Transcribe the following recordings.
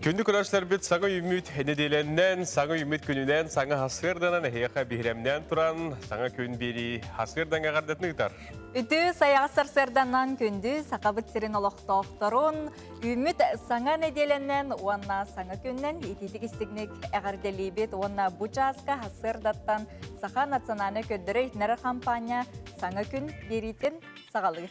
Күндү көрөөччүлэрбит саҥа үүммүт нэдиэлэннэн, саҥа үүммүт күнүнэн, саҥа хасыарданан эһиэхэ биһирэмнээн туран, саҥа күн биэрии хасыардаҥ эҕэрдэтин ыытар. Үтүө сайаҕас сарсыарданан күндү Сахабыт сирин олохтоохторун үүммүт саҥа нэдиэлэнэн уонна саҥа күннэн итиитик истигник эҕэрдэлиибит уонна бу чааска хасыардаттан Саха национальнай көрдөрөр-иһитиннэрэр хампаанньа саҥа күн биэриитин саҕалыыр.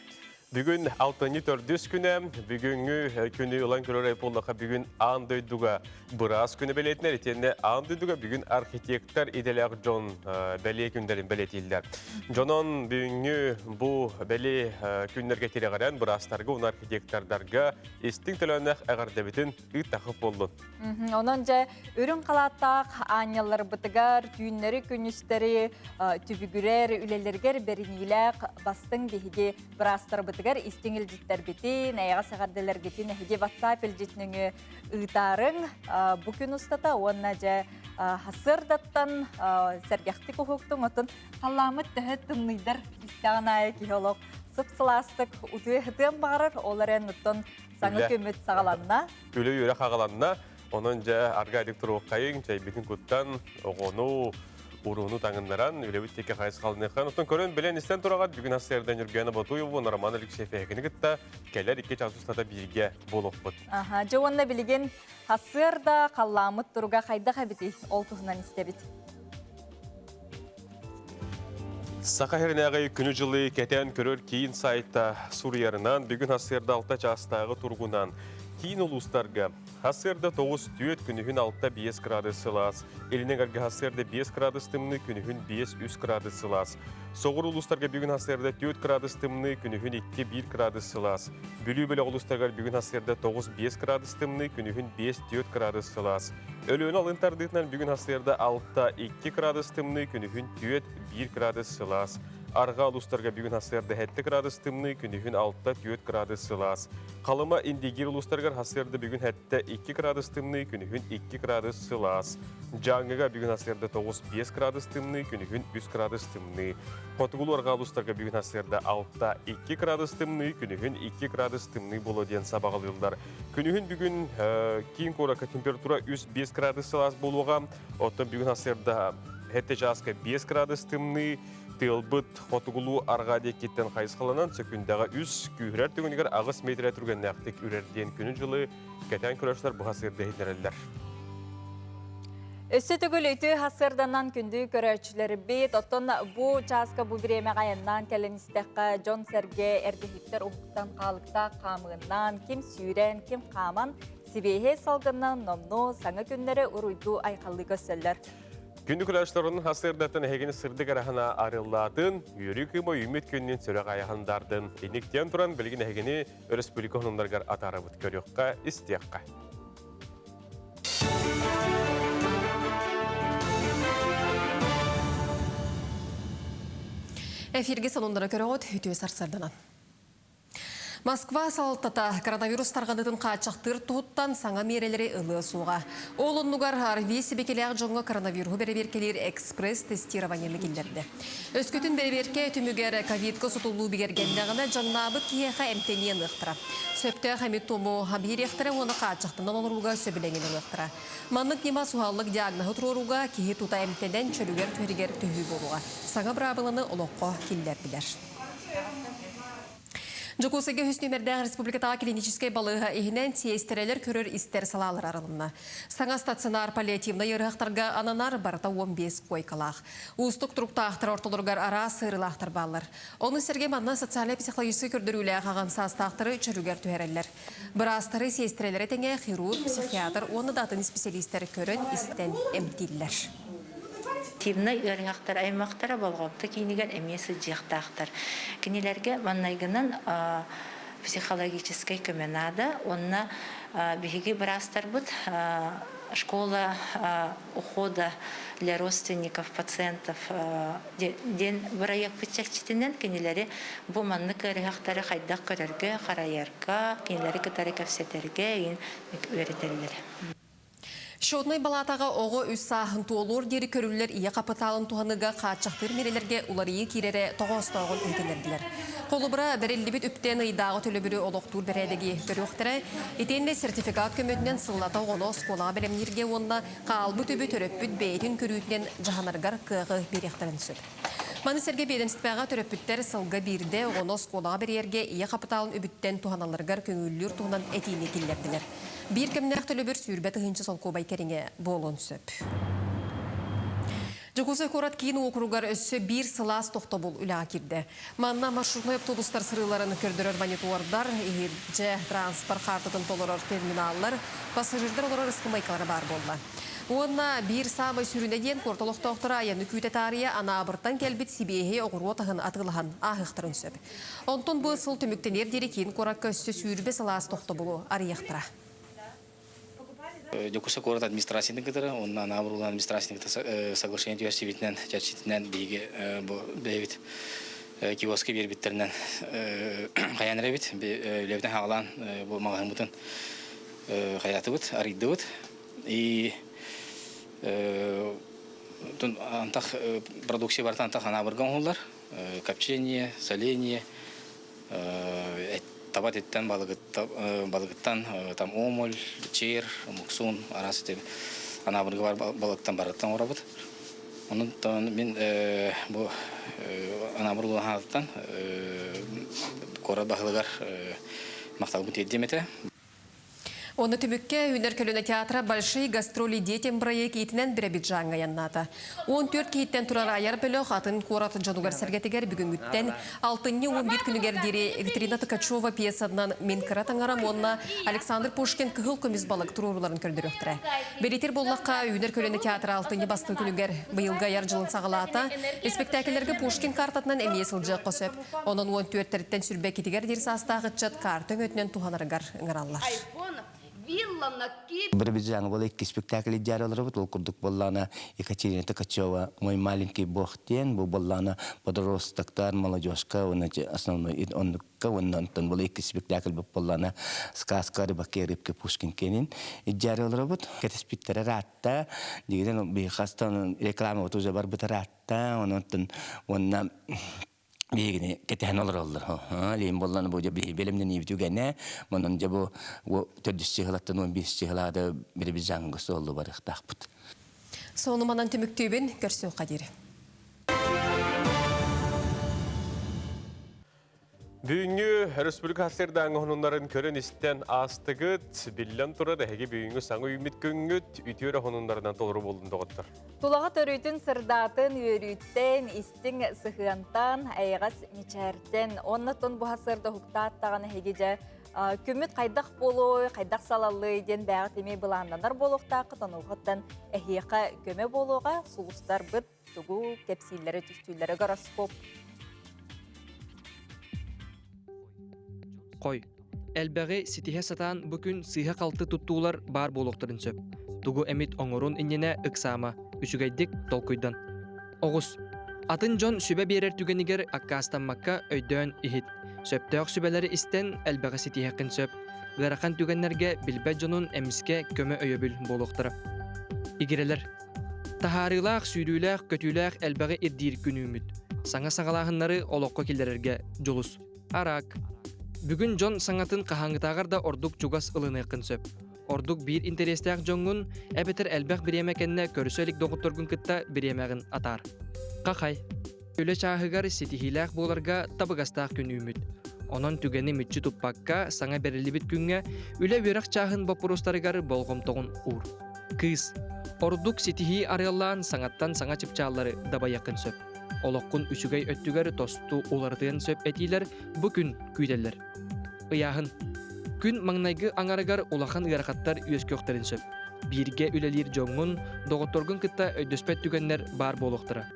Бүгүн алтынньы төрдүс күнэ, бүгүҥҥү күнү ылан көрөр буоллахха, бүгүн аан дойдуга быраас күнэ бэлиэтинэр, итиэннэ аан дойдуга бүгүн архитектор идэлээх дьон бэлиэ күннэрин бэлиэтииллэр. Дьонон бүгүҥҥү бу бэлиэ күннэргэ тирэҕирэн быраастарга уонна архитектордарга истиҥ төлөөннөөх эҕэрдэбитин ыыттахып буоллун. Онон дьэ үрүҥ халааттаах аанньалларбытыгар түүннэри-күнүстэри түбүгүрэр үлэлэригэр бэриниилээх бастыҥ биһиги быраастарбытыгар истиҥ илдьиттэрбитин, эйэҕэс эҕэрдэлэргитин эһиги WhatsApp илдьит нөҥүө ыытаарыҥ бу күн устата уонна дьэ сарсыардаттан сэргэхтик уһуктуҥ, оттон халлааммыт төһө тымныйдар истэҕин аайы киһи олох сып-сылаастык утуйа сытыан баҕарар, ол эрэн оттон саҥа күммүт саҕаланна. Үлэ үөрэх аҕаланна, онон дьэ аргаайдык туруоххайыҥ, чэйбитин куттан, оҕону, урууну таҥыннаран, үлэбит диэки хайысхаланыахха. Оттон көрөн, билэн, истэн тураҕыт, бүгүн сарсыарда Ньургуяна Ботуева, Роман Алексеев эһигини кытта кэлэр 2 чаас устата бииргэ буолуохпут. Аха, дьэ уонна билигин сарсыарда халлааммыт туруга хайдах эбитий? Ол туһунан истэбит. Саха сиринээҕи күнү-дьылы кэтээн көрөр киин сайта суруйарынан, бүгүн сарсыарда 6 чаастааҕы туругунан киин улуустарга сарсыарда 9-4, күнүһүн 6-5 градус сылаас, илин эҥэргэ сарсыарда 5 градус тымныы, күнүһүн 5-3 градус сылаас. Соҕуруу улуустарга бүгүн сарсыарда 4 градус тымныы, күнүһүн 2-1 градус сылаас. Бүлүү бөлөх улуустарыгар бүгүн сарсыарда 9-5 градус тымныы, күнүһүн 5-4 градус сылаас. Өлүөнэ алын тардыытынан бүгүн сарсыарда 6-2 градус тымныы, күнүһүн 4-1 градус сылаас. Арҕаа улуустарга бүгүн сарсыарда 7 градус тымныы, күнүһүн 6-4 градус сылаас. Халыма Индигир улуустарыгар сарсыарда бүгүн 7-2 градус тымныы, күнүһүн 2 градус сылаас. Дьааҥыга бүгүн сарсыарда 9-5 градус тымныы, күнүһүн 3 градус тымныы. Хотугулуу арҕаа улуустарга бүгүн сарсыарда 6-2 градус тымныы, күнүһүн 2 градус тымныы буолуо диэн сабаҕалыыллар. Күнүһүн бүгүн киин куоракка температура 3-5 градус сылаас буолуоҕа. Оттон бүгүн сарсыарда 7 чааска 5 градус тымныы, тыалбыт хотугулуу арҕаа диэкиттэн хайысхаланан сөкүндэҕэ 3, күүһүрэр түгэнигэр 8 метрэ түргэннээхтик үрэр диэн күнү-дьылы кэтээн көрөөччүлэр быһа сыырда иһитиннэрэллэр. Өссө төгүл үтүө сарсыарданан күндү көрөөччүлэрбит, оттон бу чааска бу бириэмэҕэ айаннаан кэлэн истэххэ, дьон-сэргэ эрдэһиттэр уһуктан хаалыктаах хаамыыннан, ким сүүрэн, ким хааман, сибиэһэй салгынынан номнуо саҥа күннэри уруйдуу айхаллыы көрсөллөр. Күндү көрөөччүлэр, сарсыардаттан эһигини сырдык араһына арыллаатын, үөрүү кыыма үүммүт күннүн сүрэх айахындардын. Инниктиэн туран, билигин эһигини өрөспүүбүлүкэ хонуннарыгар атаарабыт көрүөххэ, истиэххэ. Эфирге салондара көрөҕүт, үтүө сарсарданан. Москва салалтата коронавирус тарҕаныытын хааччахтыыр туһуттан саҥа миэрэлэри ылыа суоҕа. Ол оннугар АРВИ сибикилээх дьоҥҥо коронавируһу бэрэбиэркэлиир экспресс-тестированиены киллэрдэ. Өскөтүн бэрэбиэркэ түмүгэр ковидка сутуллуу бигэргэннэҕинэ, дьаҥнаабыт киһиэхэ эмтэниэн ылыахтара. Сөптөөх эми-тому биэриэхтэрэ уонна хааччахтанан олорууга сөбүлэҥин ылыахтара. Маннык ньыма суһаллык диагноһы туруорууга киһи тута эмтэнэн чөлүгэр түһэригэр төһүү буолуоҕа. Саҥа быраабыланы олоххо киллэрдилэр. Дьокуускайга үһүс нүөмэрдээх республикатааҕы клиническэй балыыһа иһинэн сиэстэрэлэр көрөр-истэр салаалара арылынна. Саҥа стационар паллиативнай ыарыһахтарга ананар барыта 15 куойкалаах. Уустук туруктаахтар ортолоругар араас сыырылаахтар бааллар. Ону сэргэ манна социальнай-психологическай көрдөрүүлээх аҕам саастаахтары чөлүгэр түһэрэллэр. Быраастары, сиэстэрэлэри тэҥэ хирург, психиатр уонна да атын исписэлиистэр көрөн-истэн эмтииллэр. Активнай ыарыһахтар аймахтара болҕомто киинигэр эмиэ сылдьыахтаахтар. Кинилэргэ маннайгынан психологическай көмө наада уонна биһиги быраастарбыт школа ухода для родственников пациентов диэн бырайыакпыт чэрчитинэн кинилэри бу маннык ыарыһахтары хайдах көрөргө, харайарга, кинилэри кытары кэпсэтэргэ үөрэтэллэр. Счетнай балаатаҕа оҕо үс сааһын туолуор диэри көрүллэр ийэ хапытаалын туһаныыга хааччахтыыр миэрэлэргэ уларыйыы киирэрэ тоҕоостооҕун иһитиннэрдилэр. Холобура, бэриллибит үптэн ыйдааҕы төлөбүрү олохтуур бэрээдэги көрүөхтэрэ. Итиэннэ сертификат көмөтүнэн сыллата оҕону оскуолаҕа бэлэмнииргэ уонна хаалбыт үбү төрөппүт бэйэтин көрүүтүнэн дьаһанарыгар кыаҕы биэриэхтэрин сөп. Маны сэргэ биэдэмистибэҕэ төрөппүттэр сылга биирдэ оҕону оскуолаҕа бэрийэргэ ийэ хапытаалын үбүттэн туһаналларыгар көҥүллүүр туһунан этиини киллэрдилэр. Биир кэмнээх төлөбүр 20 000 солкуобай кэриҥэ буолуон сөп. Дьокуускай куорат киин уокуругар өссө биир сылаас тохтобул үлэҕэ киирдэ. Манна маршрутнай автобустар сырыыларын көрдөрөр монитордар, иһирдьэ транспорт хаартытын толорор терминаллар, пассажирдар олорор ыскамыайкалара баар буолла. Уонна биир саамай сүрүнэ диэн куорат олохтоохторо айаны күүтэ таарыйа Анаабыртан кэлбит сибиэһэй оҕуруот аһын атыылаһан ааһыахтарын сөп. Онтон бу сыл түмүктэниэр диэри киин куоракка өссө 20 сылаас тохтобулу арыйыахтара. Дьокуускай куорат администрациятын кытары уонна Анаабыр улахан администрациятын кытары соглашение түһэрсибитинэн, чэрчитинэн биһиги бу бэйэбит киоска биэрбиттэринэн хайаан эрэбит. Үлэбитин хаалаан бу маҕаһыыммытын хайаатыбыт, арыйдыбыт. И антах продукция барыта антах Анаабырга оҥоһуллар. Копчение, соление, таба этиттэн балыгыттан там омуль, чир, муксун, араас ити Анаабырга бар балыктан барыттан оҥоробут. Онон мин бу Анаабыр улахан куорат баһылыгар махталбын тиэрдиэм этэ. Оны түмүккэ Үүнэр көлүөнэ театра «Большие гастроли детям» проект иитинэн Биробиджаҥҥа айаннаата. 14 киһиттэн турар айар бөлөх атын куорат дьонугар сэргэтигэр бүгүҥҥүттэн алтынньы 11 күнүгэр диэри Екатерина Ткачева пьесатынан «Мин кыра таҥарам» уонна Александр Пушкин «Кыһыл көмүс балык» туруорууларын көрдөрүөхтэрэ. Бэлиэтир буоллахха, Үүнэр көлүөнэ театра алтынньы бастакы күнүгэр быйылгы айар дьылын саҕалаата. Испэктээкиллэргэ Пушкин картатынан эмиэ сылдьыахха сөп. Онон 14-тэриттэн сүрбэккитигэр диир саастаах ыччат карта өҥөтүнэн туһанарыгар ыҥыраллар. Биробиджаҥа буола икки спектакль идеяр олоробут. Ол курдук буоллаҕына Екатерина Ткачева «Мой маленький бог» диэн, бу буоллаҕына подростоктар, молодежка уонна основной оннукка уонна онтон буола икки спектакль буоллаҕына «Сказка о рыбаке рыбке Пушкин» киэнин идеяр олоробут. Кэтэспиттэрэ ыраатта. Дигинэн бихастан реклама уже барбыт ыраатта. Онон уонна биһигини кэтэһэн олороллор. Лиин боллан бу биһи бэлэмнэниибит үгэнэ, онон дьэ бу төрдүс чыһылаттан 15 чыһылаада Биробиджаҥҥа суоллу барыахтаахпыт. Сону манан түмүктүүбүн көрсүөххэ диэри. Бүгүҥҥү республика сырдааҥы хонуннарын көрөн-истэн аастыгыт. Биллэн турар, эһиги бүгүҥҥү саҥа үүммүт күҥҥүт үтүө эрэ хонуннарынан толору буоллун доҕоттор. Тулаҕа төрүүтүн сырдаатын, үөрүүттэн, истиҥ сыһыантан, эйэҕэс мичээртэн, оннотон буһа сырда уһуктаат даҕаны эһиги дьэ күммүт хайдах буолуой, хайдах салаллыай диэн бэйэҕит эмиэ былааннанар буолуохтааххыт, онуохаттан эһиэхэ көмө буолуоҕа, сулустарбыт тугу кэпсииллэрэ түстүүллэрэ гороскоп. Хой. Элбэҕи ситиһэ сатаан бу күн сыыһа-халты туттуулар баар буолуохтарын сөп. Тугу эмит оҥорун иннинэ ыксаама, үчүгэйдик толкуйдан. Оҕус. Атын дьон сүбэ биэрэр түгэнигэр аккаастаммакка өйдөөн иһит. Сөптөөх сүбэлэри истэн элбэҕи ситиһэххин сөп. Ыарахан түгэннэргэ билбэт дьонун эмискэ көмө-өйөбүл буолуохтара. Игирэлэр. Таһаарыылаах, сүүрүүлээх, көтүүлээх элбэҕи ирдиир күн үүммүт. Саҥа саҕалааһыннары олоххо киллэрэргэ дьулус. Араак. Бүгүн дьон саҥатын хаһааҥҥытааҕар да ордук чугас ылыныаххын сөп. Ордук биир интэриэстээх дьоҥҥун эбэтэр элбэх бириэмэ кэннэ көрсө илик доҕотторгун кытта бириэмэҕин атаар. Хахай. Үлэ чааһыгар ситиһиилээх буоларга табыгастаах күн үүммүт. Онон түгэни мүччү туппакка саҥа бэриллибит күҥҥэ үлэ-үөрэх чааһын боппуруостарыгар болҕомтоҕун уур. Кыыс. Ордук ситиһии арыаллаан саҥаттан саҥа чыпчааллары дабайыаххын сөп. Олоххун үчүгэй өттүгэр тосту уларытыан сөп этиилэр бу күн күүтэллэр. Ыйааһын. Күн маҥнайгы аҥарыгар улахан ыарахаттар үөскүөхтэрин сөп. Бииргэ үлэлиир дьоҥҥун, доҕотторгун кытта өйдөспөт түгэннэр баар буолуохтара.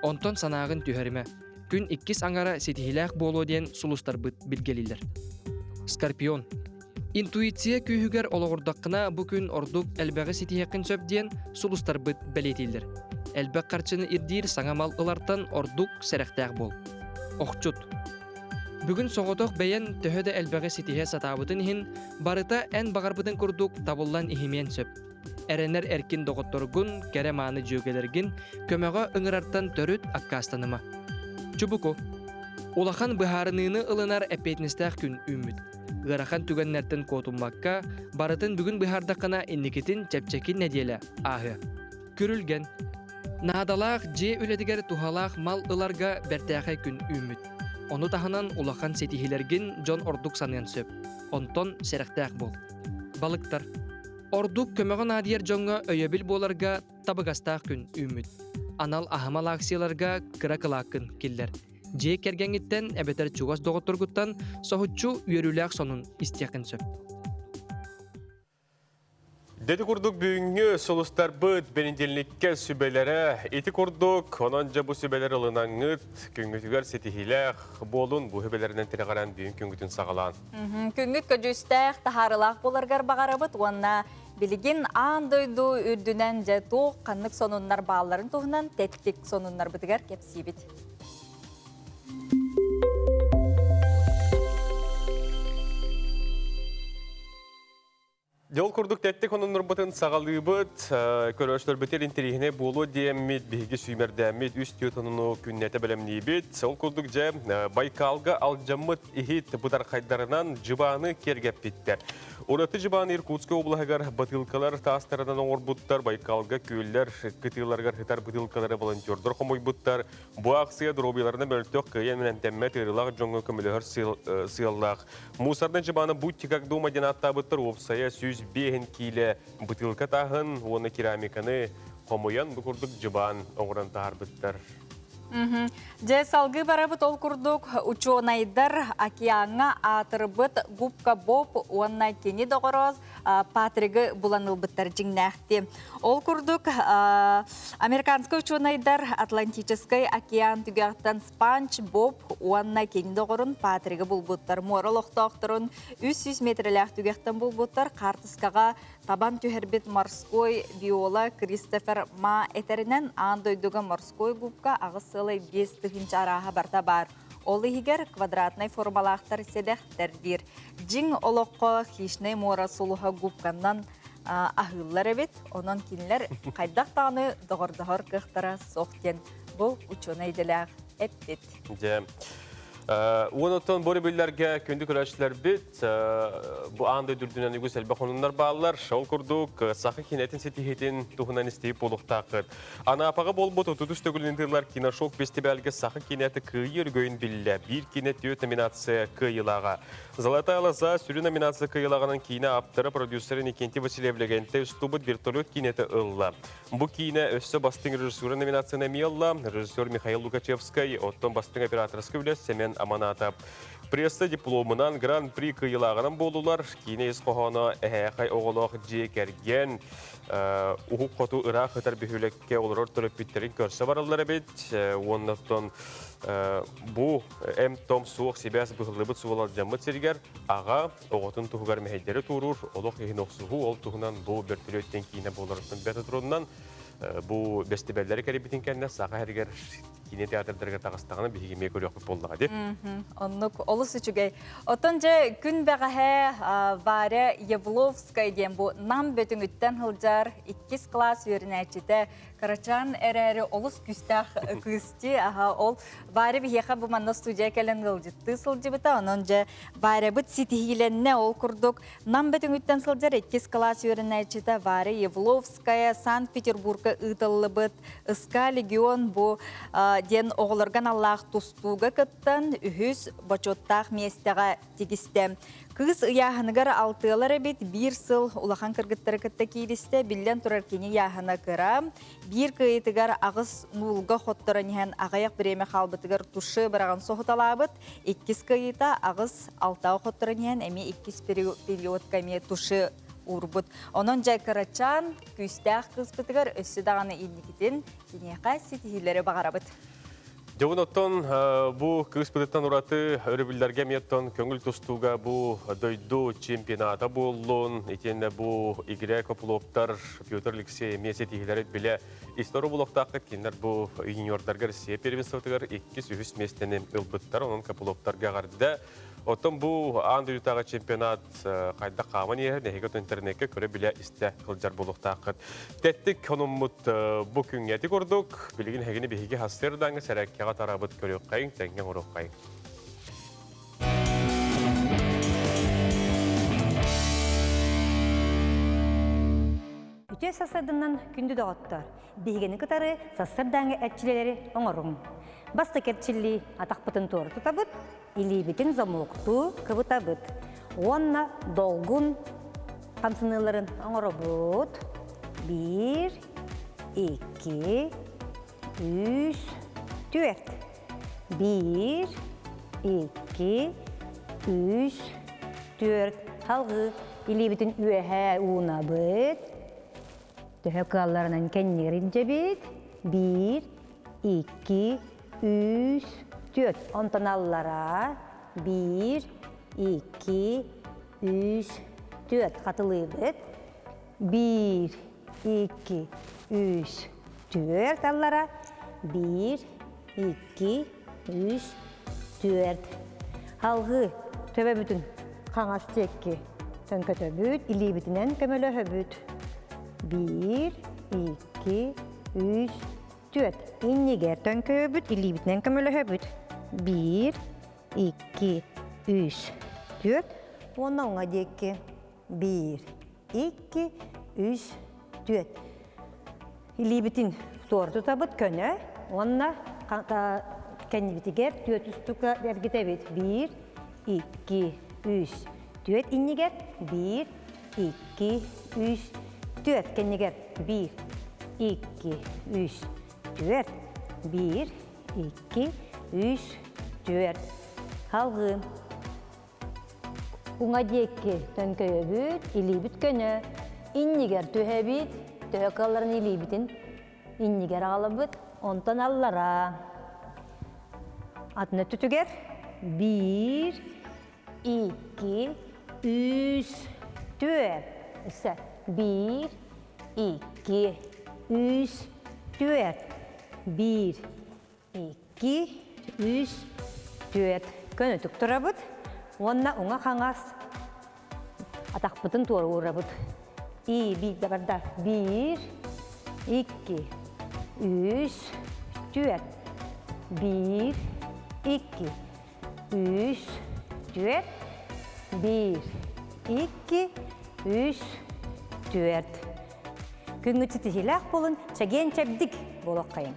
Онтон санааҕын түһэримэ. Күн иккис аҥара ситиһиилээх буолуо диэн сулустарбыт билгэлииллэр. Скорпион. Интуиция күүһүгэр олоҕурдаххына бу күн ордук элбэҕи ситиһиэххин сөп диэн сулустарбыт бэлиэтииллэр. Элбэх харчыны ирдиир саҥа мал ылартан ордук сэрэхтээх буол. Охчут. Бүгүн соҕотох бэйэн төһө да элбэҕи ситиһэ сатаабытын иһин, барыта эн баҕарбытын курдук табыллан иһимиэн сөп. Эрэнэр эркин доҕотторгун, кэрэ-мааны дьүөгэлэргин көмөҕө ыҥырартан төрүт аккаастаныма. Чубуку. Улахан быһаарыныыны ылынар эппиэтинэстээх күн үүммүт. Ыарахан түгэннэртэн куотуммакка, барытын бүгүн быһаардаххына инникитин чэпчэки нэдиэлэ ааһыа. Күрүлгэн. Наадалаах дьиэ үлэтигэр туһалаах мал ыларга бэртээхэй күн үүммүт. Ону таһынан улахан ситиһиилэргин дьон ордук саныан сөп. Онтон сэрэхтээх буол. Балыктар. Ордук көмөҕө наадыйар дьоҥҥо өйөбүл буоларга табыгастаах күн үүммүт. Анал аһымал акцияларга кыра кылааккын киллэр. Дьиэ кэргэҥҥиттэн эбэтэр чугас доҕотторгуттан соһуччу үөрүүлээх сонун истиэххин сөп. Дети курдук бүгүҥҥү сулустарбыт бэнидиэнньиккэ сүбэлэрэ ити курдук, онон дьэ бу сүбэлэр ылынаҥҥыт күҥҥүтүгэр ситиһиилээх буолун, бу сүбэлэринэн тирэҕирэн бүгүн күҥҥүтүн саҕалаан. Күҥҥүт көдьүүстээх, таһаарылаах буоларгар баҕарабыт уонна билигин аан дойду үрдүнэн дьэ туох ханнык сонуннар баалларын туһунан тэттик сонуннарбытыгар кэпсиибит. Дьол курдук тэттик ононнорбутун саҕалыыбыт, көрөөччүлэрбитигэр интэриэһинэй буолуо диэммит, биһиги сүүмэрдээммит үс түөрт онуну күннэтэ бэлэмниибит. Ол курдук дьэ, Байкалга алдьаммыт иһит бытархайдарынан дьыбааны киэргэппиттэр. Ураты дьыбааны Иркутскай облаһыгар бытыылкалар таастарынан оҥорбуттар, Байкалга күөллэр кытыыларыгар сытар бытыылкалары волонтердар хомуйбуттар. Бу акция доруобуйаларынан мөлтөх кыайан эмтэммэт ыарыылаах дьоҥҥо көмөлөһөр сыаллаах. Мусорный дьыбааны «Будьте как дома» диэн ааттаабыттар уопсайа 105 киилэ бытыылка тааһын уонна керамиканы хомуйан бу курдук дьыбаан оҥорон таһаарбыттар. Дьэ, салгыы барабыт ол курдук учуонайдар океаҥҥа аатырбыт Губка Боб уонна кини доҕоро Патригы булан ылбыттар дьиҥнээхти. Ол курдук американскай учуонайдар Атлантическай океан түгэҕиттэн Спанч Боб уонна кини доҕорун Патригы булбуттар. Муора олохтоохторун 300 метрэлээх түгэхтэн булбуттар. Хаартыскаҕа табан түһэрбит морской биолог Кристофер Ма этэринэн аан дойдуга морской губка 8,5 тыһыынча арааһа барта баар. Ол иһигэр квадратнай формалаахтар сэдэхтэр диир. Дьиҥ олоххо хищнай муора сулуһа губканнан аһыыллар эбит. Онон кинилэр хайдах даҕаны доҕордоһор кыахтара суох диэн бу учуонай идэлээх эппит. Дьэ, уон оттон бу өрөбүллэргэ күндү көрөөччүлэрбит бу аан дойду үрдүнэн үгүс элбэх хонуннар бааллар. Ол курдук, саха киинэтин ситиһиитин туһунан истиһип буолуохтааххыт. Анаапаҕа буолбут 33 төгүлүн ыытыллар киношок фестивальга саха киинэтэ кыайыы өргөйүн биллэ. Биир киинэ түөрт номинация кыайыылааҕа. Золотая лоза сүрүн номинация кыайыылааҕынан киинэ ааптара, продюсера Никентий Васильев Лэгэнтэй устубут вертолет киинэтэ ылла. Бу киинэ өссө бастыҥ режиссура номинацияны эмиэ ылла. Режиссер Михаил Лукачевскай, оттон бастыҥ операторскай үлэ Семен Аманатов. Пресса дипломунан Гран-при кыайыылааҕынан буоллулар. Киинэ ис хоһооно эһээхэй оҕолоох дьиэ кэргэн, уһук хоту ыраах ытар бөһүөлэккэ олорор төрөппүттэрин көрсө бараллар эбит. Уонна оттон бу эм-том суох сибээс быһыллыбыт суол алдьаммыт сиригэр аҕа оҕотун туһугар мэһэйдэри туоруур, олох иһин охсуһуу, ол туһунан бу бөртөлүөттэн киинэ буоларыттан бэрт турунан бу бэстибээллэри кэрийбитин кэннэ Саха сиригэр киинэ театрдарыгар таҕыстаҕына биһиги эмиэ көрүөхпүт буоллаҕа дии. Оннук олус үчүгэй. Оттон дьэ күн бэҕэһээ Варя Явловская диэн бу Нам Бөтүҥүттэн сылдьар иккис кылаас үөрэнээччитэ кырачаан эрээри олус күүстээх кыыс дии. Аха ол Варя биһиэхэ бу манна студия кэлэн ыалдьыттыы сылдьыбыта. Онон дьэ Варябыт ситиһиилэннэ ол курдук Нам Бөтүҥүттэн сылдьар иккис кылаас үөрэнээччитэ Варя Явловская Санкт-Петербурга ыытыллыбыт СК Легион бу диэн оҕолорго аналлаах тустууга кыттан үһүс бочуоттаах миэстэҕэ тигистэ. Кыыс ыйааһыныгар алтыалар эбит, биир сыл улахан кыргыттары кытта кииристэ, биллэн турар кини ыйааһына кыра. Биир кыайыытыгар аҕыс нуулга хотторон иһэн аҕыйах бириэмэ хаалбытыгар туше быраҕан соһуталаабыт. Иккис кыайыыта аҕыс алтаҕа хотторон иһэн эмиэ иккис периодка эмиэ туше уурбут. Онон дьэ кырачаан күүстээх кыыспытыгар өссө даҕаны инникитин киниэхэ ситиһиилэри баҕарабыт. Дьобун оттон бу кыыспытыттан ураты өрөбүллэргэ эмиэ оттон көҥүл тустууга бу дойду чемпионата буоллун, итиэннэ бу игрэ Копыловтар Петр Алексей эмиэ ситиһиилэри билэ история булуохтааххыт. Кинилэр бу юниордарга Россия первенствотыгар иккис, үһүс миэстэни ылбыттар. Онон Копыловтарга эҕэрдэ. Оттон бу аан дойдутааҕы чемпионат хайдах хааман иһэр, нэһигэ интернеккэ көрө-билэ истэ сылдьар буолуохтааххыт. Тэттик хонуммут бу күҥҥэ ити курдук, билигин эһигини биһиги хастыырдааҥҥы сэрээккэҕэ тарабыт көрүөххэйиҥ, тэҥҥэ оҥоруоххайыҥ. Үтүө сарсыарданан күндү доҕоттор, биһигини кытары сарсыардааҥҥы эрчилэлэри оҥоруҥ. Бастакы эрчиллии атахпытын туора тутабыт, илиибитин замоктуу кыбытабыт уонна долгун хамсаныыларын оҥоробут. Биир, икки, үс, түөрт. Биир, икки, үс, түөрт. Салгыы илиибитин үөһээ уунабыт. Төһө кыалларынан кэннигэр илдьэбит. Биир, икки, үс, түөрт. Онтон аллараа биир, икки, үс, түөрт. Хатылыыбыт. Биир, икки, үс, түөрт аллара. Биир, икки, үс, түөрт. Алгыы төбөбүтүн хаҥас диэки төҥкөтөбүт, илиибитинэн көмөлөһөбүт. Биир, икки, үс, түөрт. Иннигэр төҥкөйөбүт, илиибитинэн көмөлөһөбүт. Биир, икки, үс, түөрт. Уонна уҥа диэки. Биир, икки, үс, түөрт. Илиибитин туора тутабыт көнө уонна кэннибитигэр түөрт устука эргитэбит. Биир, икки, үс, түөрт иннигэр биир, икки, үс, түөрт кэннигэр биир, икки, үс, түөрт, биир, икки, үс, түөрт. Салгыы. Уҥа диэки төҥкөйөбүт, илиибит көнө, иннигэр түһэбит, төһө кыалларын илиибитин иннигэр аҕалабыт, онтон аллараа. Атын өттүтүгэр биир, икки, үс, түөрт. Өссө биир, икки, үс, түөрт. Биир, икки, үс, түөрт. Көнөтүк турабыт уонна уҥа-хаҥас атахпытын туора уурабыт. И биирдэ барда. Биир, икки, үс, түөрт. Биир, икки, үс, түөрт. Биир, икки, үс, түөрт. Күҥҥүт ситиһиилээх буолун, чэгиэн-чэбдик буолуоххайыҥ.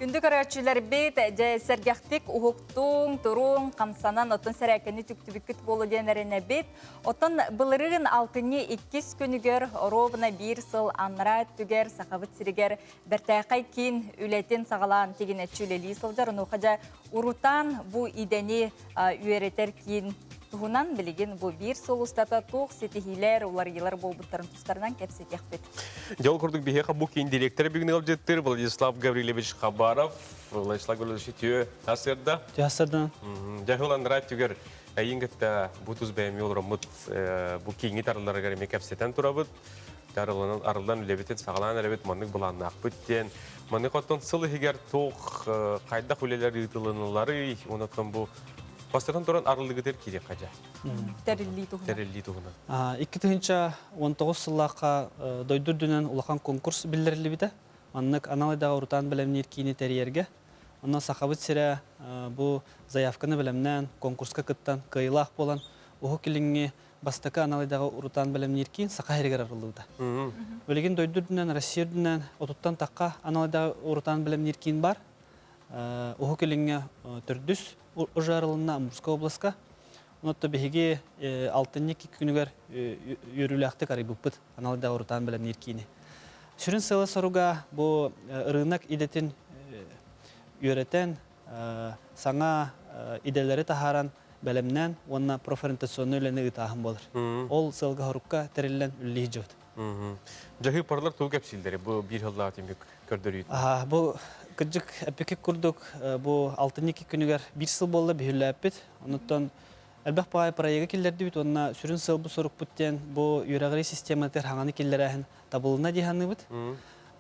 Күндү көрөөччүлэрбит, дьэ сэргэхтик уһуктуҥ, туруҥ, хамсанан, оттон сэрээккэни түктүбүккүт буолуо диэн эрэнэбит. Оттон былырыын алтынньы иккис күнүгэр оруобуна биир сыл анараа өттүгэр Сахабыт сиригэр бэртээхэй киин үлэтин саҕалаан тигинэччи үлэлии сылдьар. Онуоха дьэ урутаан бу идэни үөрэтэр киин туһунан билигин бу биир сыл устата туох ситиһиилэр, уларыйыылар буолбуттарын тустарынан кэпсэтиэхпит. Дьол курдук биһиэхэ бу киин директора бүгүн ыалдьыттыыр Владислав Гаврильевич Хабаров. Владислав Гаврильевич үтүө сарсыарда. Үтүө сарсыарда. Дьаһыл анараа түгэр эйин кытта бу тус бэйэм олороммут бу кииҥи тарылларыгар эмиэ кэпсэтэн турабыт. Арыллан арыллан үлэбитин саҕалаан эрэбит маннык былааннаахпыт диэн. Маннык оттон сыл иһигэр туох хайдах үлэлэр ыытылыныларый, онон бу бастатан туран арыллыгытыр киириэххэ дьэ. Тэриллии туһунан. Тэриллии туһунан. 2019 сыллаахха дойду үрдүнэн улахан конкурс биллэриллибитэ. Маннык анал идэҕэ урутаан бэлэмниир киини тэрийэргэ. Онно Сахабыт сирэ бу заявканы бэлэмнээн, конкурска кыттан, кыайыылаах буолан, Уһук Илиҥҥи бастакы анал идэҕэ урутаан бэлэмниир киин Саха сиригэр арыллыбыта. Билигин дойду үрдүнэн, Россия үрдүнэн отуттан тахха анал идэҕэ урутаан бэлэмниир киин баар. Уһук Илиҥҥэ төрдүс уже арылынна Амурскай областка. Онон биһиги алтынньы күнүгэр үөрүүлээхтик арыйбыппыт анал идэҕэ урутаан бэлэмниир киини. Сүрүн сыала-соруга бу ырыынак идэтин үөрэтэн, саҥа идэлэри таһааран бэлэмнээн уонна профориентационнай үлэни ыытааһын буолар. Ол сыалга-сорукка тэриллэн үлэлии сылдьыбыт. Дьаһыы парлар тугу кэпсииллэри бу биир сыллаах түмүк көрдөрүүт? Бу кырдьык эппиккит курдук бу алтынньы күнүгэр биир сыл буолла биһүллээппит. Онуттан элбэх баҕайы проегы киллэрдибит уонна сүрүн сыалбыт-сорукпут диэн бу үөрэҕирии систематыгар хаҥаны киллэрээһин табылына дии саныыбыт.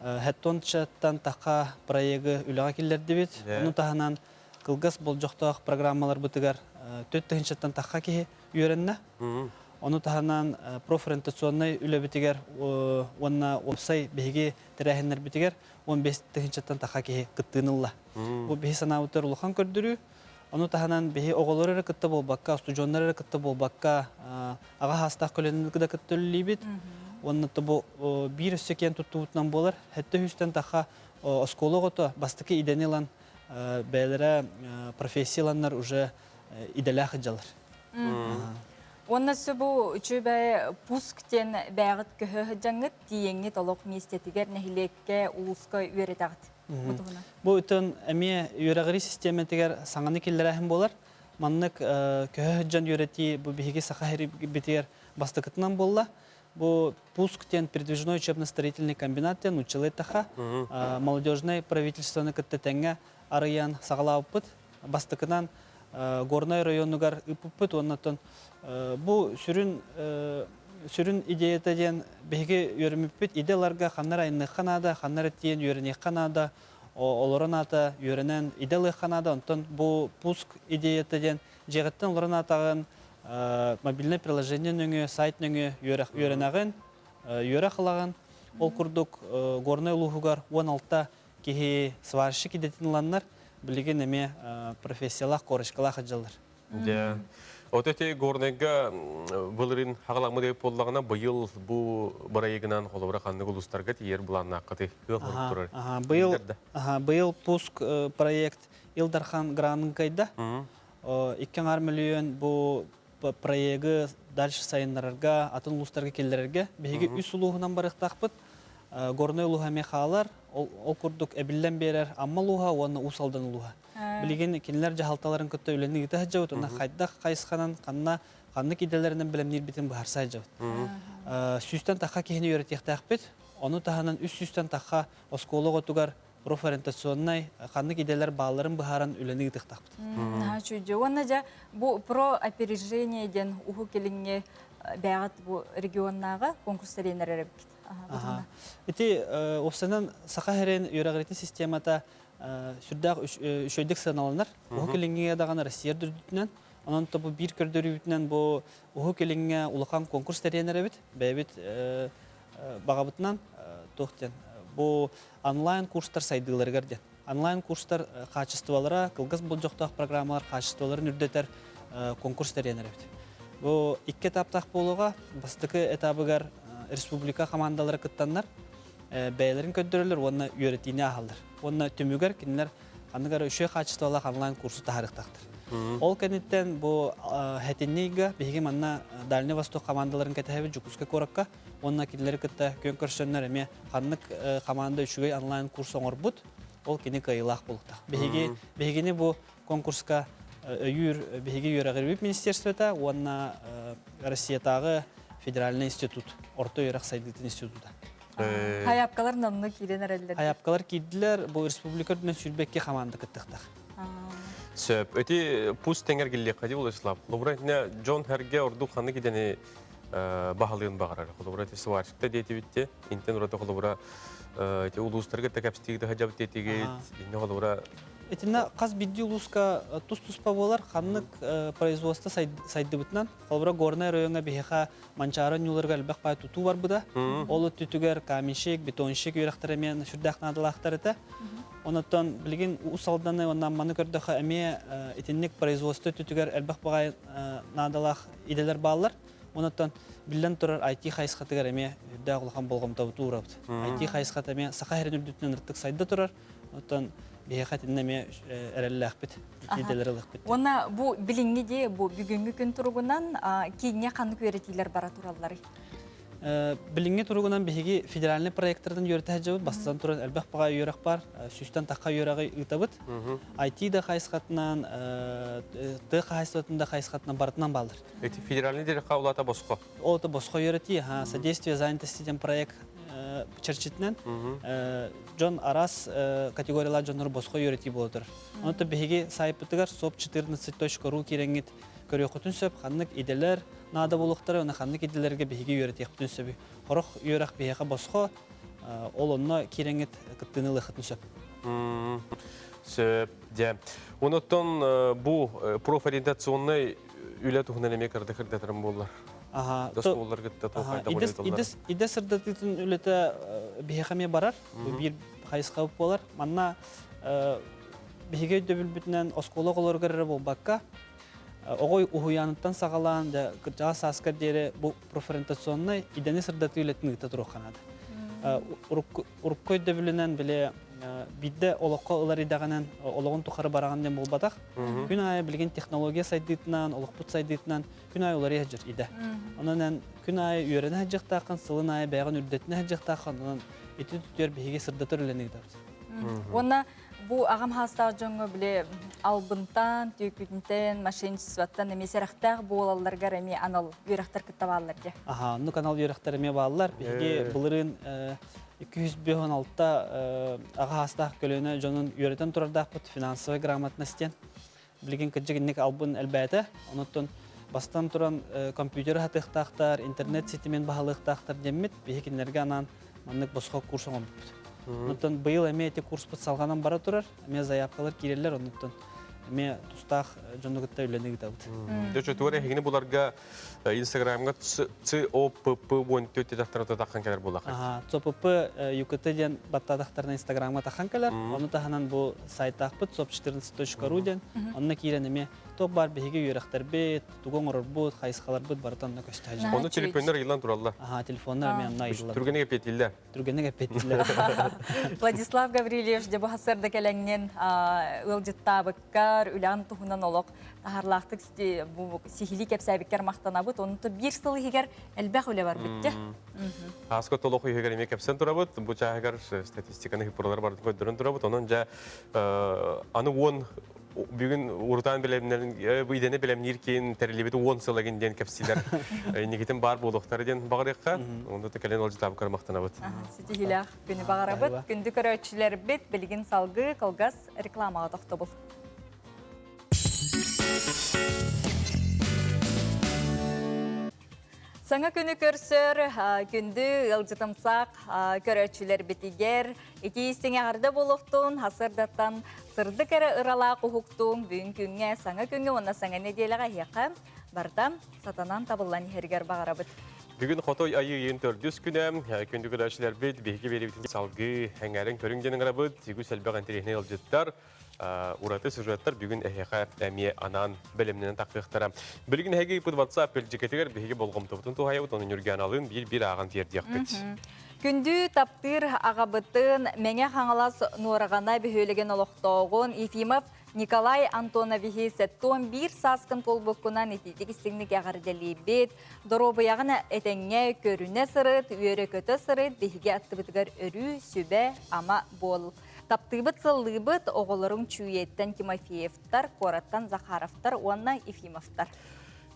Хэттончаттан таха проегы үлэҕэ киллэрдибит. Ону таһынан Кылгас болдьохтоох программаларбытыгар 4 тыһыынчаттан тахха киһи үөрэннэ. Ону таһынан профориентационнай үлэбитигэр уонна уопсай биһиги тэрээһиннэрбитигэр 15 тыһыынчаттан тахха киһи кыттыыны ылла. Бу биһи санаабытыгар улахан көрдөрүү. Ону таһынан биһи оҕолор эрэ кытта буолбакка, устудьуоннар эрэ кытта буолбакка, аҕа саастаах көлүөнэни да кытта үлэлиибит. Уонна бу биир өссө киэн туттубутунан буолар. 700-тэн тахха оскуола оҕото бастакы идэни ылан, бэйэлэрэ профессия ыланнар уже идэлээх дьалар. Уонна өссө бу үчүгэй пуск диэн бэйэҕит көһө сылдьаҥҥыт, тиийэҥҥит олох миэстэтигэр нэһилиэккэ, улууска үөрэтэҕит. Бу туһунан. Бу үтөн эмиэ үөрэҕирии систиэмэтигэр саҥаны киллэрээһин буолар. Маннык көһө сылдьан үөрэтии бу биһиги Саха сирибитигэр бастакытынан буолла. Бу пуск диэн передвижной учебно-строительный комбинат диэн нууччалыы эттэххэ, молодежнай правительствоны кытта тэҥҥэ арыйан саҕалаабыппыт. Бастакынан Горнай районугар ыыппыппыт уонна оттон бу сүрүн сүрүн идеята диэн биһиги үөрэммиппит идэ ыларга ханна эрэ айанныахха наада, ханна эрэ тиийэн үөрэниэххэ наада, олорон аата үөрэнэн идэ ылыахха наада. Онтон бу пуск идеята диэн дьиэҕиттэн олорон аатаҕын мобильнай приложение нөҥүө, сайт нөҥүө үөрэх үөрэнэҕин, үөрэх ылаҕын. Ол курдук Горнай улууһугар 16 киһи сварщик идэтин ыланнар, билигин эмиэ профессиялаах, корочкалаах сылдьаллар. Дьэ. Вот эти Горнайга былырын хаҕаламмыт эбит буоллаҕына, быйыл бу бырайыгынан холобура ханнык улуустарга тиийэр былааннааххытый? Кыах турар. Быйыл, быйыл пуск проект Ил Дархан гранын кыайда. 2,5 миллион бу проегы дальше сайыннарарга, атын улуустарга киллэрэргэ. Биһиги үс улууһунан барыахтаахпыт. Горнай улууһа эмиэ хаалар, ол курдук эбиллэн биэрэр Амма улууһа уонна Уус Алдан улууһа. Билигин кинилэр дьаһалталарын кытта үлэни ыыта сылдьабыт уонна хайдах хайысханан, ханна ханнык идэлэринэн бэлэмниирбитин быһаарса сылдьабыт. 100-тэн тахха киһини үөрэтиэхтээхпит. Ону таһынан 300-тэн тахха оскуола оҕотугар профориентационнай ханнык идэлэр баалларын быһааран үлэни ыытыахтаахпыт. Наһаа үчүгэй. Уонна дьэ бу про опережение диэн Уһук Илиҥҥи бэйэҕит бу регионнааҕы конкурс тэрийэн эрэр эбиккит. Ити уопсайынан Саха сирин үөрэҕиритин системата сүрдээх үчүгэйдик сыаналанар. Уһук Илиҥҥигэ даҕаны Россия үрдүнэн. Онон бу биир көрдөрүүбүтүнэн бу Уһук Илиҥҥэ улахан конкурс тэрийэн эрэбит. Бэйэбит баҕабытынан туох диэн бу онлайн курстар сайдыыларыгар диэн. Онлайн курстар хаачыстыбалара, кылгас болдьохтоох программалар хаачыстыбаларын үрдэтэр конкурс тэрийэн эрэбит. Бу икки этаптаах буолуоҕа. Бастакы этабыгар республика командалара кыттаннар, бэйэлэрин көрдөрөллөр уонна үөрэтиини ааһаллар. Уонна түмүгэр кинилэр ханнык эрэ үчүгэй хаачыстыбалаах онлайн курсу таһаарыахтаахтар. Ол кэнниттэн бу сэтинньи биһиги манна Дальний Восток командаларын кэтэһэбит Дьокуускай куоракка уонна кинилэри кытта күөн көрсөннөр эмиэ ханнык команда үчүгэй онлайн курс оҥорбут, ол кини кыайыылаах буолуохтаах. Биһиги биһигини бу конкурска өйүүр биһиги үөрэҕирбит министерствота уонна Россиятааҕы федеральный институт, орто үөрэх сайдыытын института. Хайапкалар номнуо киирэн эрэллэр. Хайапкалар киирдилэр, бу республика үрдүнэн 22 команда кыттыахтаах. Сөп. Эти пусть тэҥэр киллиэххэ дии Владислав. Холобура, дьон сэргэ ордук ханнык идэни баһылыан баҕарар. Холобура, ити сварщикта диэтибитте, интен ураты холобура ити улуустарга тэкэпстиги хадьабыт диэтигит, инне холобура Итиннэ хас биирдии улууска тус-туспа буолар, ханнык производство сайдыбытынан. Холобура, Горнай райоҥҥа биһиэхэ Манчаары оонньууларыгар элбэх баай тутуу барбыта. Ол өттүтүгэр каменщик, бетонщик үөрэхтэрэ эмиэ сүрдээх наадалаахтар этэ. Онон билигин Уус Алданы уонна Амманы көрдөххө эмиэ итинник производство өттүтүгэр элбэх баҕайы наадалаах идэлэр бааллар. Онон биллэн турар IT хайысхатыгар эмиэ үрдээх улахан болҕомтобутун уурабыт. IT хайысхата эмиэ Саха сирин үрдүтүнэн ыртык сайда турар. Оттон биһиэхэ итиннэ эмиэ эрэллээхпит, идэлэри ылыахпыт. Уонна бу билиҥҥи дии, бу бүгүҥҥү күн туругунан кииҥҥэ ханнык үөрэтиилэр бара туралларый? Билиҥҥи туругунан биһиги федеральный проекттардан үөрэтэ сылдьабыт. Бастатан туран элбэх баҕайы үөрэх бар. 100-тэн тахха үөрэҕи ыытабыт. IT да хайысхатынан, тыа хаһаайыстыбатын да хайысхатынан барытынан бааллар. Эти федеральный дирекка улата босхо. Ол босхо үөрэтии, содействие занятости диэн проект чэрчитинэн дьон араас категориялаах дьоннору босхо үөрэтии буола турар. Онон биһиги сайтпытыгар soп14.ru киирэҥҥит көрүөххүтүн сөп, ханнык идэлэр наада буолуохтара, уонна ханнык идэлэргэ биһиги үөрэтиэхпитин сөбүй. Сорох үөрэх биһиэхэ босхо, ол онно киирэҥҥит кыттыыны ылыаххытын сөп. Сөп, дьэ. Онуттан бу профориентационнай үлэ туһунан эмиэ кырда кырдатарым буоллар. Аха. Доскуоллар кытта туох хайда Идэ сырдатыытын үлэтэ биһиэхэ эмиэ барар. Бу биир хайысха буолар. Манна биһиги өйдөбүлбүтүнэн оскуола оҕолоругар эрэ буолбакка, оҕо уһуйааныттан саҕалаан да кырдьаҕас сааскар диэри бу профориентационнай идэни сырдатыы үлэтин ыыта туруохха наада. Урукку өйдөбүлүнэн били биирдэ олоххо ылар идэҕинэн олоҕун тухары бараҕын диэн буолбатах. Күн аайы билигин технология сайдыытынан, олохпут сайдыытынан күн аайы уларыйа сылдьар идэ. Онон эн күн аайы үөрэнэ сылдьыахтааххын, сылын аайы бэйэҕин үрдэтинэ сылдьыахтааххын, онон ити түтүөр биһиги сырдатар үлэни ыытабыт. Уонна бу аҕам хаастаах дьоҥҥо били албынтан, түөкүнтэн, мошенничествоттан эмиэ сэрэхтээх буолалларыгар эмиэ анал үөрэхтэр кытта бааллар дии. Аха, оннук анал үөрэхтэр эмиэ бааллар. Биһиги былырыын 256 аҕа хаастаах көлүөнэ дьонун үөрэтэн турардаахпыт финансовая грамотность диэн. Билигин кырдьык инник албын элбээтэ. Онуттан бастан туран компьютеры хатыахтаахтар, интернет ситимин баһылыахтаахтар диэммит, биһи кинилэргэ анаан маннык босхо курс оҥорбуппут. Онуттан быйыл эмиэ ити курспут салҕанан бара турар, эмиэ заявкалар киирэллэр, онуттан эмиэ тустаах дьону кытта үлэни ыытабыт. Дьэ, чөтүөр эһигини буларга Инстаграмҥа ЦОПП 14 тахтара таххан кэлэр буоллахха. Аха, ЦОПП ЮКТ диэн баттаатахтарына Инстаграмҥа таххан кэлэр. Ону таһынан бу сайтаахпыт soп14.ru диэн. Онно киирэн эмиэ туох баар биһиги үөрэхтэрбит, тугу оҥорорбут, хайысхаларбыт барыта онно көстө сылдьар. Ону телефоннар ыйыллан тураллар. Аха, телефоннар эмиэ онно ыйыллар. Түргэнник эппиэттииллэр. Түргэнник эппиэттииллэр. Владислав Гаврильевич, дьэ бу сарда кэлэҥҥин ыалдьыттаабыккар, үлэҕин туһунан олох таһаарлаахтык бу сиһилии кэпсээбиккэр махтанабыт. Онто биир сыл иһигэр элбэх үлэ барбыт дьэ. Ааска толох иһигэр эмиэ кэпсэн турабыт. Бу чааһыгар статистиканы хиппуралар бардын көрдөрөн турабыт. Онон дьэ аны уон бүгүн урутаан бэлэмнэрин бу идэни бэлэмниир киин тэриллибит 10 сыл эгин диэн кэпсиилэр инникитин баар буолуохтара диэн баҕарыахха. Онно да кэлэн олдьутаабыккар махтанабыт. Ситиһиилээх күнү баҕарабыт. Күндү көрөөччүлэрбит билигин салгыы кылгас рекламаҕа тохтобул. Саҥа күнү көрсөр күндү ыалдьытымсах көрөөччүлэрбитигэр итии истиҥ эҕэрдэ буолуохтун, сарсыардаттан сырдык эрэ ыралаах уһуктуҥ бүгүн күҥҥэ, саҥа күҥҥэ уонна саҥа нэдиэлэҕэ эһиэхэ барыта сатанан табыллан иһэригэр баҕарабыт. Бүгүн Хотой Айыы ыйын төрдүс күнэ. Күндү көрөөччүлэрбит, биһиги биэриибитин салгыы эҥээрин көрүҥ диэн ыҥырабыт. Үгүс элбэх интэриэһинэй ыалдьыттар, ураты сюжеттар бүгүн эһиэхэ эмиэ анаан бэлэмнэнэн тахсыахтара. Билигин эһиги ыйыппыт WhatsApp илдьикэтигэр биһиги болҕомтобутун туһайабыт, ону Ньургианалыын биир-биир ааҕан тиэрдиэхпит. Күндү таптыыр аҕабытын Мэҥэ Хаҥалас Нуораҕана бөһүөлэгин олохтооҕун Ефимов Николай Антоновиһы 71 сааскын туолбуккунан итиитик истиҥник эҕэрдэлиибит. Доруобуйаҕын этэҥҥэ көрүнэ сырыт, үөрэ-көтө сырыт, биһиги аттыбытыгар өрүү сүбэ-ама буол. Таптыыбыт сыллыыбыт оҕолоруҥ Чүүйэттэн Тимофеевтар, куораттан Захаровтар уонна Ефимовтар.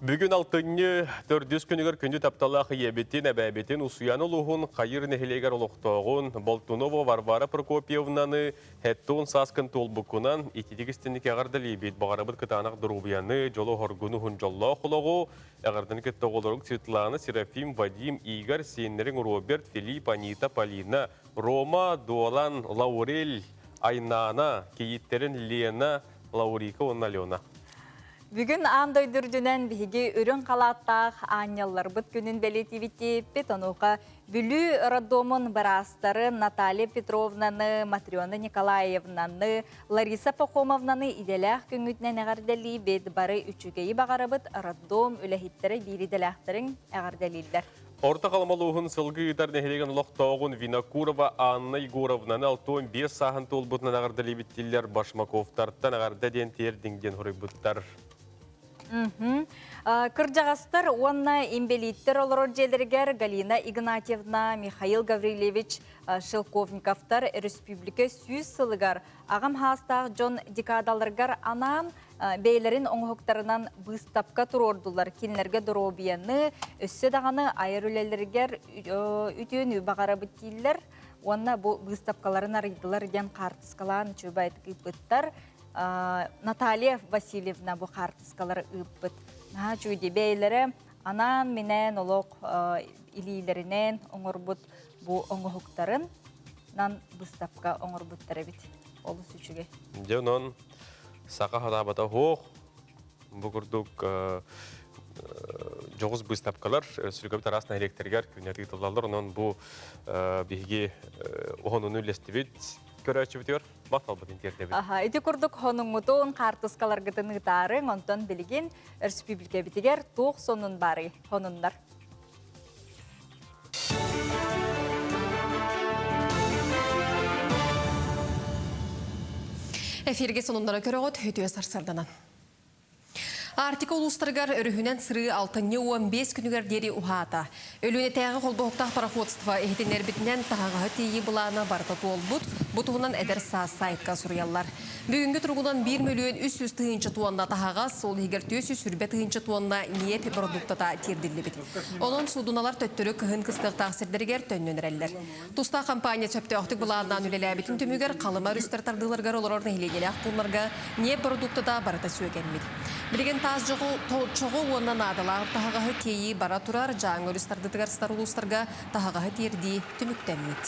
Бүгүн алтынньы төрдүс күнүгэр күндү тапталлаах ийэбитин, эбээбитин Усуйаан улууһун Хайыр нэһилиэгэр олохтооҕун Болтунова Варвара Прокопьевнаны Хэттуун сааскын туолбуккунан ититик истинник эҕэрдэлиибит. Баҕарабыт кытаанах доруобуйаны, дьолу-соргуну, уһун дьоллоох олоҕу, эҕэрдэни кытта оҕолоруҥ Светлана, Серафим, Вадим, Игорь, сиэннэриҥ Роберт, Филипп, Анита, Полина, Рома, Дуолан, Лаурель, Айнаана, кийииттэрин Лена, Лаурика уонна Алена. Бүгүн аан дойду үрдүнэн биһиги үрүҥ халааттаах аанньалларбыт күнүн бэлиэтиибит. Онуоха Бүлүү роддомун быраастарын Наталья Петровнаны, Матрена Николаевнаны, Лариса Пахомовнаны идэлээх күҥҥүтүнэн эҕэрдэлиибит. Бары үчүгэйи баҕарабыт, роддом үлэһиттэрэ биир идэлээхтэрин эҕэрдэлииллэр. Орто Халыма улууһун Сылгы Ыытар нэһилиэгин олохтооҕун Винокурова Анна Егоровнаны 65 сааһын туолбутунан эҕэрдэлиибит дииллэр Башмаковтартан эҕэрдэ диэн тиэрдиҥ диэн хоруйбуттар. Кырдьаҕастар уонна имбэлииттэр олорор дьиэлэригэр Галина Игнатьевна, Михаил Гаврильевич Шелковниковтар республика 100 сылыгар аҕам хаастаах дьон декадаларыгар анаан бэйэлэрин оҥоһуктарынан быыстапка туруордулар. Кинилэргэ доруобуйаны, өссө даҕаны айар үлэлэригэр үтүөнү баҕарабыт дииллэр. Уонна бу быыстапкаларын арыйдылар диэн хаартыскалаан үчүгэйдик ыыппыттар. Наталья Васильевна бу хаартыскалары ыыппыт. Наһаа үчүгэй бэйэлэрэ анаан-минээн олох илиилэринэн оҥорбут бу оҥоһуктарын нан быыстапка оҥорбуттар эбит. Олус үчүгэй. Дьэ онон саха хатаабата суох. Бу курдук дьоҕус быыстапкалар Сүргэбит араас нэһилиэктэригэр күннэтэ ыытыллаллар. Онон бу биһиги уһунуну үллэстибит көрөөччүбүтүгэр махталбытын тиэрдэбит. Аха, ити курдук хонуҥҥутун, хаартыскаларгытын ыытаарыҥ, онтон билигин өрөспүүбүлүкэбитигэр туох сонун баарый, хонуннар. Эфирге сонуннара көрөҕүт, үтүө сарсарданан. Арктика улуустарыгар өрүһүнэн сырыы алтынньы 15 күнүгэр диэри уһаата. Өлүөнэтээҕи холбоһуктаах пароходство иһитиннэрбитинэн таһаҕаһы тиийии былаана барыта туолбут. Бу туһунан Эдэр саас сайтка суруйаллар. Бүгүҥҥү туругунан 1 мөлүйүөн 300 тыһыынча туонна таһаҕас, ол иһигэр 420 тыһыынча туонна ньиэп бородууктата тиэрдиллибит. Онон суудуналар төттөрү кыһын кыстыахтаах сирдэригэр төннөн эрэллэр. Тустаах компания сөптөөхтүк былааннаан үлэлээбитин түмүгэр Халыма өрүстэр тардыыларыгар олорор нэһилиэнньэлээх пууннарга ньиэп бородууктата барыта сүөкэммит. Билигин таас чоҕу уонна наадалаах таһаҕаһы тиэйии бара турар Дьааҥы өрүс тардытыгар сытар улуустарга таһаҕаһы тиэрдии түмүктэммит.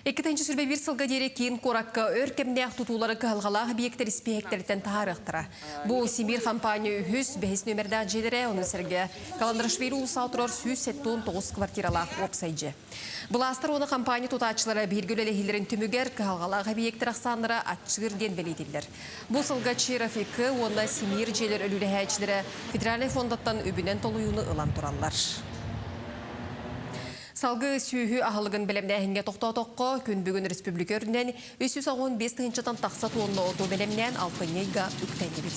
2021 сылга диэри киин куоракка өр кэмнээх тутуулары кыһалҕалаах объектэр испииһэктэриттэн таһаарыахтара. Бу Сибиир компания үһүс, бэһис нүөмэрдээх дьиэлэрэ, ону сэргэ Каландрашвили уулусса турар 179 квартиралаах уопсай дьиэ. Былаастар уонна компания тутааччылара бииргэ үлэлэһиилэрин түмүгэр кыһалҕалаах эбийиэктэр ахсааннара аччыыр диэн бэлиэтииллэр. Бу сылга Чирофикы уонна Симир дьиэлэр өлүүлэһээччилэрэ федеральнай фондаттан үбүнэн толуйууну ылан тураллар. Салгыы сүөһү аһылыгын бэлэмнээһиҥҥэ тохтоотоххо, күн бүгүн республика үрдүнэн 315 тыһыынчаттан тахса туонна оту бэлэмнээн алтынньы ыйга үктэннибит.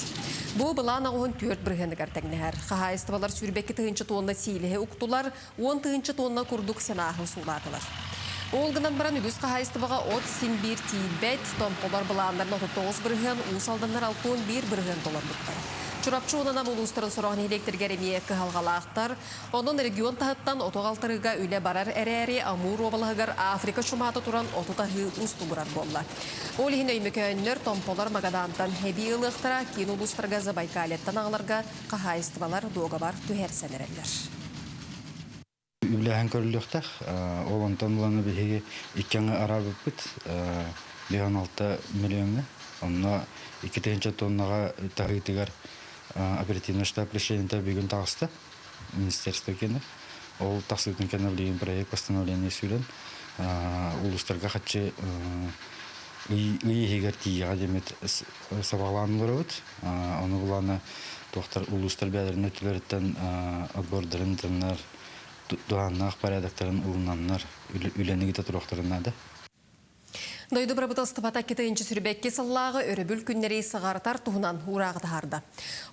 Бу былаан аҕыһын түөрт бырыһыаныгар тэҥнэһэр. Хаһаайыстыбалар сүүрбэкки тыһыынча туонна сиилэһи уктулар, уон тыһыынча туонна курдук сенааһын суулаатылар. Ол гынан баран үгүс хаһаайыстыбаҕа от син биир тиийбэт, томполор былааннарын 39 бырыһыан, Уус Алданнар 61 бырыһыан толорбуттар. Чурапчы уонна Нам улуустарын сорох нэһилиэктэригэр эмиэ кыһалҕалаахтар. Онон регион таһыттан оту аҕалтарыыга үлэ барар эрээри, Амур уобалаһыгар Африка чумаата туран оту таһыы уустугурар буолла. Ол иһин өймөкөөннөр, томполор Магадаантан эбии ылыахтара, киин улуустарга Забайкальеттан аҕаларга хаһаайыстыбалар дуогабар түһэрсэн эрэллэр. Үбүлээһин көрүллүөхтээх. Ол онтон ыланы биһиги икки аҥы араабыппыт. 56 миллиоҥҥа. Онно 2000 тоннаҕа таһыытыгар оперативный штаб решениета бүгүн таҕыста. Министерство кэнэ. Ол тахсыытын кэннэ билигин проект постановление сүүрэн улуустарга хаччы ый иһигэр тиийэҕэ диэммит сабаҕалаан олоробут. Ону булаана туохтар улуустар бэйэлэрин өттүлэриттэн отбордарын тыннар, туһааннаах порядоктарын ылынаннар үлэни ыыта туруохтарын наада. Дойду бырабыыталыстыбата китайынчы сүрбэкки сыллааҕы өрөбүл күннэри сыҕарытар туһунан уурааҕы таһаарда.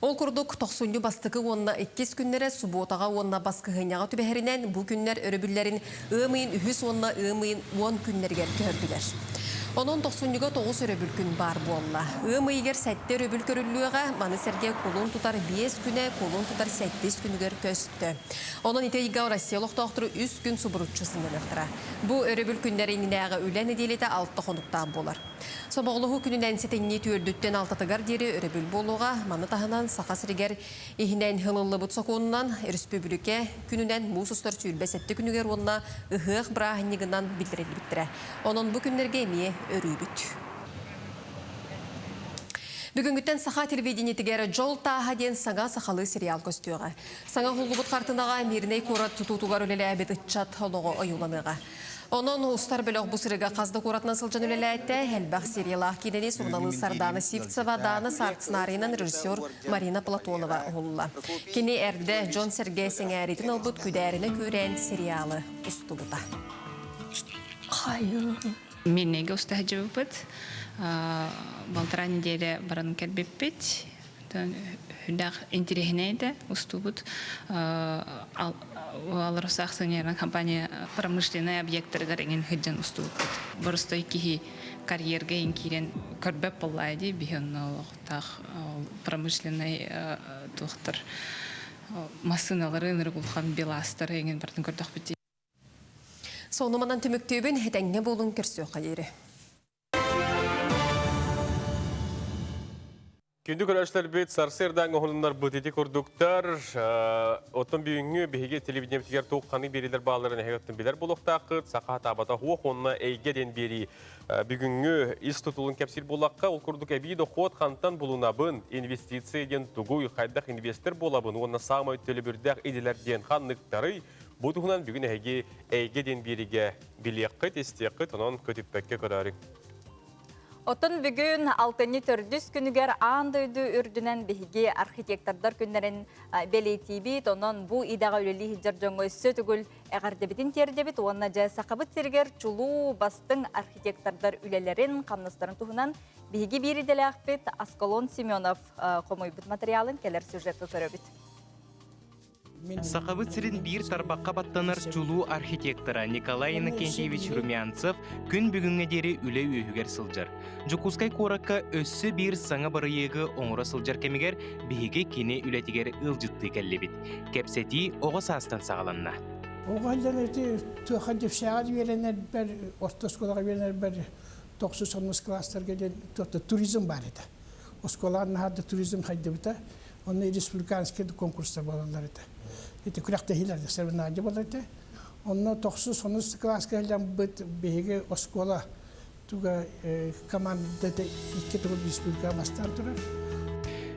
Ол курдук, тохсунньу бастакы уонна иккис күннэрэ субуотаҕа уонна баскыһыанньаҕа түбэһэринэн бу күннэр өрөбүллэрин ыам ыйын үһүс уонна ыам ыйын уон күннэригэр көһөрдүлэр. Онон тохсунньуга тоҕус өрөбүл күн баар буолла. Ыам ыйыгар сэттэ өрөбүл көрүллүөҕэ, маны сэргэ кулун тутар биэс күнэ кулун тутар сэттис күнүгэр көстө. Онон ити ыйга Россия олохтоохтору үс күн субуруччу сынньаныахтара. Бу өрөбүл күннэр иннинээҕи үлэ нэдиэлэтэ алта хонуктаах буолар. Сомоҕолоһуу күнүнэн сэтинньи түөрдүттэн алтатыгар диэри өрөбүл буолуоҕа. Маны таһынан Саха сиригэр иһинэн ылыллыбыт сокуонунан өрөспүүбүлүкэ күнүнэн муус устар 27 күнүгэр уонна ыһыах бырааһынньыгынан биллэриллибиттэрэ. Онон бу күннэргэ эмиэ өрүүбүт. Бүгүҥҥүттэн саха телевидениетигэр Дьол тааһа диэн саҥа сахалыы сериал көстүөҕэ. Саҥа уһуллубут хартынаҕа Мирнэй куорат тутуутугар үлэлээбит ыччат олоҕо ойууланыаҕа. Онон устар бөлөх бу сырыыга хас да куоратынан сылдьан үлэлээтэ. Элбэх сериялаах киинэни суруналыыс Сардаана Сивцева, Даана Сард сценарийынан режиссер Марина Платонова уһулла. Кини эрдэ дьон-сэргэ сэҥээриитин ылбыт Күдээринэ күүрээн сериалы устубута. Мирнэйгэ уста сылдьыбыппыт. Балтараа неделя баран кэлбиппит. Үрдээх интэриэһинэй этэ устуубут. Алроса акционернай компания промышленнай объектарыгар эҥин сылдьан устубуппут. Боростой киһи карьерга иҥ киирэн көрбөт буоллаа дии биһи онно олохтоох промышленнай туохтар массыыналары ынырык улахан белазтары эҥин барытын көрдөхпүт дии. Сонуманан түмүктүүбүн этэҥҥэ буолун көрсүөххэ диэри. Күндү көрөөччүлэрбит, сарсыардаҥ уһуннарбыт ити курдуктар. Оттон бүгүҥҥү биһиги телевидениебитигэр туох ханнык биэриилэр баалларын эһиги оттон билэр буолуохтааххыт. Саха хатаабата суох уонна эйгэ диэн биэрии бүгүҥҥү ис тутулун кэпсиир буоллахха, ол курдук эбии дохуот хантан булунабын, инвестиция диэн тугуй, хайдах инвестор буолабын уонна саамай төлөбүрдээх идэлэр диэн ханныктарый? Бу туһунан бүгүн эһиги эйгэ диэн биэриигэ билиэххит, истиэххит, онон көтүппэккэ көрөөрүҥ. Оттон бүгүн алтынньы төрдүс күнүгэр аан дойду үрдүнэн биһиги архитектордар күннэрин бэлиэтиибит. Онон бу идэҕэ үлэлии сылдьар дьоҥҥо өссө төгүл эҕэрдэбитин тиэрдэбит уонна дьэ Сахабыт сиригэр чулуу бастыҥ архитектордар үлэлэрин, хамнастарын туһунан биһиги биир идэлээхпит Аскалон Семенов хомуйбут материалын кэлэр сюжекка көрөбүт. Сахабыт сирин биир тарбахха баттанар чулуу архитектора Николай Иннокентьевич Румянцев күн бүгүҥҥэ диэри үлэ үөһүгэр сылдьар. Дьокуускай куоракка өссө биир саҥа бырайыагы оҥоро сылдьар кэмигэр биһиги кини үлэтигэр ыалдьыттыы кэллибит. Кэпсэтии оҕо саастан саҕаланна. Оҕо сылдьан ити туохха дьэпсээҕэр үөрэнэрбэр, орто оскуолаҕа үөрэнэрбэр тохсус онус класстарга диэн туризм баар этэ. Оскуолаҕа наһаа да туризм хайдыбыта. Онно республиканскай конкурстар буолаллар этэ. Ити күрэхтэһиилэр соревнование буолар этэ. Онно тохсус онус кылааска сылдьаммыт биһиги оскуола туга командата икки төгүл республикаҕа бастаан турар.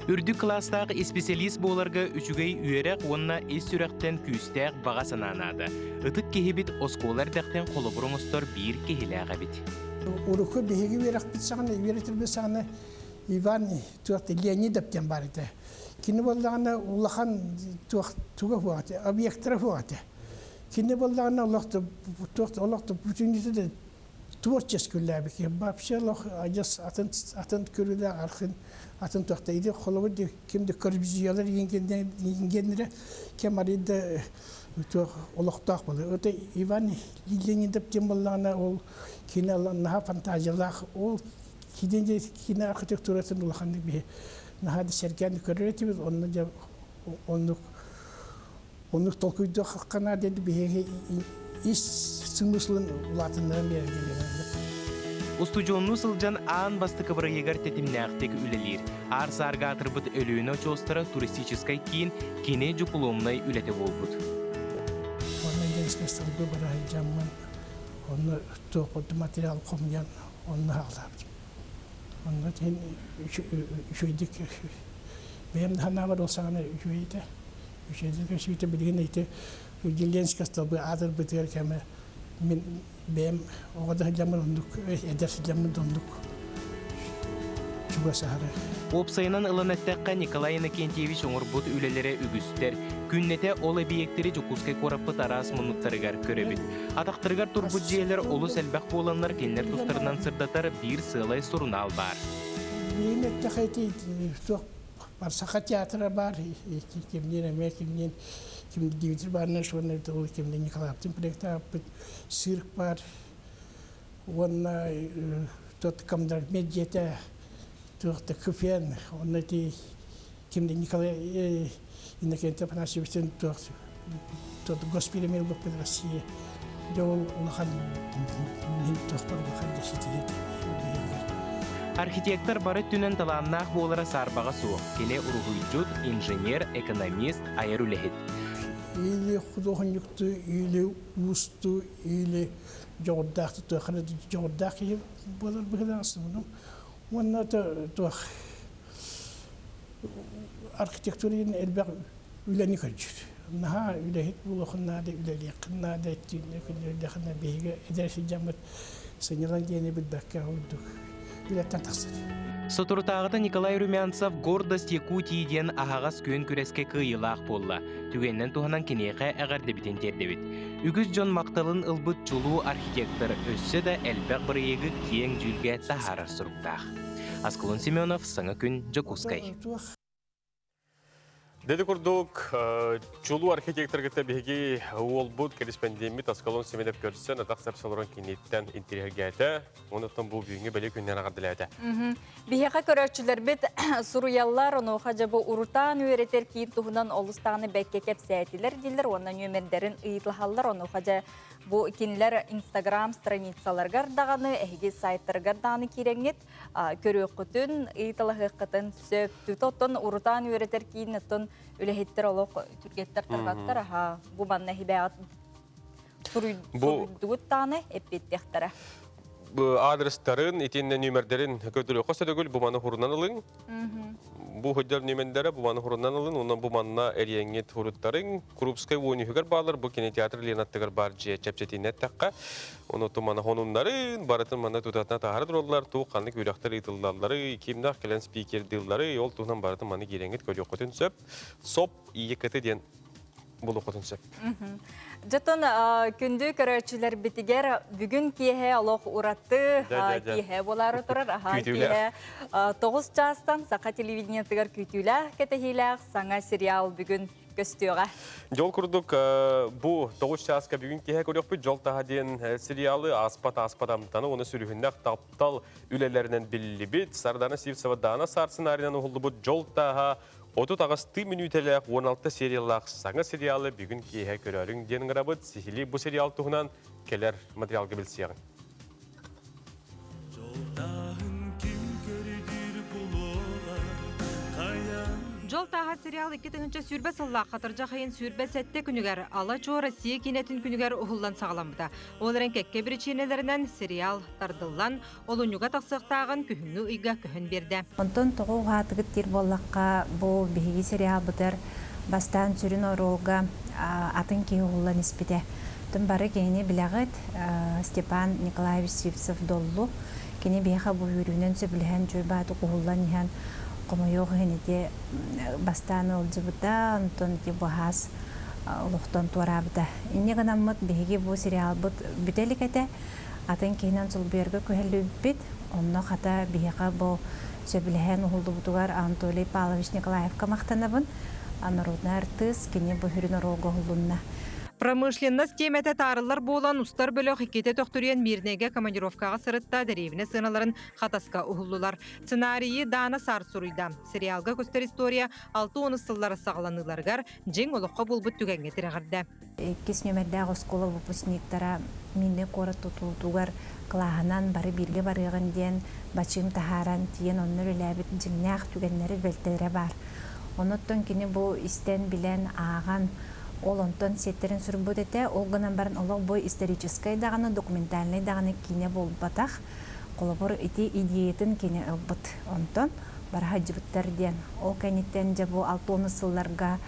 Үрдүк кылаастаах исписэлиис буоларга үчүгэй үөрэх уонна ис сүрэхтэн күүстээх баҕа санаа наада. Ытык киһибит оскуола эрдэхтэн холобур оҥостор биир киһилээх эбит. Урукку биһиги үөрэхпит саҕана, үөрэтэрбит саҕана Иван туох Леонидов диэн баар этэ. Кини буоллаҕына улахан туох туга суох этэ, объектара суох этэ. Кини буоллаҕына олох туох олох бүтүннүүтэ да творческий үлэлээбит киһи. Вообще олох адьас атын атын көрүүлээх архын атын туохта иди холобур ким да Корбюзьелар ингеннere кем арыйда туох олохтоох буолар. Это Иван Леонидов диэн буоллаҕына ол кини наһаа фантазиялаах ол Киинэ киинэ архитектуратын улаханнык биһи наһаа да сэргээн көрөр этибит, онно дьэ оннук оннук толкуйдуохха наада биһиги ис смыслын улаатыннаран биэрэргэ диэн. Устудьуоннуу сылдьан аан бастакы бырайыагар тэтимнээхтик үлэлиир. Аар-саарга аатырбыт Өлүөнэ очуостара туристическай киин кини дьупулуомнай үлэтэ буолбут. Онно Ленскэй столбы бара сылдьаммын, онно туох материал хомуйан онно хаалаабытым. Онно иһин үчүгэйдик бэйэм да санаабар ол саҕана үчүгэй этэ. Үчүгэйдик көстүбүтэ билигин ити Дилленскэй столбы аатырбытыгар кэмэ мин бэйэм оҕо да сылдьаммын оннук эдэр сылдьаммын да оннук чугас аһары. Уопсайынан ылан эттэххэ, Николай Иннокентьевич оҥорбут үлэлэрэ үгүстэр. Күннэтэ ол эбийиэктэри Дьокуускай куораппыт араас муннуктарыгар көрөбүт. Атахтарыгар турбут дьиэлэр олус элбэх буоланнар кинилэр тустарынан сырдатар биир сыалай сурунаал баар. Билигин эттэххэ ити туох бар Саха театра баар, кимниин эмиэ кимниин ким Дмитрий Иванович уонна ол кимниин Николаевтын проектаабыт цирк баар уонна тот комдрагмет дьиэтэ туох да куфен онно ити кимде Николай Иннокентий Афанасьевичтин туох тот госпиремел буппут Россия дьэ ол улахан мин туохпар улахан дьэ ситиһиэтэ. Архитектор бары өттүнэн талааннаах буолара саарбаҕа суох. Кини уруһуйдьут, инженер, экономист, айар үлэһит. Или худуоһунньуктуу, или уустуу, или дьоҕурдаах туоххана дьоҕурдаах киһи буолар быһыылаах сымыным. Уонна туох архитектура диэн элбэх үлэни көрдүүр. Наһаа үлэһит буолуоххун наада, үлэлиэххин наада, түүннэ күннэрдэххинэ биһиги эдэр сылдьаммыт сынньалаҥ диэни билбэккэ ордук үлэттэн тахсар. Соторутааҕыта Николай Румянцев «Гордость Якутии» диэн аһаҕас күөн күрэскэ кыайыылаах буолла. Түгэнинэн туһанан киниэхэ эҕэрдэбитин тиэрдэбит. Үгүс дьон махталын ылбыт чулуу архитектор өссө да элбэх бырайыагы киэҥ дьүүлгэ таһаарар соруктаах. Аскалон Семенов, Саҥа күн, Дьокуускай. Деди курдук, чулуу архитектор кытта биһиги уолбут корреспондеммит Аскалон Семенов көрсөн, атах сапсаларын киниттэн интириһэргээтэ. Онуттан бу бүгүҥҥү бэлиэ күннэн аҕардылаата. Биһиэхэ көрөөччүлэрбит суруйаллар, онуоха дьэ бу урутаан үөрэтэр киин туһунан олус даҕаны бэккэ кэпсээтилэр дииллэр уонна нүөмэрдэрин ыйыталаһаллар. Онуоха дьэ Бу кинилэр Инстаграм страницаларыгар даҕаны, эһиги сайтарыгар даҕаны киирэҥҥит көрүөххүтүн, ыйыталаһыаххытын сөп. Оттон урутаан үөрэтэр киин оттон үлэһиттэр олох түргэттэр тарҕаттар аха бу манна хибээҕит суруйдугут даҕаны эппиэттиэхтэрэ. Адрестарын, итиннэ нүмердэрин көрдөрүөххэ сөдөгүл бу маны хурунан ылыҥ. Бу хыдьар нүмендэрэ бу маны хурунан ылын, онон бу манна эриэҥҥит хуруттарыҥ. Крупскай уонүһүгэр баалар, бу кинотеатр Ленаттыгар бар дьиэ чэпчэтиинэ эттэххэ. Ону тумана хонуннарын, барытын манна тутатына таһара тураллар, туох ханнык үрэхтэр ыытыллаллары, кимнах кэлэн спикердыыллары, ол туһунан барытын маны киирэҥҥит көрүөххүтүн сөп. СОП ИЕКТ диэн булуоххутун сөп. Дьотон күндү көрөөччүлэрбитигэр бүгүн киэһэ олох ураты киэһэ буолаары турар. Аха киэһэ 9 чаастан Саха телевидениетыгар күүтүүлээх, кэтэһиилээх саҥа сериал бүгүн көстүөҕэ. Дьол курдук бу 9 чааска бүгүн киэһэ көрүөхпүт Дьол таһа диэн сериалы ааспат-ааспат амтаны уонна сүрүһүннэх таптал үлэлэринэн биллибит Сардана Сивцева Даана Саар сценарийынан уһуллубут Дьол тааһа 38 мүнүүтэлээх 16 сериялаах саҥа сериалы бүгүн киэһэ көрөөрүҥ диэн ыҥырабыт. Сиһилии бу сериал туһунан кэлэр материалга билсиэҕиҥ. Дьол тааһа сериал 2020 сыллаах хатырдьах ыйын 27 күнүгэр Ала-Чуо Россия киинэтин күнүгэр уһуллан саҕаламмыта. Ол эрэн кэккэ биричиинэлэринэн сериал тардыллан, олунньуга тахсыахтааҕын күһүҥҥү ыйга көһөн биэрдэ. Онтон тоҕо уһаатыгыт диир буоллахха, бу биһиги сериалбытыгар бастаан сүрүн оруолга атын киһи уһуллан испитэ. Оттон бары кинини билэҕит, Степан Николаевич Сивцев-Доллу. Кини биһиэхэ бу үөрүүнэн сөбүлэһэн дьуй-баатык уһуллан иһэн, хомойуох иһин ити бастаан ыалдьыбыта, онтон ити быһаас олохтон туораабыта. Инньэ гынаммыт биһиги бу сериалбыт бүтэ илик этэ. Атын киһинэн солбуйарга күһэллибиппит. Онно хата биһиэхэ бу сөбүлэһэн уһуллубутугар Анатолий Павлович Николаевка махтанабын. Народнай артыыс, кини бу сүрүн оруолга уһуллунна. Промышленность тиэмэтэ таарыллар буолан, устар бөлөх иккитэ төхтүрүйэн Мирнэйгэ командировкаҕа сырытта, дэриэбинэ сыаналарын Хатаска уһуллулар. Сценарийы Даана Саар суруйда. Сериалга көстөр история 60 сыллар саҕаланыыларыгар дьиҥ олоххо буолбут түгэҥҥэ тирэҕирдэ. Иккис нүөмэрдээх оскуола выпускниктара Миннэ куорат тутуутугар кылааһынан бары бииргэ барыаҕын диэн бачыым таһааран тиийэн онно үлэлээбит дьиҥнээх түгэннэри бэлтэлэрэ баар. Онуттан кини бу истэн, билэн, ааҕан ол онтон сиэттэрин суруйбут этэ. Ол гынан баран олох бу историческай даҕаны, документальнай даҕаны киинэ буолбатах. Холобур, ити идеятын кини ылбыт. Онтон бара сылдьыбыттар диэн. Ол кэнниттэн дьэ бу 60 сылларга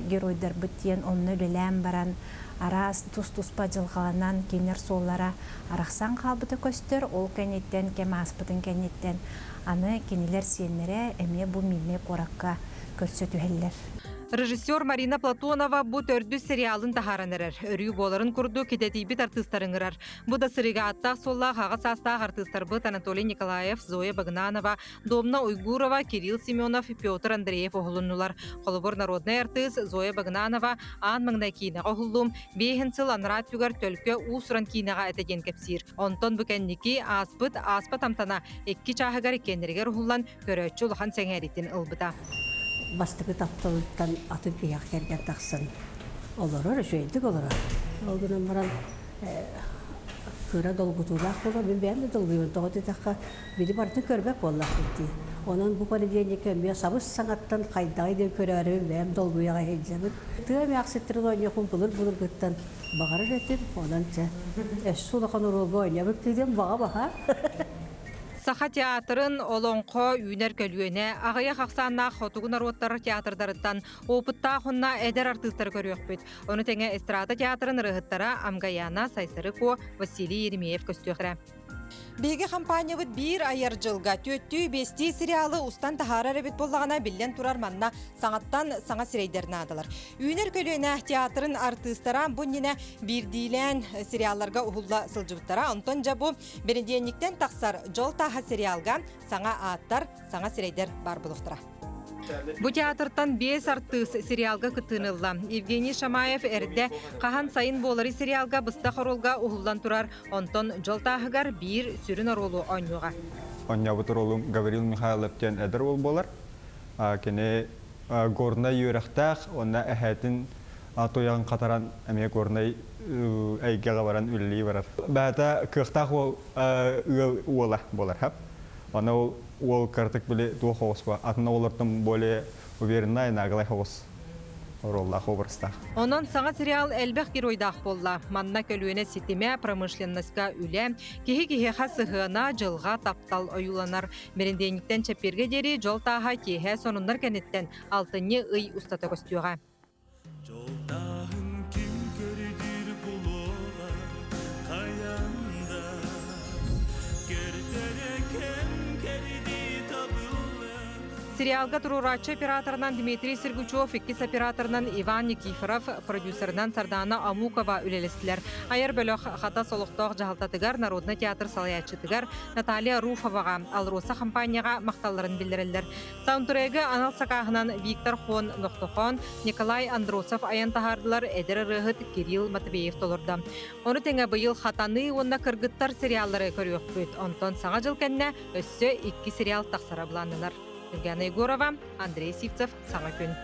геройдарбыт диэн онно үлэлээн баран араас тус-туспа дьылҕаланан кинилэр суоллара арахсан хаалбыта көстөр. Ол кэнниттэн кэм ааспытын кэнниттэн аны кинилэр сиэннэрэ эмиэ бу Мирнэй куоракка көрсө түһэллэр. Режиссер Марина Платонова бу төрдүс сериалын таһааран эрэр. Өрүү буоларын курдук идэтийбит артыыстары ыҥырар. Бу да сырыыга ааттаах-суоллаах аҕа саастаах артыыстарбыт Анатолий Николаев, Зоя Багынанова, Домна Уйгурова, Кирилл Семенов, Петр Андреев уһулуннулар. Холобур, народнай артыыс Зоя Багынанова аан маҥнай киинэҕэ уһуллуум, биэһин сыл анараа өттүгэр Төлкө уус-уран киинэҕэ этэ диэн кэпсиир. Онтон бу кэнники ааспыт ааспат амтана икки чааһыгар иккиэннэригэр уһуллан, көрөөччү улахан сэҥээриитин ылбыта. Бастакы тапталыттан атын киһиэхэ кэргэн тахсан олорор, үчүгэйдик олорор. Ол гынан баран кыра долгутуулаах буолар, мин бэйэм да долгуйабын. Тоҕо диэтэххэ, били барытын көрбөт буоллахпыт дии. Онон бу понедельникка эмиэ сабыс-саҥаттан хайдаҕый диэн көрөөрүбүн бэйэм долгуйаҕа сылдьабын. Тыа эмээхситтэрин оонньуохпун былыр-былыргыттан баҕарар этим. Онон чэ, өссө улахан оруолга оонньообут диэн баҕа баһа. Саха театрын Олоҥхо үүнэр көлүөнэ аҕыйах ахсааннаах хотугу норуоттар театрдарыттан опыттаах уонна эдэр артыыстары көрүөхпүт. Ону тэҥэ эстрада театрын ырыаһыттара Амгаяна Сайсары-Куо, Василий Еремеев көстүөхтэрэ. Биһиги хампаанньабыт биир айар дьылга түөттүү-биэстии сериалы устан таһаарар эбит буоллаҕына, биллэн турар манна саҥаттан саҥа сирэйдэр наадалар. Үүнэр көлүөнэ театрын артыыстара бу иннинэ биирдиилээн сериалларга уһулла сылдьыбыттара. Онтон дьэ бу бэнидиэнньиктэн тахсар Дьол тааһа сериалга саҥа ааттар, саҥа сирэйдэр баар буолуохтара. Бу театртан биэс артыыс сериалга кыттыыны ылла. Евгений Шамаев эрдэ «Хаһан сайын буоларый» сериалга быстах оруолга уһуллан турар, онтон дьол тааһыгар биир сүрүн оруолу оонньуоҕа. Оонньообут оруолум Гаврил Михайлов диэн эдэр уол буолар. Кини горнай үөрэхтээх уонна эһээтин Туйаҕын хатаран эмиэ Горнай эйгэҕэ баран үлэлии барар. Бэйэтэ кыахтаах уол ыал уола буолар хап. Аны ол уол кыратык били туох оҕус ба атын оҕолортон более уверенная наглай оҕус оруоллаах образтаах. Онон саҥа сериал элбэх геройдаах буолла. Манна көлүөнэ ситимэ, промышленноска үлэ, киһи киһиэхэ сыһыана, дьылҕа, таптал ойууланар. Мэрендиэнниктэн чэппиэргэ диэри дьол тааһа киэһэ сонуннар кэнниттэн алтынньы ый устата көстүөҕэ. Дьолтааһын ким көрдүүр булуоҕа хайанда Кэрдэрэ кэм кэрдии табылла Сериалга туруорааччы операторынан Дмитрий Сергучев, иккис операторынан Иван Никифоров, продюсерынан Сардана Амукова үлэлэстилэр. Айар бөлөх Хатас олохтоох дьаһалтатыгар, Народнай театр салайааччытыгар Наталья Руфоваҕа, Алроса компанияҕа махталларын биллэрэллэр. Саундтрегы анал сакааһынан Виктор Хон Нохтохон, Николай Андросов айан таһаардылар, эдэр ырыаһыт Кирилл Матвеев толордо. Ону тэҥэ быйыл Хатаныы уонна Кыргыттар сериаллары көрүөхпүт. Онтон Саҥа дьыл кэннэ өссө икки сериал тахсара былааннанар. Евгения Егорова, Андрей Сивцев, Саҥа күн.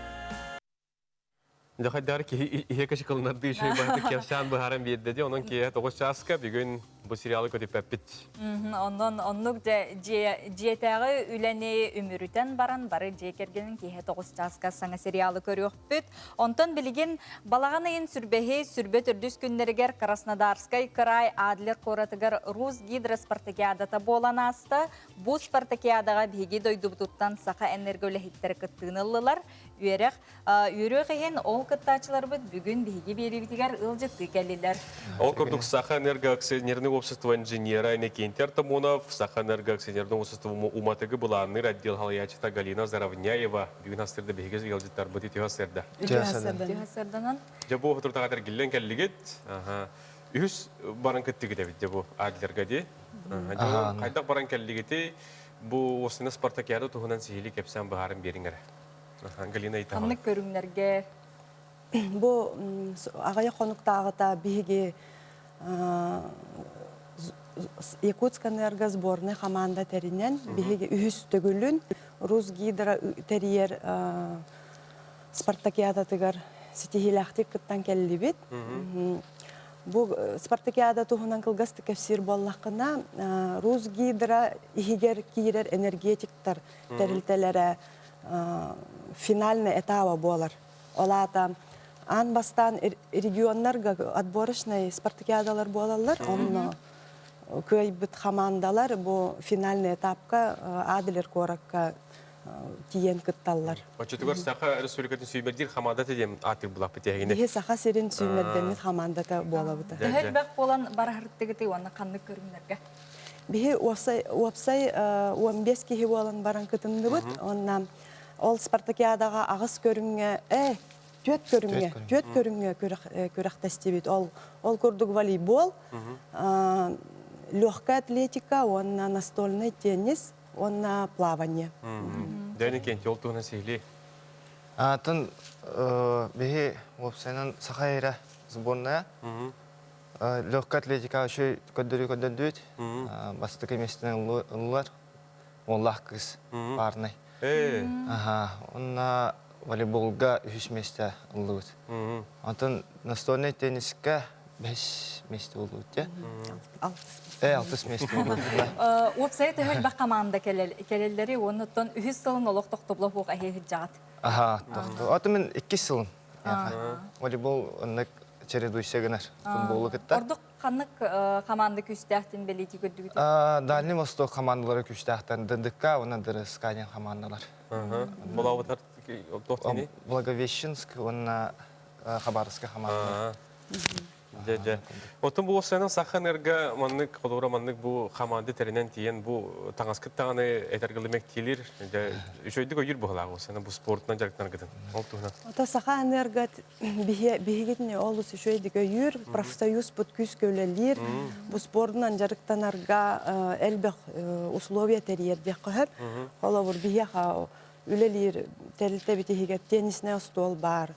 Дьахайдаар киһи иһэ кышыкылынардыы үчүгэй баһытык кэпсээн быһааран биэрдэ дии. Онон киэһэ 9 чааска бүгүн бу сериалы көтүппэппит. Онон оннук дьиэтээҕи үлэни үмүрүтэн баран бары дьиэ кэргэнин киэһэ 9 чааска саҥа сериалы көрүөхпүт. Онтон билигин балаҕан ыйын сүрбэһи сүрбэ төрдүс күннэригэр Краснодарскай кыраай Адлер куоратыгар Русгидро спартакиадата буолан ааста. Бу спартакиадаҕа биһиги дойдубутуттан саха энергоүлэһиттэрэ кыттыыны ыллылар. Үөрэх Үөрүөх иһин ол кыттааччыларбыт бүгүн биһиги биэриибитигэр ыалдьыттыы кэллилэр. Ол курдук Саха энергоакционерный общество инженера Иннокентий Артамонов, Саха энергоакционерный общество уматыгы былаанныыр отдел салайааччыта Галина Заровняева бүгүн астырда биһиги ыалдьыттарбыт үтүө сырда. Үтүө сырданан. Дьэ бу отуртаҕа эргиллэн кэллигит. Үһүс баран кыттыгыт эбит дьэ бу Адлерга дии. Хайдах баран кэллигити бу Осина спартакиада туһунан сиһилии кэпсээн быһааран биэриҥ эрэ. Галина Италова. Ханнык көрүҥнэргэ? Бу аҕыйах хонуктааҕыта биһиги Якутскэнерго сборнай хамаанда тэринэн биһиги үһүс төгүлүн Русгидро тэрийэр спартакиадатыгар ситиһиилээхтик кыттан кэллибит. Бу спартакиада туһунан кылгастык кэпсиир буоллаххына, Русгидро иһигэр киирэр энергетиктар тэрилтэлэрэ финальный этаба буолар. Ол аата аан бастаан регионнарга отборочный спартакиадалар буолаллар. Онно кыайбыт хамаандалар бу финальный этапка Адлер куоракка тиийэн кытталлар. Оччотугар Саха Республикатын сүүмэрдиир хамаандата диэн аатыр булаппыт эһигини. Биһи Саха сирин сүүмэрдэммит хамаандата буолабыта. Төһө элбэх буолан бараһыртыгытый уонна ханнык көрүҥнэргэ? Биһи уопсай, уопсай 15 киһи буолан баран кытынныбыт. Онна ол спартакиадаҕа аҕыс көрүҥҥэ, э, түөрт көрүҥҥэ, түөрт көрүҥҥэ күрэхтэстибит. Ол, ол курдук волейбол, легкая атлетика уонна настольный теннис уонна плавание. Дәни кенти ол туһунан сиһилии. Атын биһи уопсайынан Саха эрэ сборная. Легкая атлетика үчүгэй көрдөрүү көрдөрдүбүт. Бастакы миэстэни ыллылар. Уоллаах кыыс парный. Аха, онно волейболга үһүс миэстэ ыллыбыт. Онтон настольнай теннискэ бэһис миэстэ буолбут дии. Алтыс миэстэ буолбут. Уопсайа төһө элбэх команда кэлэллэри уонна оттон үһүс сылын олох тохтобула суох эһиэ сылдьаҕыт. Аха, тохтоо. Аты мин иккис сылым. Волейбол оннук чередуйся гынар футболу кытта. Ордук ханнык команда күүстээхтин бэлиэтии көрдүгүт? Дальний Восток командалара күүстээхтэн ДДК уонна ДРСК диэн командалар. Булаабытар Благовещенск уонна Хабаровскай командалар. Дьэ, дьэ. Оттон бу уопсайынан Саха Энерго маннык холобура маннык бу хамаанда тэринэн тиийэн бу таҥаскыт даҕаны этэргэ мэктиилир дьэ үчүгэйдик өйүүр быһыылаах уопсайынан бу спортунан дьарыктанаргытын ол туһунан. Ото Саха Энерго биһигитини олус үчүгэйдик өйүүр, профсоюзпут күүскэ үлэлиир, бу спордунан дьарыктанарга элбэх условия тэрийэр диэххэ сөп. Холобур биһиэхэ үлэлиир тэрилтэбит иһигэр теннисный остуол баар,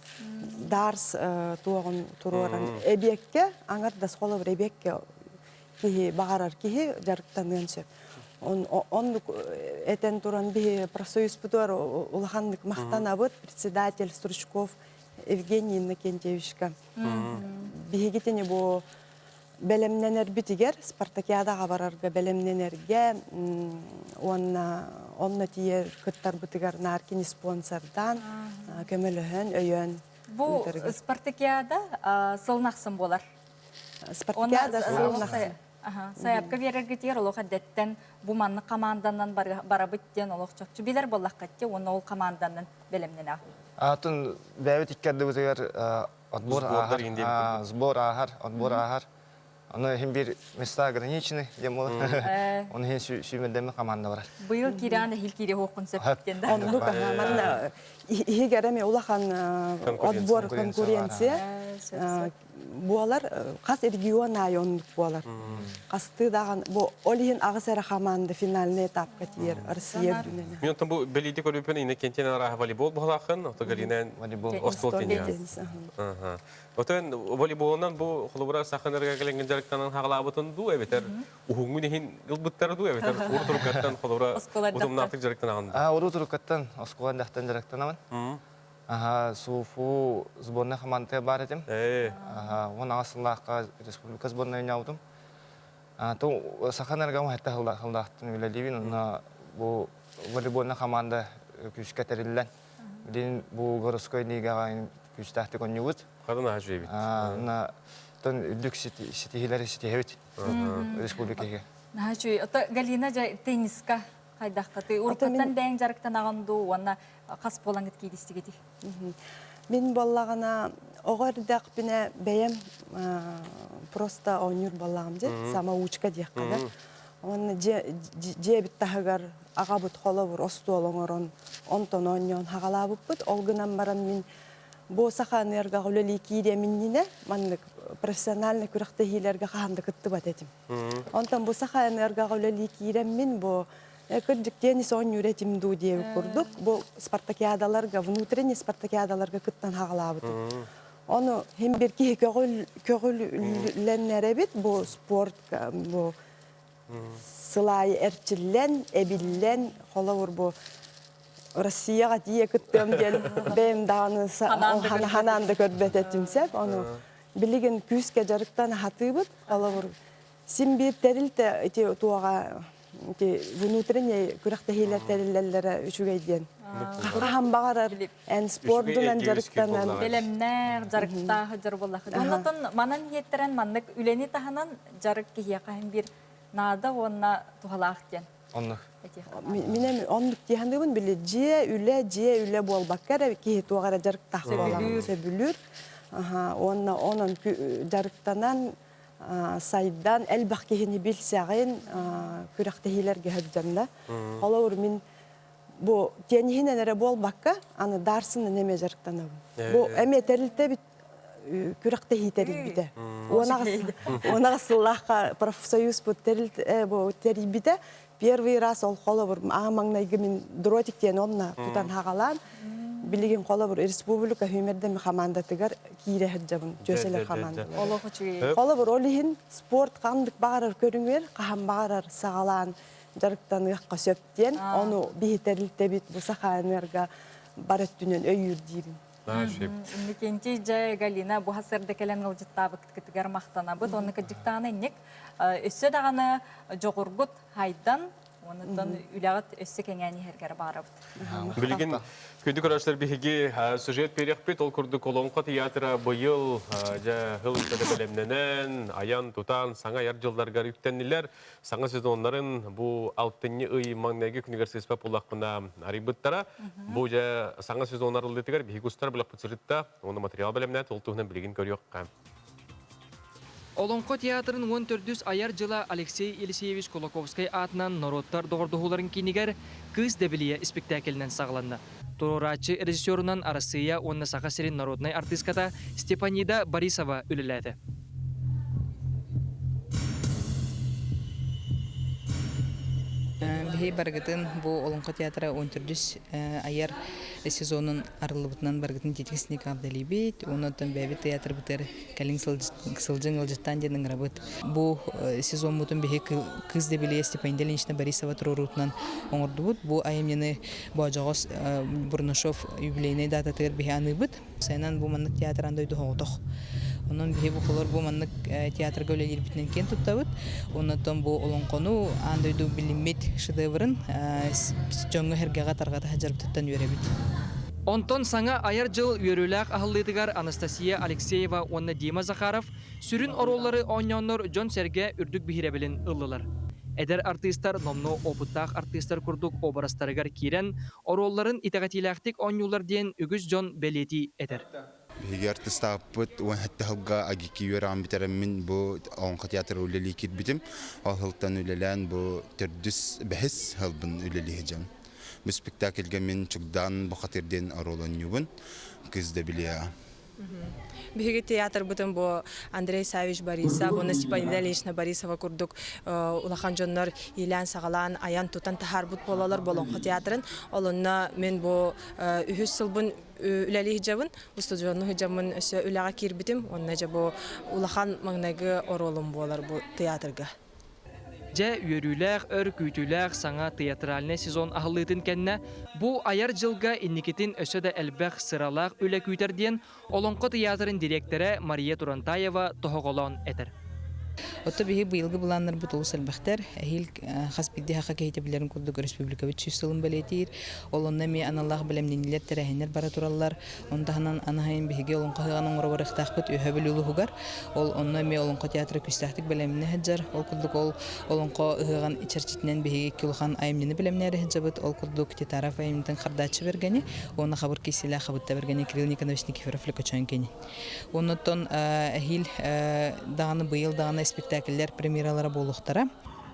дарс туоҕун туруоран эбиэккэ аҥардас холобур эбиэккэ киһи баҕарар киһи дьарыктаныан сөп. Оннук этэн туран биһи профсоюзпутугар улаханнык махтанабыт председатель Стручков. Евгений Иннокентьевичка. Биһигитини бу бэлэмнэнэрбитигэр спартакиадаҕа барарга бэлэмнэнэргэ уонна онно тиийэр кыттарбытыгар наар кини спонсордаан көмөлөһөн өйөөн Бу спартакиада сылын ахсын буолар. Спартакиада сылын ахсын. Сайапка биэрэргитигэр олох эрдэттэн бу маннык команданан барабыт диэн олох чопчу билэр буоллаххытти уонна ол команданан бэлэмнэнэ. Атын бэйэбит икки ардыбытыгар отбор ааһар, сбор ааһар, отбор ааһар. Ону иһин бир места ограничены диэн буолар. Оны иһин сүүмэрдэммит команда барар. Быйыл киирэн эһил киире хуоххун сөп диэн да. Оннук манна иһигэр эми улахан отбор конкуренция буолар хас регион аайы оннук буолар. Хастыы даҕаны бу ол иһин аҕыс эрэ хамаанда финальный этапка тиийэр Россия үрдүнэн. Мен онтон бу бэлиити көрүүпүн Иннокентий арааһа волейбол буолаахын, ото Галина остуол тенниһэ. Отон волейболунан бу холобура саханарга кэлэҥҥин дьарыктанан хаҕалаабытын дуу эбэтэр уһуҥҥун иһин ылбыттара дуу эбэтэр урут уруккаттан холобура утумнаахтык дьарыктанаҕын дуу? Урут уруккаттан оскуола эрдэхтэн дьарыктанабын. Аха, СУФУ сборная хамаандата баар этим. Аха, 16 сыллаахха республика сборная ойнаабытым. То Саха энергоҕа хэтте хылдаахтын үлэлиибин. Онно бу волейбольная команда күүскэ тэриллэн, билин бу городской лигаҕа күүстээхтик оонньуубут. Хатын аһа үчүгэйбит. Онно тон үрдүк ситиһиилэри ситиһэбит республикаҕа. Наһаа үчүгэй. Ото Галина дьэ тенниска хайдаххытый? Уруккуттан бэйэҥ дьарыктанаҕын дуу уонна хас буолаҥҥыт кииристигитий? Мин буоллаҕына оҕо эрдэхпинэ бэйэм просто оонньуур буоллаҕым дьэ, самоучка диэххэ да. Уонна дьиэбит таһыгар аҕабыт холобур остуол оҥорон, онтон оонньоон хаҕалаабыппыт. Ол гынан баран мин бу Саха энерго үлэлии киириэм иннинэ маннык профессиональный күрэхтэһиилэргэ хаһан да кыттыбат этим. Онтон бу Саха энерго үлэлии киирэммин бу кырдьык теннис оонньуур этим дуу диэбит курдук бу спартакиадаларга внутренний спартакиадаларга кыттан хаҕалаабытым. Ону хим бир киһи көҕүллэннэрэбит бу спорт бу сылаайы эрчиллэн, эбиллэн, холобур бу Россияҕа тиийэ кыттыам диэн бэйэм даҕаны ханаан да көрбөт этим сөп. Ону билигин күүскэ дьарыктан аһатыыбыт. Холобур син биир тэрилтэ ити туоҕа ити внутренний күрэхтэһиилэр тэриллэллэрэ үчүгэй диэн. Хаһан баҕарар эн спордунан дьарыктанан бэлэмнээх, дьарыктаах дьар буоллахха. Оннотон манан иһиэттэрэн маннык үлэни таһынан дьарык киһиэхэ иһин биир наада уонна туһалаах диэн. Оннук. Мин эми оннук дии саныыбын били дьиэ үлэ дьиэ үлэ буолбакка эрэ киһи туох эрэ дьарыктаах буолан сөбүлүүр. Уонна онон дьарыктанан сайдан элбэх киһини билсэҕин күрэхтэһиилэргэ сылдьанна. Холобур мин бу тиэньиһинэн эрэ буолбакка аны дарсынан эмиэ дьарыктанабын. Бу эмиэ тэрилтэбит күрэхтэһии тэрийбитэ. Уон сыллаахха профсоюзпут бу тэрийбитэ. Первый раз ол холобур аҕа маҥнайгы мин дротик диэн онно тутан хаҕалаан билигин холобур республика сүүмэрдэммит хамаандатыгар киирэ сылдьабын түөсэлэр хамаандалара. Олох үчүгэй. Холобур ол иһин спорт ханнык баҕарар көрүҥэр хаһан баҕарар саҕалаан дьарыктаныахха сөп диэн ону биһи тэрилтэбит бу Саха энерго бар өттүнэн өйүүр диибин. Инникинчи дьэ Галина бу сырда кэлэн ыалдьыттаабыккытыгар махтанабыт. Онно кырдьыктааны инник өссө даҕаны дьоҕургут хайдан, онуттан үлэҕит өссө кэҥээн иһэргэр баарабыт. Билигин күндү көрөөччүлэр биһиги сюжет биэриэхпит. Ол курдук Олоҥхо театра быйыл дьэ хыл устата бэлэмнэнэн, айан-тутан, саҥа айар дьылларгар үктэннилэр. Саҥа сезоннарын бу алтынньы ый маҥнайгы күнүгэр сыыспа буллахпына арыйбыттара. Бу дьэ саҥа сезон арыллыытыгар биһиги устар бөлөхпүт сырытта. Уонна материал бэлэмнээн ол туһунан билигин көрүөххэ. Олоҥхо театрын 14-үс айар дьыла Алексей Елисеевич Кулаковскай аатынан норуоттар доҕордоһууларын киинигэр Кыыс Дэбилийэ испиктээкилинэн саҕаланна. Туруорааччы режиссерунан Арассыыйа уонна Саха сирин народнай артыыската Степанида Борисова үлэлээтэ. Биһи Биһи барыгытын бу Олоҥхо театра 14 айар сезонун арыллыбытынан барыгытын тиэтиксиник аҕардалиибит. Онон бэйэбит театрбытыгар кэлиҥ сылдьыҥ ыалдьыттаан диэн ыҥырабыт. Бу сезоммутун биһи Кыыс Дэбилийэ Степанида Ильинична Борисова туруоруутунан оҥордубут. Бу айымньыны Боодьоҕос Бурнашов юбилейнай дататыгар биһи аныыбыт. Сайынан бу маннык театр аан дойду соҕотох. Онон биһи бу холор бу маннык театрга үлэлиирбитинэн киэн туттабыт. Оннуттан бу олоҥхону аан дойду билиммит шедеврын дьоҥҥо-сэргэҕэ тарҕата сылдьарбытыттан үөрэбит. Онтон саҥа айар дьыл үөрүүлээх аһыллыытыгар Анастасия Алексеева уонна Дима Захаров сүрүн оруоллары оонньооннор дьон-сэргэ үрдүк биһирэбилин ыллылар. Эдэр артыыстар номнуо опыттаах артыыстар курдук образтарыгар киирэн, оруолларын итэҕэтиилээхтик оонньууллар диэн үгүс дьон бэлиэтии этэр. Биһиги артыыстаабыппыт 17 сылга АГИКИ үөрэҕин бүтэрэммин бу Олоҥхо театры үлэлии киирбитим. Ол сылтан үлэлээн бу төрдүс, бэһис сылбын үлэлии сылдьабын. Бу спектакльга мин Чугдаан Бухатыр диэн оруол оонньуубун. Кыыс да билиэҕэ. Биһиги театрбытын бу Андрей Савич Борисов уонна Степанида Ильинична Борисова курдук улахан дьоннор иилээн-саҕалаан айан-тутан таһаарбыт буолалар Болоҥхо театрын. Ол онно мин бу үһүс сылбын үлэлии сылдьабын. Устудьуоннуу сылдьаммын өссө үлэҕэ киирбитим. Уонна дьэ бу улахан маҥнайгы оруолум буолар бу театрга. Дьэ, үөрүүлээх, өр күүтүүлээх саҥа театральнай сезон аһыллыытын кэннэ бу айар дьылга инникитин өссө да элбэх сыралаах үлэ күүтэр диэн Олоҥхо тыйаатырын дириэктэрэ Мария Турантаева тоһоҕолоон этэр. Отто биһи быйылгы былааннарбыт олус элбэхтэр. Эһиил хас биирдии саха киһитэ билэрин курдук өрөспүүбүлүкэбит сүүс сылын бэлиэтиир. Ол онно эмиэ аналлаах бэлэмнэниилэр, тэрээһиннэр бара тураллар. Ону таһынан анаһайын биһиги олоҥхо ыһыаҕын оҥоро барыахтаахпыт Үөһээ Бүлүү улууһугар. Ол онно эмиэ олоҥхо театра күүстээхтик бэлэмнэнэ сылдьар. Ол курдук ол олоҥхо ыһыаҕын чэрчитинэн биһиги икки улахан айымньыны бэлэмнээри сылдьабыт. Ол курдук Титаров айымньытын Хардааччы Бэргэни уонна Хабыр Киселээх Хабытта Бэргэни Кирилл Никонович Никифоров Лөкөчөөн кини. Оннуттан эһиил даҕаны быйыл даҕаны испэктээкиллэр премьералара буолуохтара.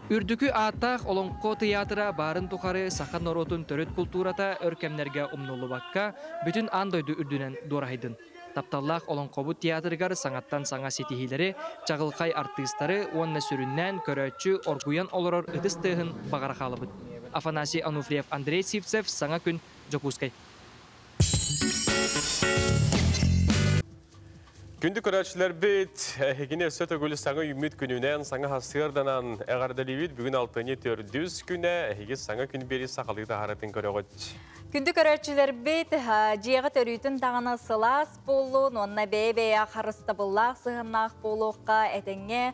Үрдүкү ааттаах Олоҥхо тыйаатыра баарын тухары саха норуотун төрүт култуурата өр кэмнэргэ умнуллубакка, бүтүн аан дойду үрдүнэн дуораһыйдын. Тапталлаах Олоҥхобут театрыгар саҥаттан саҥа ситиһиилэри, чаҕылхай артыыстары уонна сүрүннээн көрөөччү оргуйан олорор ытыс тыаһын баҕара хаалабыт. Афанасий Ануфриев, Андрей Сивцев, Саҥа күн, Дьокуускай. Күндү көрөөччүлэрбит, эһигини өссө төгүл саҥа үүммүт күнүнэн, саҥа сарсыарданан эҕэрдэлиибит. Бүгүн алтынньы төрдүс күнэ, эһиги саҥа күн биэри сахалыы таһааратын көрөҕүт. Күндү көрөөччүлэрбит, дьиэҕэ төрүүтүн даҕаны сылаас буоллун уонна бэйэ-бэйэ харыстабыллаах сыһыаннаах буолуохха этэҥҥэ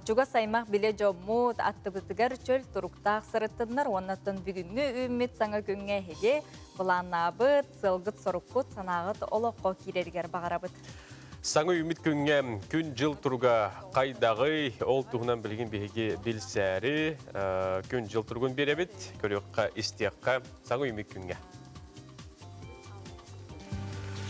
чугас аймах билэ дьоммут аттыбытыгар чөл туруктаах сырыттыннар уонна бүгүҥҥү үүммүт саҥа күҥҥэ эһиги Былааннаабыт, сыалгыт-соруккут, санааҕыт олоххо киирэригэр баҕарабыт. Саҥа үүммүт күҥҥэ күн-дьыл туруга хайдаҕый? Ол туһунан билигин биһиги билсээри күн-дьыл туругун биэрэбит. Көрүөххэ, истиэххэ саҥа үүммүт күҥҥэ.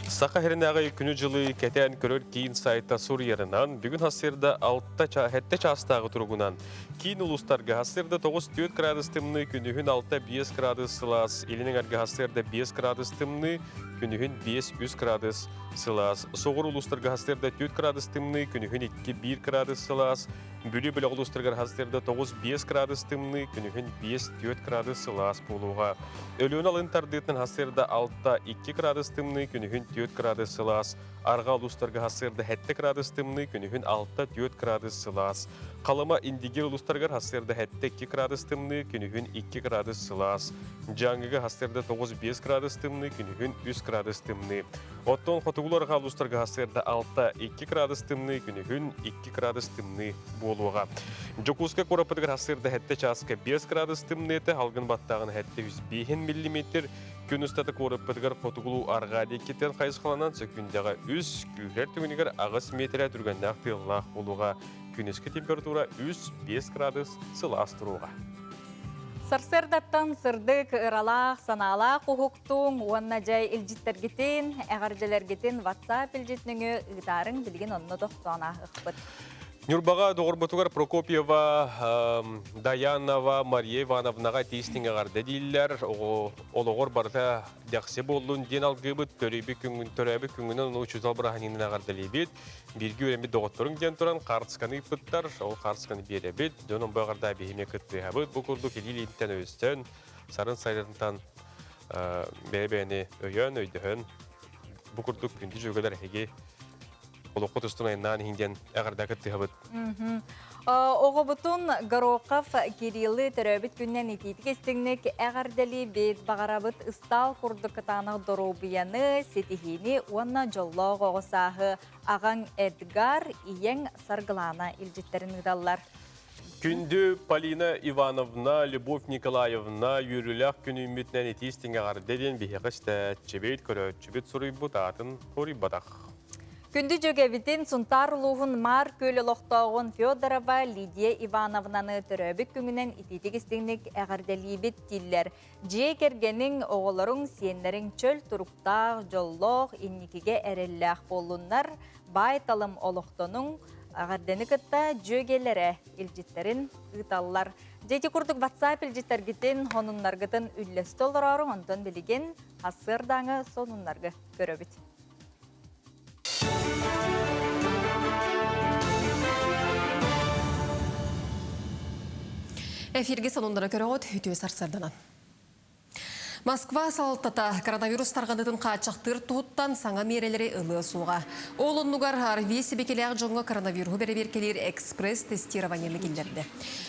Саха сиринээҕи күнү-дьылы кэтээн көрөр киин сайта суруйарынан, бүгүн сарсыарда 6 7 чаастааҕы туругунан Киин улуустарга сарсыарда 9-4 градус тымныы, күнүһүн 6-5 градус сылаас, илин эҥэргэ сарсыарда 5 градус тымныы, күнүһүн 5-3 градус сылаас. Соҕуруу улуустарга сарсыарда 4 градус тымныы, күнүһүн 2-1 градус сылаас. Бүлүү бөлөх улуустарыгар сарсыарда 9-5 градус тымныы, күнүһүн 5-4 градус сылаас буолуоҕа. Өлүөнэ алын тардыытынан сарсыарда 6-2 градус тымныы, күнүһүн 4 градус сылаас. Арҕаа улуустарга сарсыарда 7 градус тымныы, күнүһүн 6-4 градус сылаас. Халыма Индигир улуустарыгар сарсыарда 7-2 градус тымныы, күнүһүн 2 градус сылаас. Дьааҥыга сарсыарда 9-5 градус тымныы, күнүһүн 3 градус тымныы. Оттон хотугулуу арҕаа улуустарга сарсыарда 6-2 градус тымныы, күнүһүн 2 градус тымныы буолуоҕа. Дьокуускай куораппытыгар сарсыарда 7 чааска 5 градус тымныыта, салгын баттааҕын 705 миллиметр, Күн устата куораппытыгар хотугулуу-арҕаа диэкиттэн хайысхаланан сөкүүндэҕэ үс, күүһүрэр түгэнигэр 8 миэтэрэ түргэннээх тыаллаах буолуоҕа. Күнүскү температура 3-5 градус сылаас туруоҕа. Сарсыардаттан сырдык, ыралаах, санаалаах уһуктуҥ уонна дьэ илдьиттэргитин, эҕэрдэлэргитин WhatsApp илдьит нөҥүө ыытаарыҥ билигин онно тохтоон ааһыахпыт. Ньурбаҕа доҕорбутугар Прокопьева Даянова Мария Ивановнаҕа тиистиҥ эҕэрдэ дииллэр. Олоҕор барыта дэхси буоллун диэн алгыыбыт. Төрөбүт күҥҥүн төрөөбүт күҥҥүнэн учуутал бырааһынньыгынан эҕэрдэлиибит. Бииргэ үөрэммит доҕотторуҥ диэн туран хаартысканы ыыппыттар. Ол хаартысканы биэрэбит. Дьон бу эҕэрдэ биһиэхэ кыттыһабыт. Бу курдук илии-илииттэн өйөстөн, сарын сайрынтан бэйэ-бэйэни өйөөн, өйдөһөн бу курдук күндү дьүөгэлэр эһиги олоххо тустун айаннаан иһин диэн эҕэрдэ кыттыһабыт. Оҕобутун Горохов Кириллы төрөөбүт күннэн итиитик истиҥник эҕэрдэлиибит, баҕарабыт ыстаал курдук кытаанах доруобуйаны, ситиһиини уонна дьоллоох оҕо сааһы аҕаҥ Эдгар, ийэҥ Саргылаана илдьиттэрин ыыталлар. Күндү Полина Ивановна, Любовь Николаевна үөрүүлээх күн үүммүтүнэн итии истиҥ эҕэрдэ диэн биһиэхэ истээччибит, көрөөччүбүт суруйбут аатын суруйбатах. Күндү дьүөгэбитин Сунтаар улууһун Маар Күөл олохтооҕун Федорова Лидия Ивановнаны төрөөбүт күҥүнэн итиитик-истиҥник эҕэрдэлиибит дииллэр. Дьиэ кэргэниҥ, оҕолоруҥ, сиэннэриҥ чөл туруктаах, дьоллоох, инникигэ эрэллээх буоллуннар, баай-талым олохтонуҥ, эҕэрдэни кытта дьүөгэлэрэ илдьиттэрин ыыталлар. Дьэ ити курдук WhatsApp илдьиттэргитин, сонуннаргытын үллэстэ олорооруҥ, онтон билигин сарсыардааҥы сонуннаргы көрөбүт. Эфирге сонундары көрөҕүт, үтүө сарсыарданан. Москва салалтата коронавирус тарҕаныытын хааччахтыыр туһуттан саҥа миэрэлэри ылыа суоҕа. Ол оннугар АРВИ сибикилээх дьоҥҥо коронавируһу бэрэбиэркэлиир экспресс-тестированиены киллэрдэ.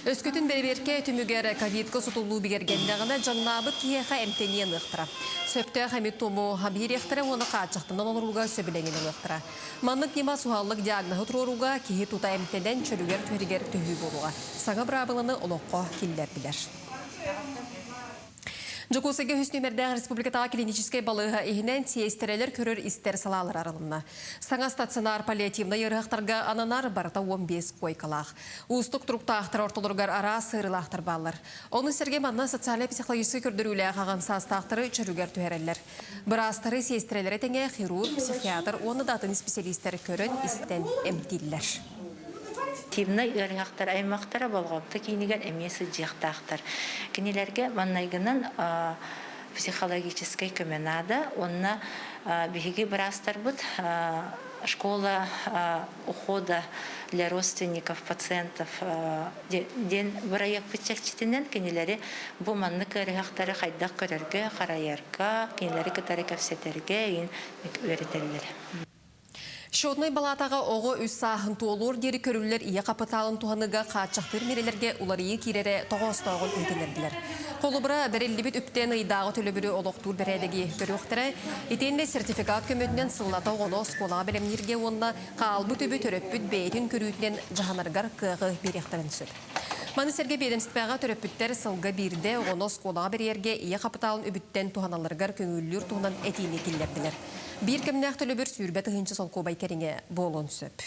Өскөтүн бэрэбиэркэ түмүгэр ковидка сутуллуу бигэргэннэҕинэ, дьаҥнаабыт киһиэхэ эмтэниэн ылыахтара. Сөптөөх эми-тому биэриэхтэрэ уонна хааччахтанан олорууга сөбүлэҥин ылыахтара. Маннык ньыма суһаллык диагноһы туруорууга киһи тута эмтэнэн чөлүгэр түһэригэр төһүү буолуоҕа. Саҥа быраабыланы олоххо киллэрдилэр. Дьокуускайга үһүс нүөмэрдээх республикатааҕы клиническэй балыыһа иһинэн сиэстэрэлэр көрөр-истэр салаалара арылынна. Саҥа стационар паллиативнай ыарыһахтарга ананар барыта 15 куойкалаах. Уустук туруктаахтар ортолоругар араас сыырылаахтар бааллар. Ону сэргэ манна социальнай-психологическай көрдөрүүлээх аҕам саастаахтары чөлүгэр түһэрэллэр. Быраастары, сиэстэрэлэри тэҥэ хирург, психиатр уонна да атын исписэлиистэр көрөн-истэн эмтииллэр. Тимнай ыарыһахтар аймахтара болҕомто киинигэр эмиэ сылдьыахтаахтар. Кинилэргэ маннайгынан психологическай көмө наада уонна биһиги быраастарбыт школа ухода для родственников пациентов диэн бырайыакпыт чэрчитинэн кинилэри бу маннык ыарыһахтары хайдах көрөргө, харайарга, кинилэри кытары кэпсэтэргэ игин үөрэтэллэр. Счетнай балаатаҕа оҕо үс сааһын туолуор диэри көрүллэр ийэ хапытаалын туһаныыга хааччахтыыр миэрэлэргэ уларыйыы киирэрэ тоҕоостооҕун иһитиннэрдилэр. Холобура, бэриллибит үптэн ыйдааҕы төлөбүрү олохтуур бэрээдэги көрүөхтэрэ. Итиэннэ сертификат көмөтүнэн сыллата оҕону оскуолаҕа бэлэмнииргэ уонна хаалбыт үбү төрөппүт бэйэтин көрүүтүнэн дьаһанарыгар кыаҕы биэриэхтэрин сөп. Маны сэргэ биэдэмстибэҕэ төрөппүттэр сылга биирдэ оҕону оскуолаҕа бэрийэргэ ийэ хапытаалын үбүттэн туһаналларыгар көҥүллүүр туһунан этиини киллэрдилэр. Биир кэмнээх төлөбүр 20 тыһыынча солкуобай кэриҥэ буолуон сөп.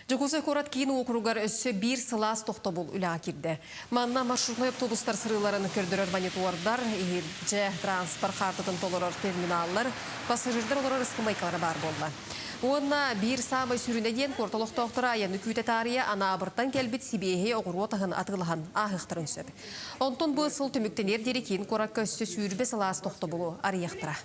Дьокуускай куорат киин уокуругар өссө биир сылаас тохтобул үлэҕэ киирдэ. Манна маршрутнай автобустар сырыыларын көрдөрөр монитордар, иһирдьэ транспорт хаартатын толорор терминаллар, пассажирдар олорор ыскамыайкалара баар буолла. Уонна биир саамай сүрүнэ диэн куорат олохтоохторо айаны күүтэ таарыйа Анаабыртан кэлбит сибиэһэй оҕуруот аһын атыылаһан ааһыахтарын сөп. Онтон бу сыл түмүктэниэр диэри киин куоракка өссө 20 сылаас тохтобулу арыйыахтара.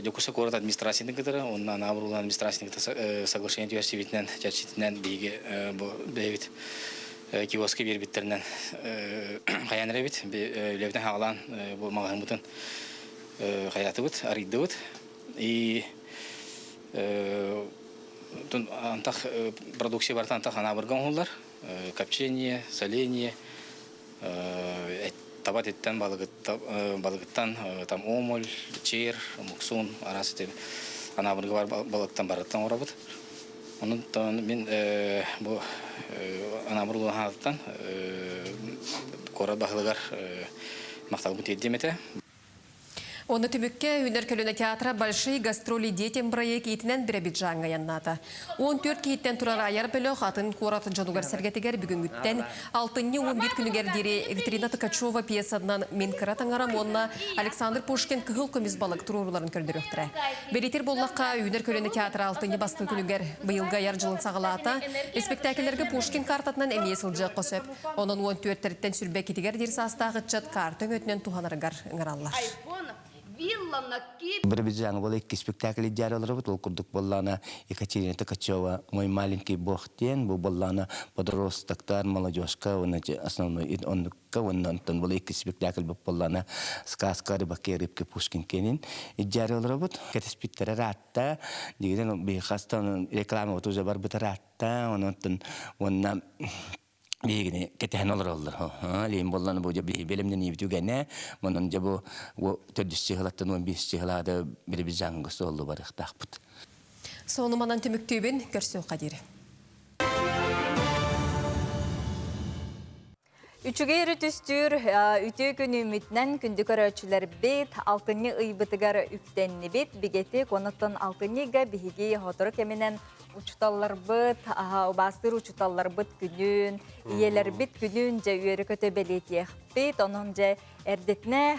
Дьокуускай куорат администрациятын кытары уонна Анаабыр улахан администрациятын кытары соглашение түһэрсибитинэн, чэрчитинэн биһиги бу бэйэбит киоска биэрбиттэринэн хайаан эрэбит. Үлэбитин хаалаан бу маҕаһыыммытын хайаатыбыт, арыйдыбыт. И антах продукция барыта антах Анаабырга оҥоһуллар. Копчение, соление, таба этиттэн балыгыттан там омуль, чир, муксун, араас ити Анаабырга бар балыктан барыттан оҥоробут. Онон мин бу Анаабыр улахан куорат баһылыгар махталбын тиэрдиэм этэ. Оны түмүккэ Үнэр көлүнэ театра Большие гастроли детям бырайыак иитинэн Биробиджаҥҥа айаннаата. 14 киһиттэн турар айар бөлөх атын куорат дьонугар сэргэтигэр бүгүҥҥүттэн алтынньы 11 күнүгэр диэри Екатерина Ткачева пьесатынан Мин кыра таҥарам уонна Александр Пушкин Кыһыл көмүс балык туруорууларын көрдөрүөхтэрэ. Бэлиэтиир буоллахха, Үүнэр көлүөнэ театра алтынньы бастакы күнүгэр быйылгы айар дьылын саҕалаата. Испэктээкиллэргэ Пушкин картатынан эмиэ сылдьыахха сөп. Онон 14-тэриттэн сүрбэкитигэр диир саастаах ыччат карта өҥөтүнэн туһанарыгар ыҥыраллар. Биробиджаҥа буола икки спектакль идеаль олоробут. Ол курдук буоллаҕына Екатерина Ткачева «Мой маленький бог» диэн, бу буоллаҕына подростоктар, молодежка уонна основной оннукка уонна онтон буола икки спектакль буоллаҕына «Сказка о рыбаке рыбке Пушкин» киэнин идеаль олоробут. Кэтэспиттэрэ ыраатта. Дигинэн биһи реклама уже барбыт ыраатта. Онон уонна биһигини кэтэһэн олороллор. Лиин болланы бу биһи бэлэмнэниибит үгэнэ, онон дьэ бу төрдүс чыһылаттан 15 чыһылаада Биробиджаҥҥа суоллу барыахтаахпыт. Сонуманан түмүктүүбүн көрсүөххэ диэри. Үчүгэй өрүтүстүүр үтүө күнүмүтүнэн күндү көрөөччүлэрбит алтынньы ыйбытыгар үктэннибит. Бигэтик, онуттан алтынньыга биһиги сотору кэминэн учуталларбыт, убаастыыр учуталларбыт күнүн, ийэлэрбит күнүн дьэ үөрэ-көтө бэлиэтиэхпит. Онон дьэ эрдэтинэ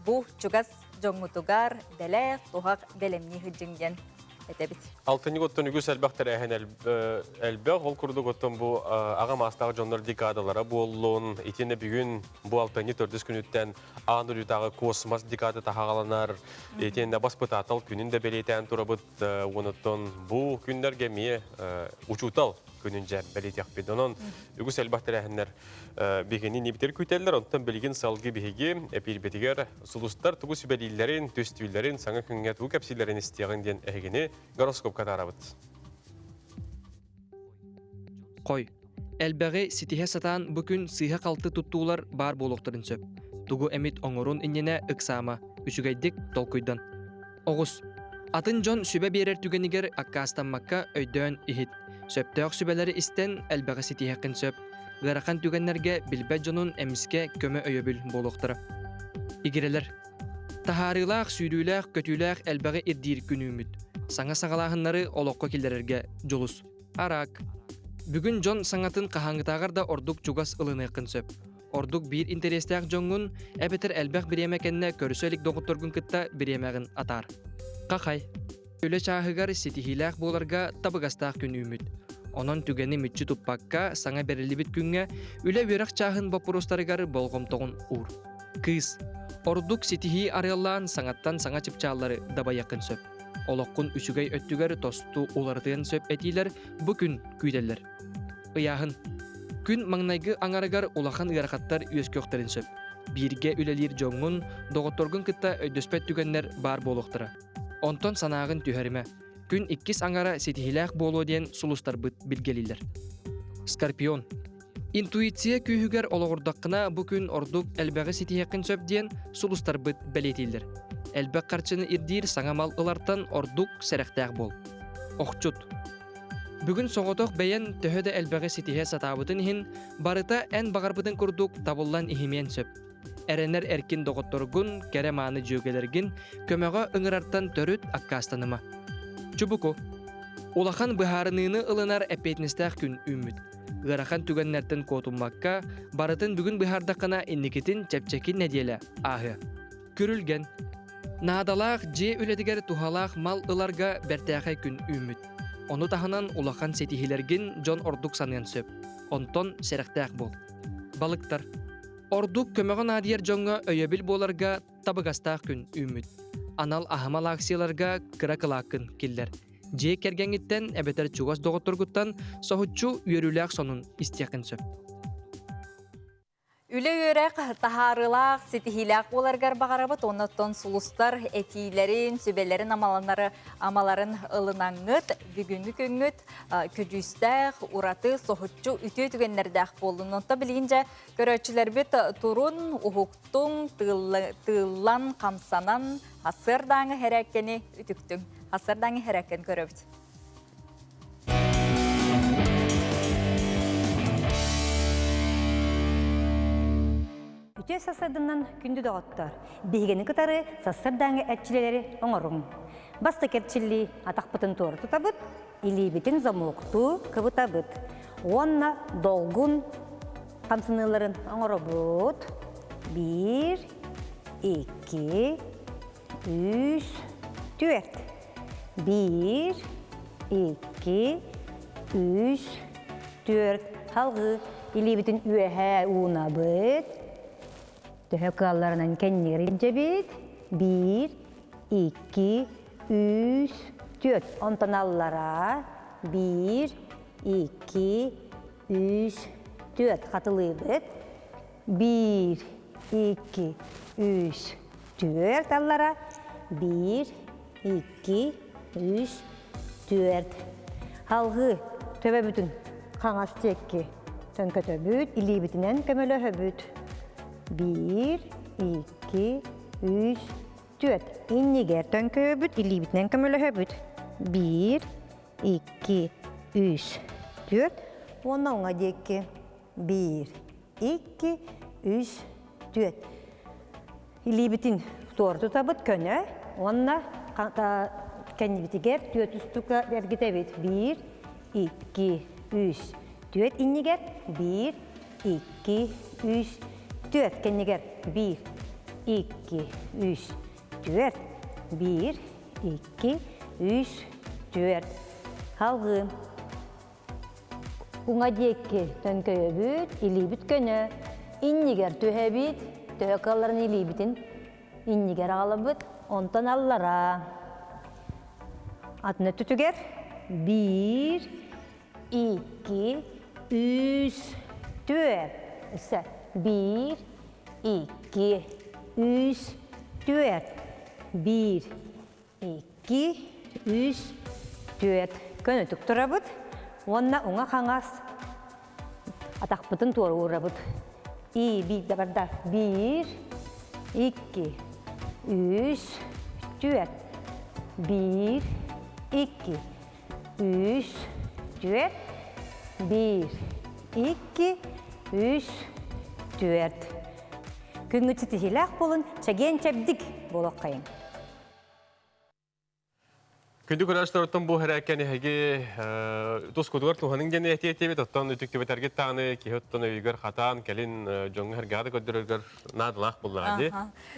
бу чугас дьоҥҥутугар бэлэх, туһах бэлэмнии сылдьыҥ диэн этэбит. Алтынньы оттон үгүс элбэх тэрээһин элбэх. Ол курдук оттон бу аҕа маастаах дьоннор декадалара буоллун. Итиэннэ бүгүн бу алтынньы төрдүс күнүттэн аан дойдутааҕы космос декада таһаҕаланар. Итиэннэ баспытаатал күнүн да бэлиэтээн турабыт. Онуттан бу күннэргэ эмиэ учуутал күнүн дьэ бэлиэтиэхпит. Онон үгүс элбэх тэрээһиннэр биһигини нибитер күүтэллэр. Онтон билигин салгыы биһиги эпиирбитигэр сулустар тугу сүбэлииллэрин, түстүүллэрин, саҥа күҥҥэ тугу кэпсииллэрин истиэҕиҥ диэн эһигини гороскопка таарабыт. Хой. Элбэҕи ситиһэ сатаан бу күн сыыһа-халты туттуулар баар буолуохтарын сөп. Тугу эмит оҥорун иннинэ ыксаама, үчүгэйдик толкуйдан. Оҕус. Атын дьон сүбэ биэрэр түгэнигэр аккаастаммакка өйдөөн иһит. Сөптөөх сүбэлэри истэн элбэҕи ситиһиэххин сөп. Ыарахан түгэннэргэ билбэт дьонун эмискэ көмө-өйөбүл буолуохтара. Игирэлэр. Таһаарыылаах, сүүрүүлээх, көтүүлээх элбэҕи ирдиир күнүүмүт. Саҥа саҕалааһыннары олоххо киллэрэргэ дьулус. Араак. Бүгүн дьон саҥатын хаһааҥҥытааҕар да ордук чугас ылыныаххын сөп. Ордук биир интэриэстээх дьоҥҥун эбэтэр элбэх бириэмэ кэннэ көрсө илик доҕотторгун кытта бириэмэҕин атаар. Хахай. Үлэ чааһыгар ситиһиилээх буоларга табыгастаах күн үүммүт. Онон түгэни мүччү туппакка саҥа бэриллибит күҥҥэ үлэ-үөрэх чааһын боппуруостарыгар болҕомтоҕун уур. Кыыс. Ордук ситиһии арыаллаан саҥаттан саҥа чыпчааллары дабайыаххын сөп. Олоххун үчүгэй өттүгэр тосту уларытыан сөп этиилэр бу күн күүтэллэр. Ыйааһын. Күн маҥнайгы аҥарыгар улахан ыарахаттар үөскүөхтэрин сөп. Бииргэ үлэлиир дьоҥҥун, доҕотторгун кытта өйдөспөт түгэннэр баар буолуохтара. Онтон санааҕын түһэримэ. Күн иккис аҥара ситиһиилээх буолуо диэн сулустарбыт билгэлииллэр. Скорпион. Интуиция күүһүгэр олоҕурдаххына бу күн ордук элбэҕи ситиһиэххин сөп диэн сулустарбыт бэлиэтииллэр. Элбэх харчыны ирдиир саҥа мал ылартан ордук сэрэхтээх буол. Охчут. Бүгүн соҕотох бэйэн төһө да элбэҕи ситиһэ сатаабытын иһин, барыта эн баҕарбытын курдук табыллан иһимиэн сөп. Эрэнэр эркин доҕотторгун, кэрэ-мааны дьүөгэлэргин көмөҕө ыҥырартан төрүт аккаастаныма. Чубуку. Улахан быһаарыныыны ылынар эппиэтинэстээх күн үүммүт. Ыарахан түгэннэртэн куотуммакка, барытын бүгүн быһаардаххына инникитин чэпчэки нэдиэлэ ааһыа. Күрүлгэн. Наадалаах дьиэ үлэтигэр туһалаах мал ыларга бэртээхэй күн үүммүт. Ону таһынан улахан ситиһиилэргин дьон ордук саныан сөп. Онтон сэрэхтээх буол. Балыктар. Ордук көмөҕө наадыйар дьоҥҥо өйөбүл буоларга табыгастаах күн үүммүт. Анал аһымал акцияларга кыра кылааккын киллэр. Дьиэ кэргэҥҥиттэн эбэтэр чугас доҕотторгуттан соһуччу үөрүүлээх сонун истиэххин сөп. Үлэ-үөрэх таһаарыылаах, ситиһиилээх буоларгар баҕарабыт. Оннуттан сулустар этиилэрин, сүбэлэрин амаланары амаларын ылынаңҥыт, бүгүҥҥү күҥҥүт көдьүүстээх, ураты, соһуччу үтүө түгэннэрдээх буоллун. Онто билигин дьэ көрөөччүлэрбит турун, уһуктуҥ, тыыллан, хамсанан, сарсыардааҥы хэрээккэни үтүктүҥ. Сарсыардааҥы хэрээккэни көрөбүт. Үтүө сарсыарданан күндү доҕоттор! Биһигини кытары сарсыардааҥҥы эрчилэлэри оҥоруҥ. Бастакы эрчиллии атахпытын туора тутабыт, илиибитин замоктуу кыбытабыт уонна долгун хамсаныыларын оҥоробут. Биир, икки, үс, түөрт. Биир, икки, үс, түөрт. Халгыы илиибитин үөһээ уунабыт. Төһө кыалларынан кэннигэр илдьэбит. Биир, икки, үс, түөрт. Онтон аллараа биир, икки, үс, түөрт. Хатылыыбыт. Биир, икки, үс, түөрт аллара. Биир, икки, үс, түөрт. Алгыы төбөбүтүн хаҥас диэки төҥкөтөбүт, илиибитинэн көмөлөһөбүт. Биир, икки, үс, түөрт. Иннигэр төҥкөйөбүт, илиибитинэн көмөлөһөбүт. Биир, икки, үс, түөрт. Уонна уҥа диэки. Биир, икки, үс, түөрт. Илиибитин туора тутабыт көнө уонна кэннибитигэр түөрт устука эргитэбит. Биир, икки, үс, түөрт иннигэр, биир, икки, үс, түөрт кэннигэр, биир, икки, үс, түөрт, биир, икки, үс, түөрт. Халгыы. Уҥа диэки төҥкөйөбүт, илиибит көнө, иннигэр түһэбит, төһө кыалларын илиибитин иннигэр аҕалабыт, онтон аллараа. Атын өттүтүгэр биир, икки, үс, түөрт. Өссө биир, икки, үс, түөрт. Биир, икки, үс, түөрт. Көнөтүк турабыт уонна уҥа-хаҥас атахпытын туора уурабыт. И биирдэ барда. Биир, икки, үс, түөрт. Биир, икки, үс, түөрт. Биир, икки, үс, түөрт. Күҥҥүт ситиһиилээх буолун, чэгиэн-чэбдик буолуоххайыҥ. Күндү көрөөччүлэр, бу хэрээккэн эһиги тускутугар туһаныҥ диэн этии этибит, оттон үтүктүбэтэргит даҕаны киһи оттон өйүгэр хатаан, кэлин дьоҥҥо сэргэҕэ да көрдөрөргөр наадалаах буоллаҕа дии.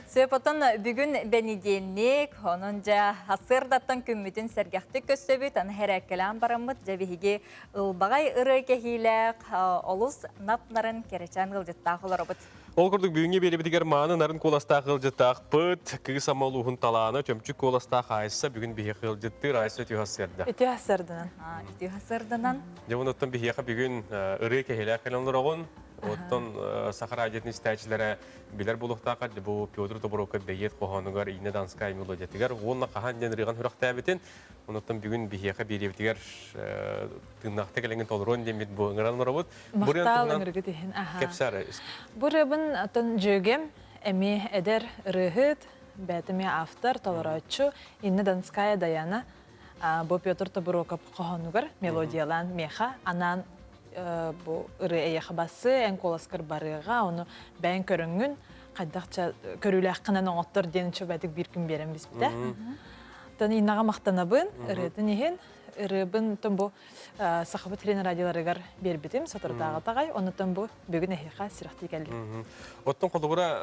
Сөп, оттон бүгүн бэнидиэнньик, онон дьэ сарсыардаттан күммүтүн сэргэхтик көрсөбүт, аны хэрээккэлээн бараммыт, дьэ биһиги ылбаҕай ырыа кэһиилээх, олус нап-нарын кэрэчээн ыалдьыттаах олоробут. Ол курдук бүгүҥҥү биэрэбитигэр мааны нарын куоластаах ыалдьыттаахпыт, Кыыс Амма улууһун талаана, чөмчүк куоластаах Айса бүгүн биһиэхэ ыалдьыттыыр. Айса үтүө сарсыарда. Үтүө сарсыарданан. Үтүө сарсыарданан. Дьэ, оттон биһиэхэ бүгүн ырыа кэһиилээх кэлэн олороҕун. Оттон Саха радиотын истээччилэрэ билэр буолуохтаахха бу Петр Тобуруокап бэйиэт хоһоонугар Инна Донская мелодиятыгар уонна хаһан диэн ырыаҕын сүрэхтээбитин. Онуттан бүгүн биһиэхэ биэриэбитигэр тыыннаахта кэлэҥҥин толоруон диэммит бу ыҥыран олоробут. Махтаал ыҥыргыт иһин. Кэпсээр. Бу ырыабын атын дьүөгэм эмиэ эдэр ырыаһыт, бэйэтэ эмиэ автор, толорооччу Инна Донская Даяна бу Петр Тобуруокап хоһоонугар мелодиялаан миэхэ анаан бу ырыа эйиэхэ бассы, эн куоласкар барыаҕа, ону бэйэҥ көрөҥҥүн хайдахча көрүүлээххинэн оҥоттор диэн чөбөтүк биир күн биэрэн биспитэ. Тон Иннаҕа махтанабын, ырыатын иһин. Ырыабын тон бу Сахабыт сирин радиоларыгар биэрбитим соторутааҕы таҕай, оннуттан бу бүгүн эһиэхэ сүрэхтии кэллим. Оттон холобура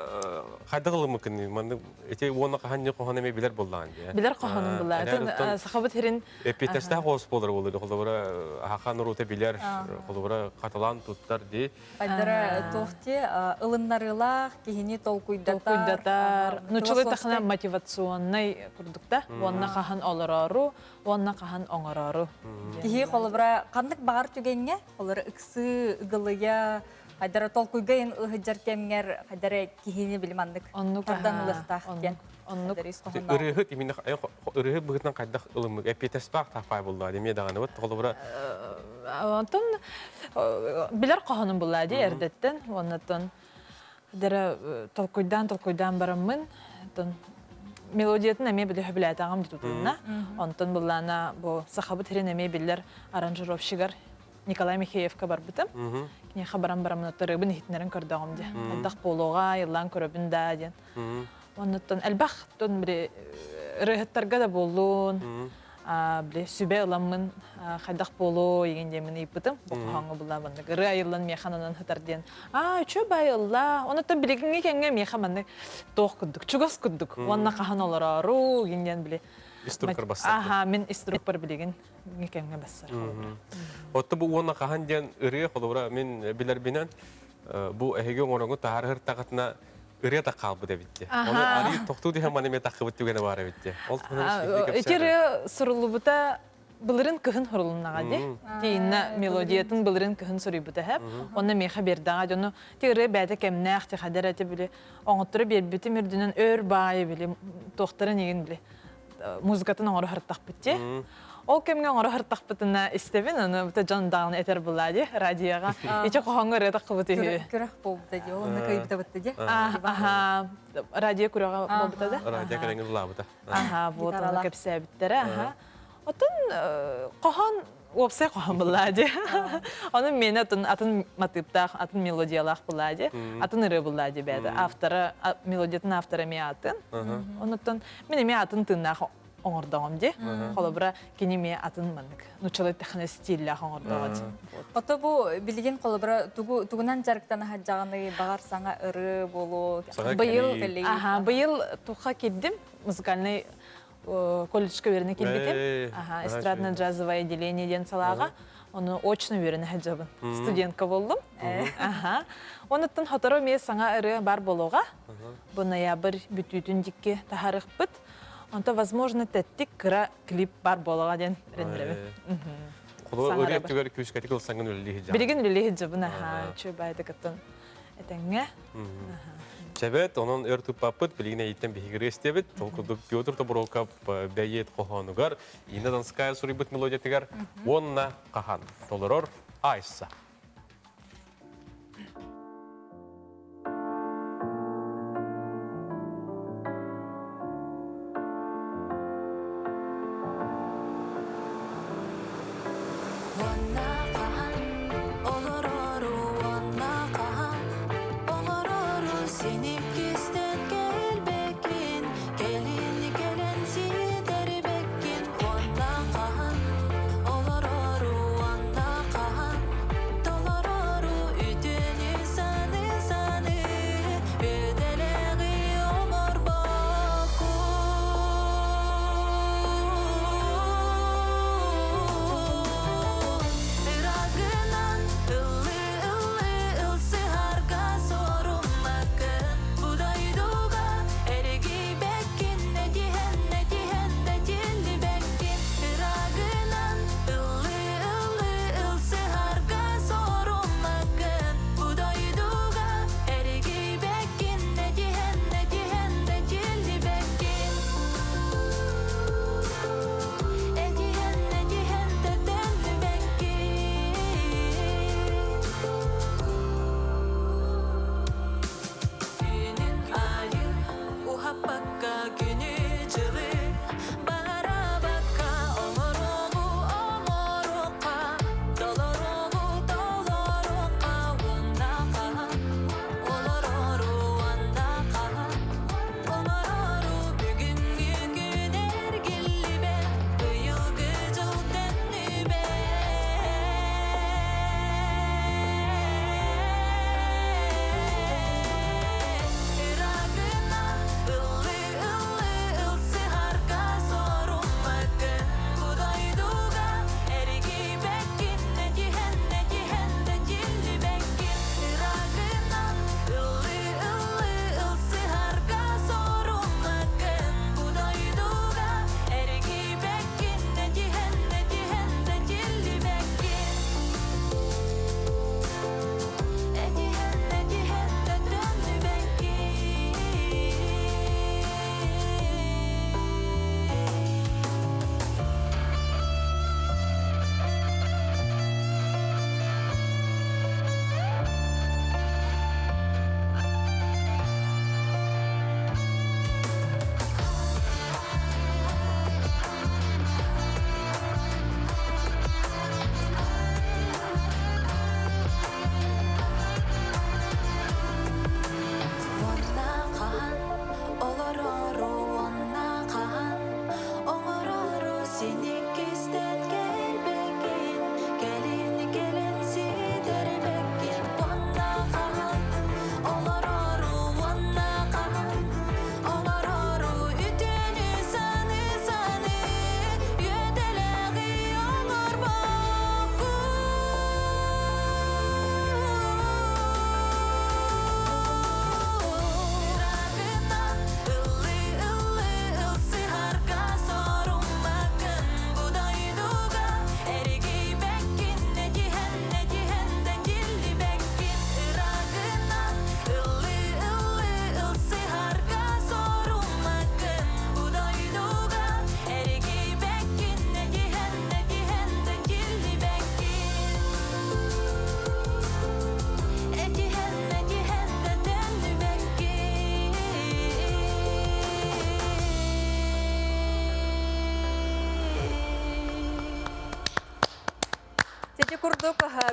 хайдах ылыммыккын маннык ити уонна хаһан хоһон эмиэ билэр буоллаҕын дии. Билэр хоһонум буолла. Сахабыт сирин Эппиэттэстээх оҕус буолар буолар холобура аха норуота билэр холобура хатылаан туттар дии. Айдара туох дии ылыннарыылаах киһини толкуйдатар. Толкуйдатар. Нуччалыы тахына мотивационнай курдук да. Уонна хаһан олороору, уонна хаһан оҥороору. Киһи холобура ханнык баҕар түгэҥҥэ холобура ыксыы, ыгылыйа, хайдара толкуйга ыһыдьар кэмҥэр хайдара киһини били маннык тардан ылыахтаах диэн. Оннук. Ырыаһыт именно ырыаһыт быһыытынан хайдах ылыммыт эппиэтэспаах тааппай буллаа эмиэ даҕаны вот холобура Онтон билэр хоһонум буллаа дии эрдэттэн уоннаттан дэрэ толкуйдаан толкуйдаан бараммын оттон мелодиятын эмиэ билэ сөбүлээтэҕим тутунна. Онтон буллаана бу сахабыт сирин эмиэ биллэр аранжировщигар Николай Михеевка барбытым. Киниэхэ баран бараммын ырыабын иһитиннэрэн көрдөҕүм дии. Хайдах буолуоҕа, ыллаан көрөбүн да диэн. Оннуттан элбэх тон били ырыаһыттарга да буоллун, били сүбэ ыламмын хайдах буолуо игин диэммин ыйыппытым. Бу хоһооҥҥо булла маннык ырыа айыллан миэхэ ананан сытар диэн. Аа, үчүгэй баай ылла. Онуттан билигиҥҥи кэмҥэ миэхэ маннык туох курдук, чугас курдук. Уонна хаһан олороору игин диэн били Иструкпар бассар. Аха, мин иструкпар билигин кэмҥэ бассар. Отто бу уонна хаһан диэн ырыа холобура мин билэрбинэн бу эһиги оҥороҥу таһаарыһыр тахатына ырыа да хаалбыт эбит дии. Оны арыы тохтуу түһэн маны эмиэ таххыбыт түгэнэ баар эбит дии. Ол туһунан Ити ырыа суруллубута былырын кыһын сурулуннаҕа дии. Тиинна мелодиятын былырын кыһын суруйбута хэп. Онно миэхэ биэрдэҕэ дьону ти ырыа бэйэтэ кэмнээх ти хадэр эти били оҥотторо биэрбитим үрдүнэн өр баайы били туохтарын игин били музыкатын оҥоро сырыттахпыт дии. Ол кэмҥэ оҥоро сырыттахпытына истэбин, аны быта дьон даҕаны этэр булаа дии радиоҕа. Ичи хоһооҥҥо ырыа таххыбыт үһү. Күрэх буолбута дии, ол онно кыайбыта бытта дии. Аха, радио күрэҕэ буолбута да. Радио кэлэҥҥин ыллаабыта. Аха, вот ону кэпсээбиттэрэ, аха. Отон хоһоон уопсай хоһоон буллаа дии. Ону миэнэ атын атын матыыптаах, атын мелодиялаах буллаа дии. Атын ырыа буллаа дии бэйэтэ. Автора, мелодиятын автора эмиэ атын. Онуттан мин эмиэ атын тыыннаах оҥордоҕум дии. Холобура, кини эмиэ атын маннык нуччалыы тэхинэ стиллээх оҥордоҕо дии. Ото бу билигин холобура тугу тугунан дьарыктана сылдьаҕыный, баҕар саҥа ырыа буолуо. Быйыл, аха, быйыл туха кирдим музыкальный колледжка үөрэнэ киирбитим. Аха, эстрадно-джазовое отделение диэн салааҕа. Ону очно үөрэнэ сылдьабын. Студентка буоллум. Аха. Онуттан хоторо эмиэ саҥа ырыа бар буолуоҕа. Бу ноябрь бүтүүтүн дикки таһарыхпыт. Онто, возможно, тэттик кыра клип бар буолуоҕа диэн эрэннэрэбин. Холобур, ырыа өттүгэр күүскэтик ылсаҥҥын үлэлии сылдьаҕын. Билигин үлэлии сылдьабын, аха. Үчүгэй баайдык оттон этэҥҥэ. Чэбэт, онон өр туппаппыт, билигин эйиттэн биһиги истэбит. Ол курдук Петр Тобуруокап бэйиэт хоһоонугар, Инна Донская суруйбут мелодиятыгар уонна хаһан толорор Айса. Уонна хаһан олорору, уонна хаһан олорору синиккистэн кэлбэккин, кэлин кэлэн ситэрбэккин. Уонна хаһан олорору, уонна хаһан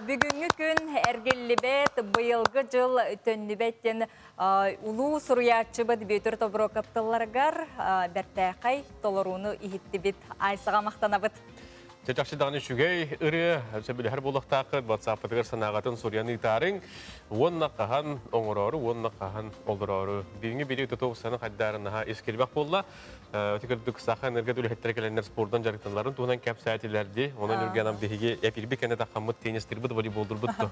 Бүгүҥҥү күн эргиллибэт, быйылгы дьыл төннүбэт диэн улуу суруйааччыбыт Бүөтүр Тобуруокап тылларыгар бэртээхэй толорууну иһиттибит. Айсаҕа махтанабыт. Чэ, чахчы даҕаны үчүгэй ырыа, сөбүлэһэр буолуохтааххыт, WhatsApp-ытыгар санааҕытын суруйан ыытаарыҥ. Уонна хаһан оҥороору, уонна хаһан олороору. Бүгүҥҥү бири туту саны хайдарын наһаа ис кирбэх буолла. Өтө кырдык саха энерго үлэһиттэрэ кэлэннэр спордан дьарыктаналарын туһунан кэпсээтилэр дии. Онон Үргэнам биһиги эпирби кэнэ таххаммыт теннистирбит, волейболдурбут ту.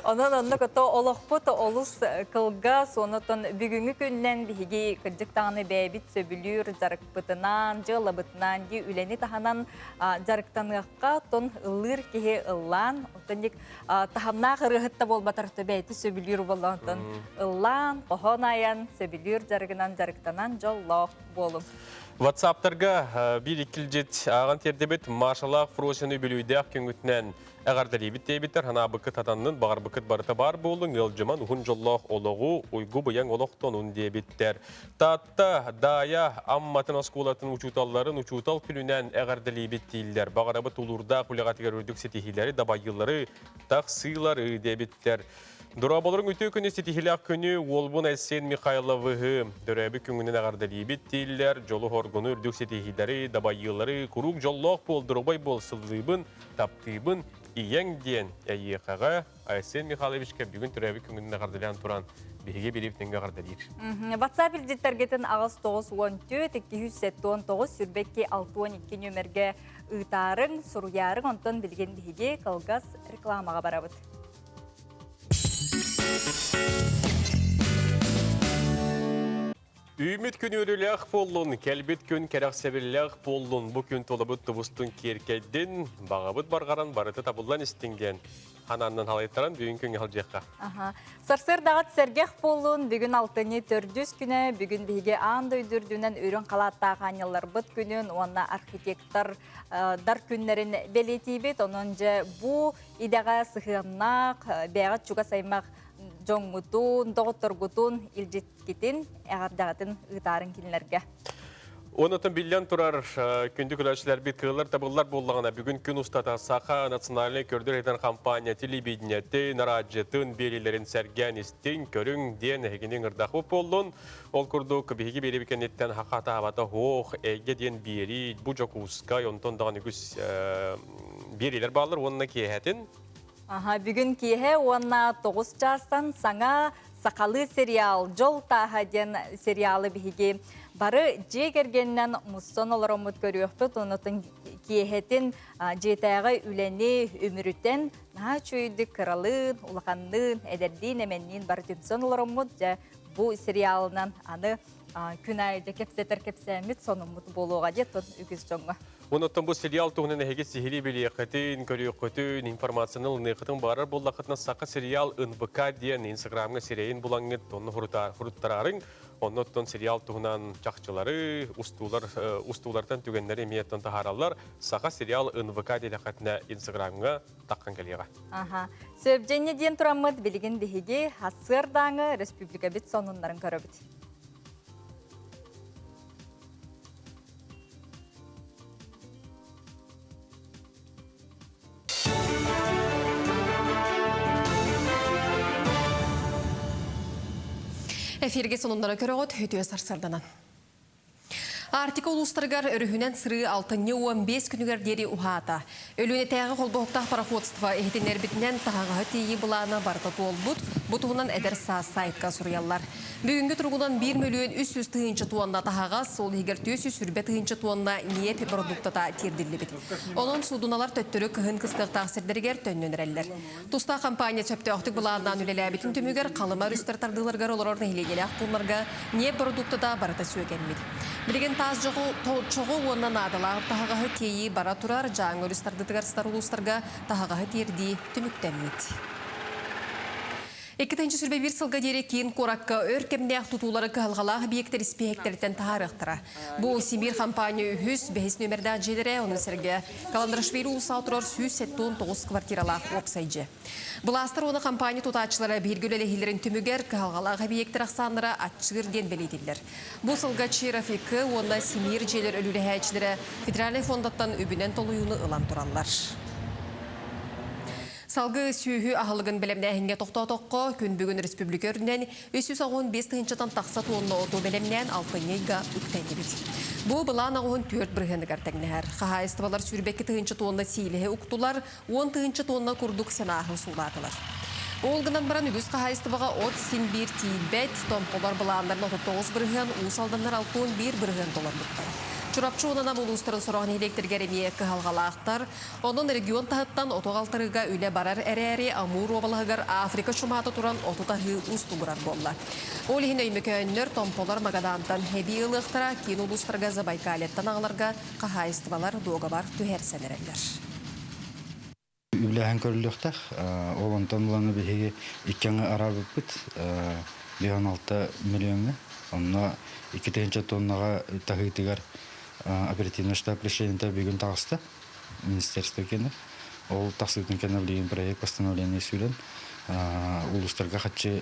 Онон онно кото олохпут олус кылгас, онотон бүгүҥҥү күннэн биһиги кырдьык даҕаны бэйэбит сөбүлүүр дьарыкпытынан, дьыалабытынан дии үлэни таһынан дьарыктаныахха, тон ыллыыр киһи ыллаан, оттон ник таһымнаах ырыаһыт да буолбатар бэйэти сөбүлүүр буоллаҕын ыллаан, хоһоон айан, сөбүлүүр дьарыгынан дьарыктанан дьоллоох буолуҥ. WhatsApp-тарга биир иккилдьит ааҕан тиэрдибит Машалаах Фросины үбүлүйдээх күҥҥүтүнэн эҕэрдэлиибит диэбиттэр. Санаабыккыт хатаннын, баҕарбыккыт барыта баар буоллун, ыалдьыман уһун дьоллоох олоҕу, уйгу-быйаҥ олохтонун диэбиттэр. Таатта, Даайа, Амматын оскуолатын учууталларын учуутал күнүнэн эҕэрдэлиибит дииллэр. Баҕарабыт тулуурдаах үлэҕитигэр үрдүк ситиһиилэри, дабайыылары, тахсыылары диэбиттэр. Дорооболоруҥ үтүө күнү ситиһиилээх күнү уолбун Айсен Михайловыһы төрөөбүт күҥҥүнэн эҕэрдэлиибит дииллэр. Дьолу-хоргуну, үрдүк ситиһиилэри, дабайыылары, куруук дьоллоох буол, доруобай буол сыллыыбын, таптыыбын, ийэҥ диэн эйиэхэҕэ Айсен Михайловичка бүгүн төрөөбүт күҥҥүнэн эҕэрдэлээн туран биһиги бириибитин эҕэрдэлиир. WhatsApp илдьиттэргитин 894 279 22 62 нүөмэргэ ыытаарыҥ, суруйаарыҥ, онтон билигин биһиги кылгас рекламаҕа барабыт. Үүмүт күн үөрүүлээх буоллун, кэлбит күн кэрэхсэбиллээх буоллун, бу күн тулабыт тубустун киэркэйдин, баҕабыт барҕаран барыта табыллан истиҥ диэн ханааннан халайтаран бүгүн күҥҥэ сылдьыахха. Сарсыардаҕыт сэргэх буоллун, бүгүн алтынньы төрдүс күнэ, бүгүн биһиги аан дойду үрдүнэн үрүҥ халааттаах аанньалларбыт күнүн уонна архитектор дар күннэрин бэлиэтиибит. Онон дьэ бу идэҕэ сыһыаннаах, бэйэҕит чугас аймах дьоҥҥутун, доҕотторгутун илдьиккитин, эҕэрдэҕитин ыытаарыҥ кинилэргэ. Онотон биллэн турар, күндү көрөөччүлэрбит кыаллар табыллар буоллаҕына, бүгүн күн устата Саха национальнай көрдөр-иһитиннэрэр компания телевидениетин, араадьыйатын биэриилэрин сэргээн истиҥ, көрүҥ диэн эһигини ыҥырдахпыт буоллун. Ол курдук, биһиги биэриибит кэнниттэн Саха таабата суох, эйгэ диэн биэрии, бу Дьокуускай, онтон даҕаны үгүс биэриилэр бааллар уонна киэһэтин Аха, бүгүн киэһэ уонна 9 чаастан саҥа сахалыы сериал «Дьол тааһа» диэн сериалы биһиги бары дьиэ кэргэнинэн муссон олороммут көрүөхпүт. Онотун киэһэтин дьиэтээҕи үлэни үмүрүтэн наһаа үчүгэйдик кыралыын, улаханныын, эдэрдиин, эмэнниин бары түмсэн олороммут. Дьэ, бу сериалынан аны күн аайы дьэ кэпсэтэр кэпсээммит сонуммут буолуоҕа диэ тон үгүс дьоҥҥо. Онон бу сериал туһунан эһиги сиһилии билиэххитин, көрүөххүтүн, информацияны ылыныаххытын баҕарар буоллаххытына Саха сериал НВК диэн инстаграмҥа сирэйин булаҥҥыт, онно хуруттараарыҥ. Онно оттон сериал туһунан чахчылары, устуулар, устуулартан түгэннэри эмиэ оттон таһаараллар. Саха сериал НВК диэтэххитинэ инстаграмҥа таххан кэлиэҕэ. Аха. Сөбдьэнньэ диэн тураммыт билигин биһиги Ассыардааҥы республикабыт сонуннарын көрөбүт. Эфирге сонуннары көрөҕүт, үтүө сарсарданан. Арктика улуустарыгар өрүһүнэн сырыы алтынньы 15 күнүгэр диэри уһаата. Өлүөнэтээҕи холбоһуктаах пароходство иһитиннэрбитинэн таһаҕаһы тиийии былаана барыта туолбут. Бу туһунан Эдэр саас сайтка суруйаллар. Бүгүҥҥү туругунан 1 мөлүйүөн 300 тыһыынча туонна таһаҕас, ол иһигэр 420 тыһыынча туонна ньиэп бородууктата тиэрдиллибит. Онон суудуналар төттөрү кыһын кыстыахтаах сирдэригэр төннөн эрэллэр. Тустаах компания сөптөөхтүк былааннаан үлэлээбитин түмүгэр Халыма өрүстэр тардыыларыгар олорор нэһилиэнньэлээх пууннарга ньиэп бородууктата барыта сүөкэммит. Билигин таас чоҕу уонна наадалаах таһаҕаһы тиэйии бара турар Дьааҥы өрүс тардытыгар сытар улуустарга таһаҕаһы тиэрдии түмүктэммит. 2021 сылга диэри киин куоракка өр кэмнээх тутуулары кыһалҕалаах объектэр испииһэктэриттэн таһаарыахтара. Бу Сибиир компания үһүс, бэһис нүөмэрдээх дьиэлэрэ, ону сэргэ Каландрашвили уулуссаҕа турар 179 квартиралаах уопсай дьиэ. Былаастар уонна компания тутааччылара бииргэ үлэлэһиилэрин түмүгэр кыһалҕалаах эбийиэктэр ахсааннара аччыыр диэн бэлиэтииллэр. Бу сылга Чирафикы уонна Симиир дьиэлэр өлүүлэһээччилэрэ федеральнай фондаттан үбүнэн толуйууну ылан тураллар. Салгыы сүөһү аһылыгын бэлэмнээһиҥҥэ тохтоотоххо, күн бүгүн республика үрдүнэн 315 тыһыынчатан тахса туонна оту бэлэмнээн алтынньы ыйга үктэннибит. Бу былаан аҕыһын түөрт бырыһыаныгар тэҥнэһэр. Хаһаайыстыбалар сүүрбэкки тыһыынча туонна сиилэһи уктулар, уон тыһыынча туонна курдук сенааһы суулаатылар. Ол гынан баран үгүс хаһаайыстыбаҕа от син биир тиийбэт, томполор былааннарын 39 бырыһыан, Уус Алданнар 61 бырыһыан толорбуттар. Чурапчы уонна Нам улуустарын сорох нэһилиэктэригэр эмиэ кыһалҕалаахтар. Онон регион таһыттан оту аҕалтарыыга үлэ барар эрээри, Амур уобалаһыгар Африка чумаата туран оту таһыы уустугурар буолла. Ол иһин өймөкөөннөр, томполор Магадаантан эбии ылыахтара, киин улуустарга Забайкальеттан аҕаларга хаһаайыстыбалар дуогабар түһэрсэн эрэллэр. Үбүлээһин көрүллүөхтээх. Ол онтон ыланы биһиги икки аҥы араабыппыт 56 миллиоҥҥа. Онно 2000 тоннаҕа таһыытыгар оперативный штаб решениета бүгүн таҕыста. Министерство кэнэ. Ол тахсыытын кэннэ билигин проект постановление сүүрэн улуустарга хаччы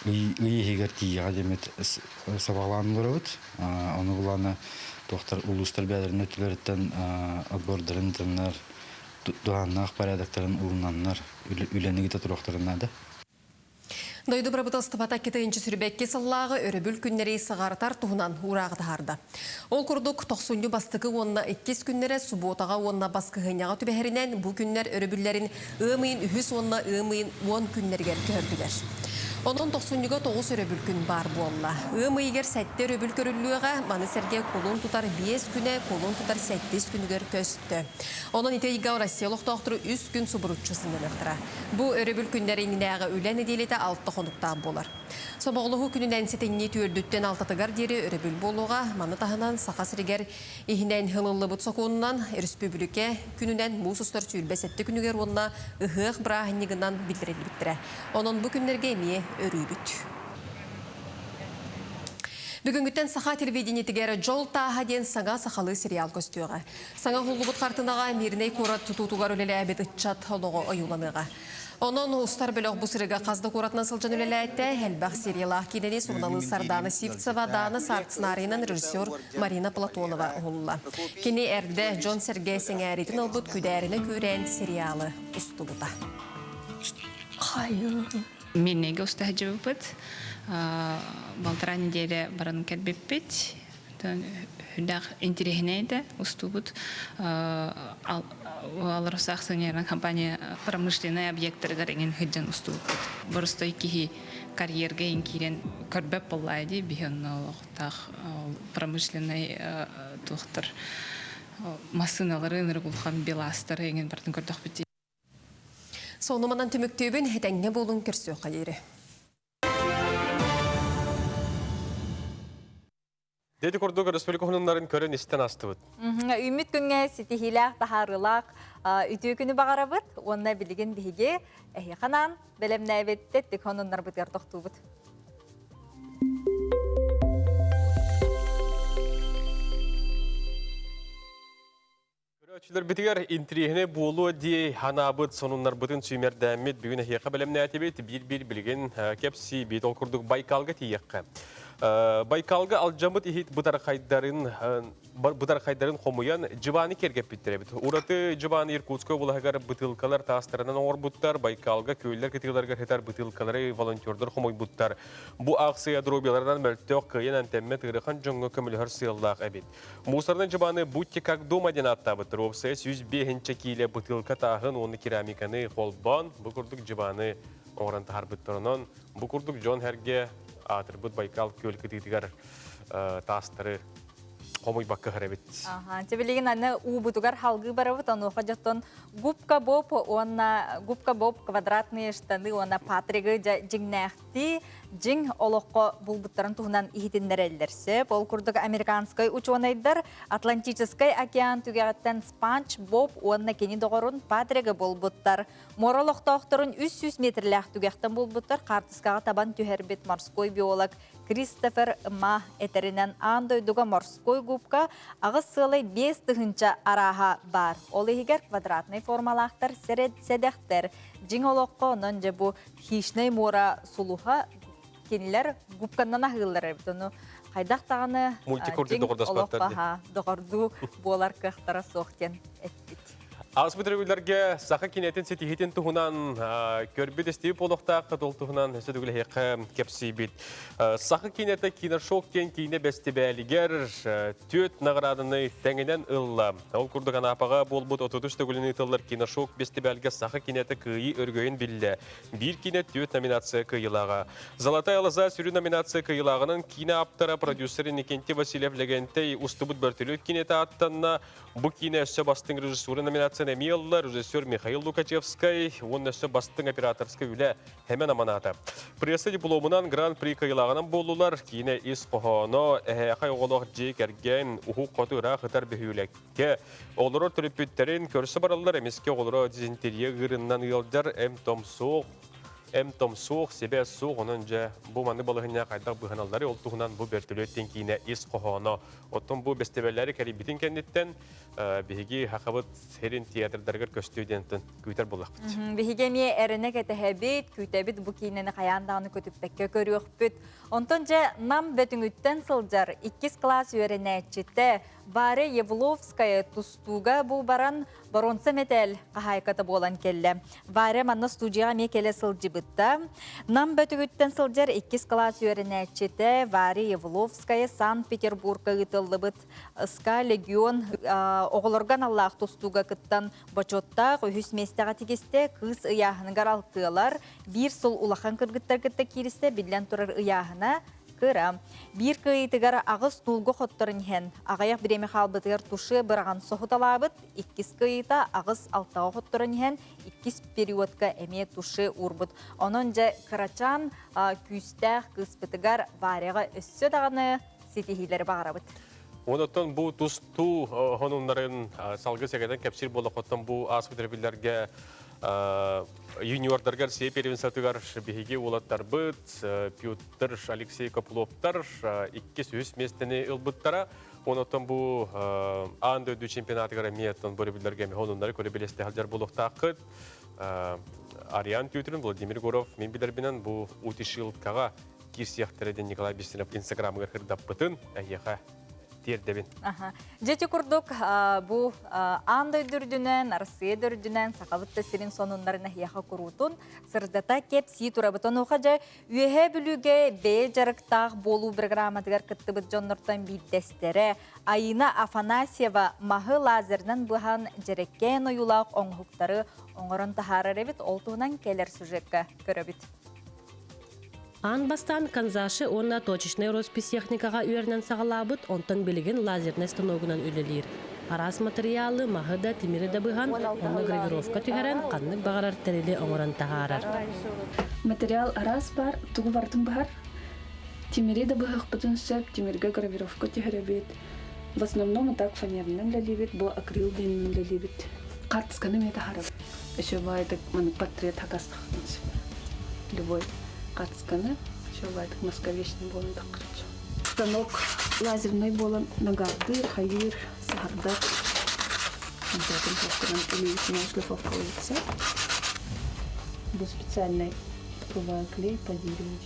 ый иһигэр тиийэҕэ диэммит сабаҕалаан олоробут. Ону булаана туохтар улуустар бэйэлэрин өттүлэриттэн отбордарын ытаннар, туһааннаах порядоктарын ылынаннар үлэни ыыта туруохтарын наада. Дойду бырабыыталыстыбата икки сүрбэкки сыллааҕы өрөбүл күннэри сыҕарытар туһунан уурааҕы таһаарда. Ол курдук, тохсунньу бастакы уонна иккис күннэрэ субуотаҕа уонна баскыһыанньаҕа түбэһэринэн бу күннэр өрөбүллэрин ыам ыйын үһүс уонна ыам ыйын уон күннэригэр көһөрдүлэр. Онон тохсунньуга тоҕус өрөбүл күн баар буолла. Ыам ыйыгар сэттэ өрөбүл көрүллүөҕэ, маны сэргэ кулун тутар биэс күнэ кулун тутар сэттис күнүгэр көстө. Онон ити ыйга Россия олохтоохтору үс күн субуруччу сынньаныахтара. Бу өрөбүл күннэр иннинээҕи үлэ нэдиэлэтэ алта хонуктаах буолар. Сомоҕолоһуу күнүнэн сэтинньи түөрдүттэн алтатыгар диэри өрөбүл буолуоҕа. Маны таһынан Саха сиригэр иһинэн ылыллыбыт сокуонунан өрөспүүбүлүкэ күнүнэн муус устар 27 күнүгэр уонна ыһыах бырааһынньыгынан биллэриллибиттэрэ. Онон бу күннэргэ эмиэ өрүүбүт. Бүгүҥҥүттэн саха телевидениетигэр Дьол тааһа диэн саҥа сахалыы сериал көстүөҕэ. Саҥа уһуллубут хартыынаҕа Мирнэй куорат тутуутугар үлэлээбит ыччат олоҕо ойууланыаҕа. Онон устар бөлөх бу сырыыга хас да куоратынан сылдьан үлэлээтэ. Элбэх сериялаах киинэни суруналыыс Сардаана Сивцева, Даана Сард сценарийынан режиссер Марина Платонова уһулла. Кини эрдэ дьон-сэргэ сэҥээриитин ылбыт Күдээринэ күүрээн сериалы устубута. Миннеге уста сылдьыбыппыт. Балтараа неделя баран кэлбиппит. Хүндээх интириэһинэй да устубут Алроса акционернай компания промышленнай объектарыгар эҥин сылдьан устубуппут. Боростой киһи карьерга иҥ киирэн көрбөт буоллаа дии биһи онно олохтоох промышленнай туохтар массыыналары ынырык улахан белазтары эҥин барытын көрдөхпүт Сонуманан түмүктүүбүн этэҥҥэ буолун көрсүөххэ диэри. Дети курдук республика хонуннарын көрөн истэн астыбыт. Үүммүт күҥҥэ ситиһиилээх, таһаарыылаах үтүө күнү баҕарабыт уонна билигин биһиги эһиэхэ анаан бэлэмнээбит тэттик хонуннарбытыгар тохтуубут. Көрөөччүлэрбитигэр интириэһинэй буолуо дии ханаабыт сонуннарбытын сүүмэрдээммит бүгүн эһиэхэ бэлэмнээтибит. Биир-биир билигин кэпсиибит. Ол курдук Байкалга тиийиэххэ. Байкалга алдьаммыт иһит бытархайдарын бытархайдарын хомуйан дьыбааны киэргэппиттэр эбит. Ураты дьыбааны Иркутскай облаһыгар бытыылкалар таастарынан оҥорбуттар. Байкалга күөллэр кытыыларыгар сытар бытыылкалары волонтердар хомуйбуттар. Бу аахсыйа дробияларынан мөлтөх, кыайан эмтэммэт ыарахан дьоҥҥо көмөлөһөр сыаллаах эбит. Мусорный дьыбааны «Будьте как дома» диэн ааттаабыттар. Уопсайа 105 киилэ бытыылка тааһын уонна керамиканы холбоон, бу курдук дьыбааны оҥорон таһаарбыттар. Онон бу курдук дьон сэргэ аатырбыт Байкал күөл кытыытыгар таастары хомуйбакка эбит. Ага, билигин аны уубутугар халгыы барабыт, онуоха дьоттон губка Боб уонна губка Боб квадратные штаны уонна Патригы дьиҥнээхтии дьиҥ олоххо булбуттарын туһунан иһитиннэрэллэр сөп. Ол курдук американскай учуонайдар Атлантическай океан түгэҕиттэн Спанч Боб уонна кини доҕорун Патригы булбуттар. Муора олохтоохторун 300 метрлээх түгэхтэн булбуттар хаартыскаҕа табан түһэрбит морской биолог Кристофер Ма этэринэн аан дойдуга морской губка аҕыс сыалай биэс тыһыынча арааһа баар. Ол иһигэр квадратнай формалаахтар сэдэхтэр. Дьиҥ олоххо онон дьэ бу хищнай муора сулуһа кинилэр губканнан аһыыллар эбит. Ону хайдах даҕаны Мультик курдук доҕордоспоттор доҕордуу буолар кыахтара суох диэн эппит. Ааспыт өрөбүллэргэ саха кинэтин ситиһиитин туһунан көрбүт истибит буолуохтаах ол туһунан өссө төгүл кэпсиибит. Саха кинэтэ киношок диэн киинэ бэстибээлигэр түөрт наҕарааданы тэҥинэн ылла. Ол курдук Анапаҕа буолбут 33 төгүлүн ыытыллар киношок бэстибээлгэ саха кинэтэ кыайыы өргөйүн биллэ. Биир киинэ түөрт номинация кыайыылааҕа. Золотая лоза сүрүн номинация кыайыылааҕынан киинэ ааптара продюсер Иннокентий Васильев Лэгэнтэй устубут бөртөлүөт кинэтэ ааттанна. Бу киинэ өссө бастыҥ режиссура номинацияны эмиэ ылла режиссер Михаил Лукачевскай уонна өссө бастыҥ операторскай үлэ Хэмэн аманаата. Пресса дипломунан гран-при кыайыылааҕынан буоллулар. Киинэ ис хоһооно, эһээхэй оҕолоох дьиэ кэргэн, уһук хоту ыраах ытар бөһүөлэккэ олорор төрөппүттэрин көрсө бараллар. Эмискэ оҕолоро дизентерия ыырынан ыалдьар, эм-том суох, эм-том суох, сибээс суох. Онон дьэ бу маннык балаһынньа хайдах быһаналлары ол туһунан бу бөртөлүөт киинэ ис хоһооно. Оттон бу бэстибээллэри кэрийбитин кэнниттэн биһиги Хахабыт сирин театрдарыгар көстүү диэнтэн күүтэр буоллахпыт. Биһиги эмиэ эрэнэ кэтэһэбит, күүтэбит бу киинэни хайаан даҕаны көтүппэккэ көрүөхпүт. Онтон дьэ Нам Бөтүҥүттэн сылдьар иккис кылаас үөрэнээччитэ Варя Евловская тустууга бу баран боруонса мэтээл хаһаайката буолан кэллэ. Варя манна студияҕа эмиэ кэлэ сылдьыбыта. Нам Бөтүгүттэн сылдьар иккис кылаас үөрэнээччитэ Варя Евловская Санкт-Петербургка ыытыллыбыт СКА Легион оҕолорго аналлаах тустууга кыттан бочуоттаах үһүс миэстэҕэ тигистэ. Кыыс ыйааһыныгар алтыалар, биир сыл улахан кыргыттар кытта кииристэ, биллэн турар ыйааһына кыра. Биир кыайыытыгар аҕыс туулга хотторон иһэн, аҕыйах бириэмэ хаалбытыгар туше быраҕан соһуталаабыт, иккис кыайыыта аҕыс алтаҕа хотторон иһэн, иккис периодка эмиэ туше уурбут. Онон дьэ кырачаан күүстээх кыыспытыгар Варяҕа өссө даҕаны ситиһиилэри баҕарабыт. Онтон бу тустуу хонуннарын салгы сэгэтэн кэпсиир буоллахоттон бу ааспыт өрөбүллэргэ юниордаргар Россия первенствотыгар биһиги уолаттарбыт Петр Алексей Копыловтар иккис үһүс миэстэни ылбыттара. Онтон бу аан дойду чемпионатыгар эмиэ оттон бу өрөбүллэргэ эмиэ хонуннары көрө билэсте сылдьар буолуохтааххыт. Ариан Тютрин, Владимир Егоров мин билэрбинэн бу Утишилкаҕа киирсиэхтэрэ диэн Николай Бестинов инстаграмыгар кырдаппытын эһиэхэ тиэрдэбин. Дьэ ити курдук бу аан дойду үрдүнэн, Арассыыйа да үрдүнэн сахабыт да сирин сонуннарын эһиэхэ куруутун сырдата кэпсии турабыт. Онуоха дьэ Үөһээ Бүлүүгэ бэйэ дьарыктаах буолуу программатыгар кыттыбыт дьоннортон биирдэстэрэ Айына Афанасьева маһы лазерынан быһан дьэрэкээн ойуулаах оҥоһуктары оҥорон таһаарар эбит. Ол туһунан кэлэр сюжекка көрөбүт. Аан бастаан канзаши уонна точечнай роспись техникаҕа үөрэнэн саҕалаабыт, онтон билигин лазернай станогунан үлэлиир. Араас матырыйаалы, маһы да, тимири да быһан, онно гравировка түһэрэн, ханнык баҕарар тэрили оҥорон таһаарар. Материал араас баар, тугу барытын быһар. Тимири да быһыахпытын сөп, тимиргэ гравировка түһэрэбит. В основном так фанерынан үлэлиибит, бу акрил диэнинэн үлэлиибит. Хаартысканы эмиэ таһаарабыт. Еще баайдык маннык портрет хакастахтын сөп. Любой хаартысканы еще баайдык московечный буолан таххарчу. Станок лазерный буолан нагардыыр, хайыыр, саһардар. Обязательно илиитинэн шлифовкалыйса. Бу специальный клей по дереву.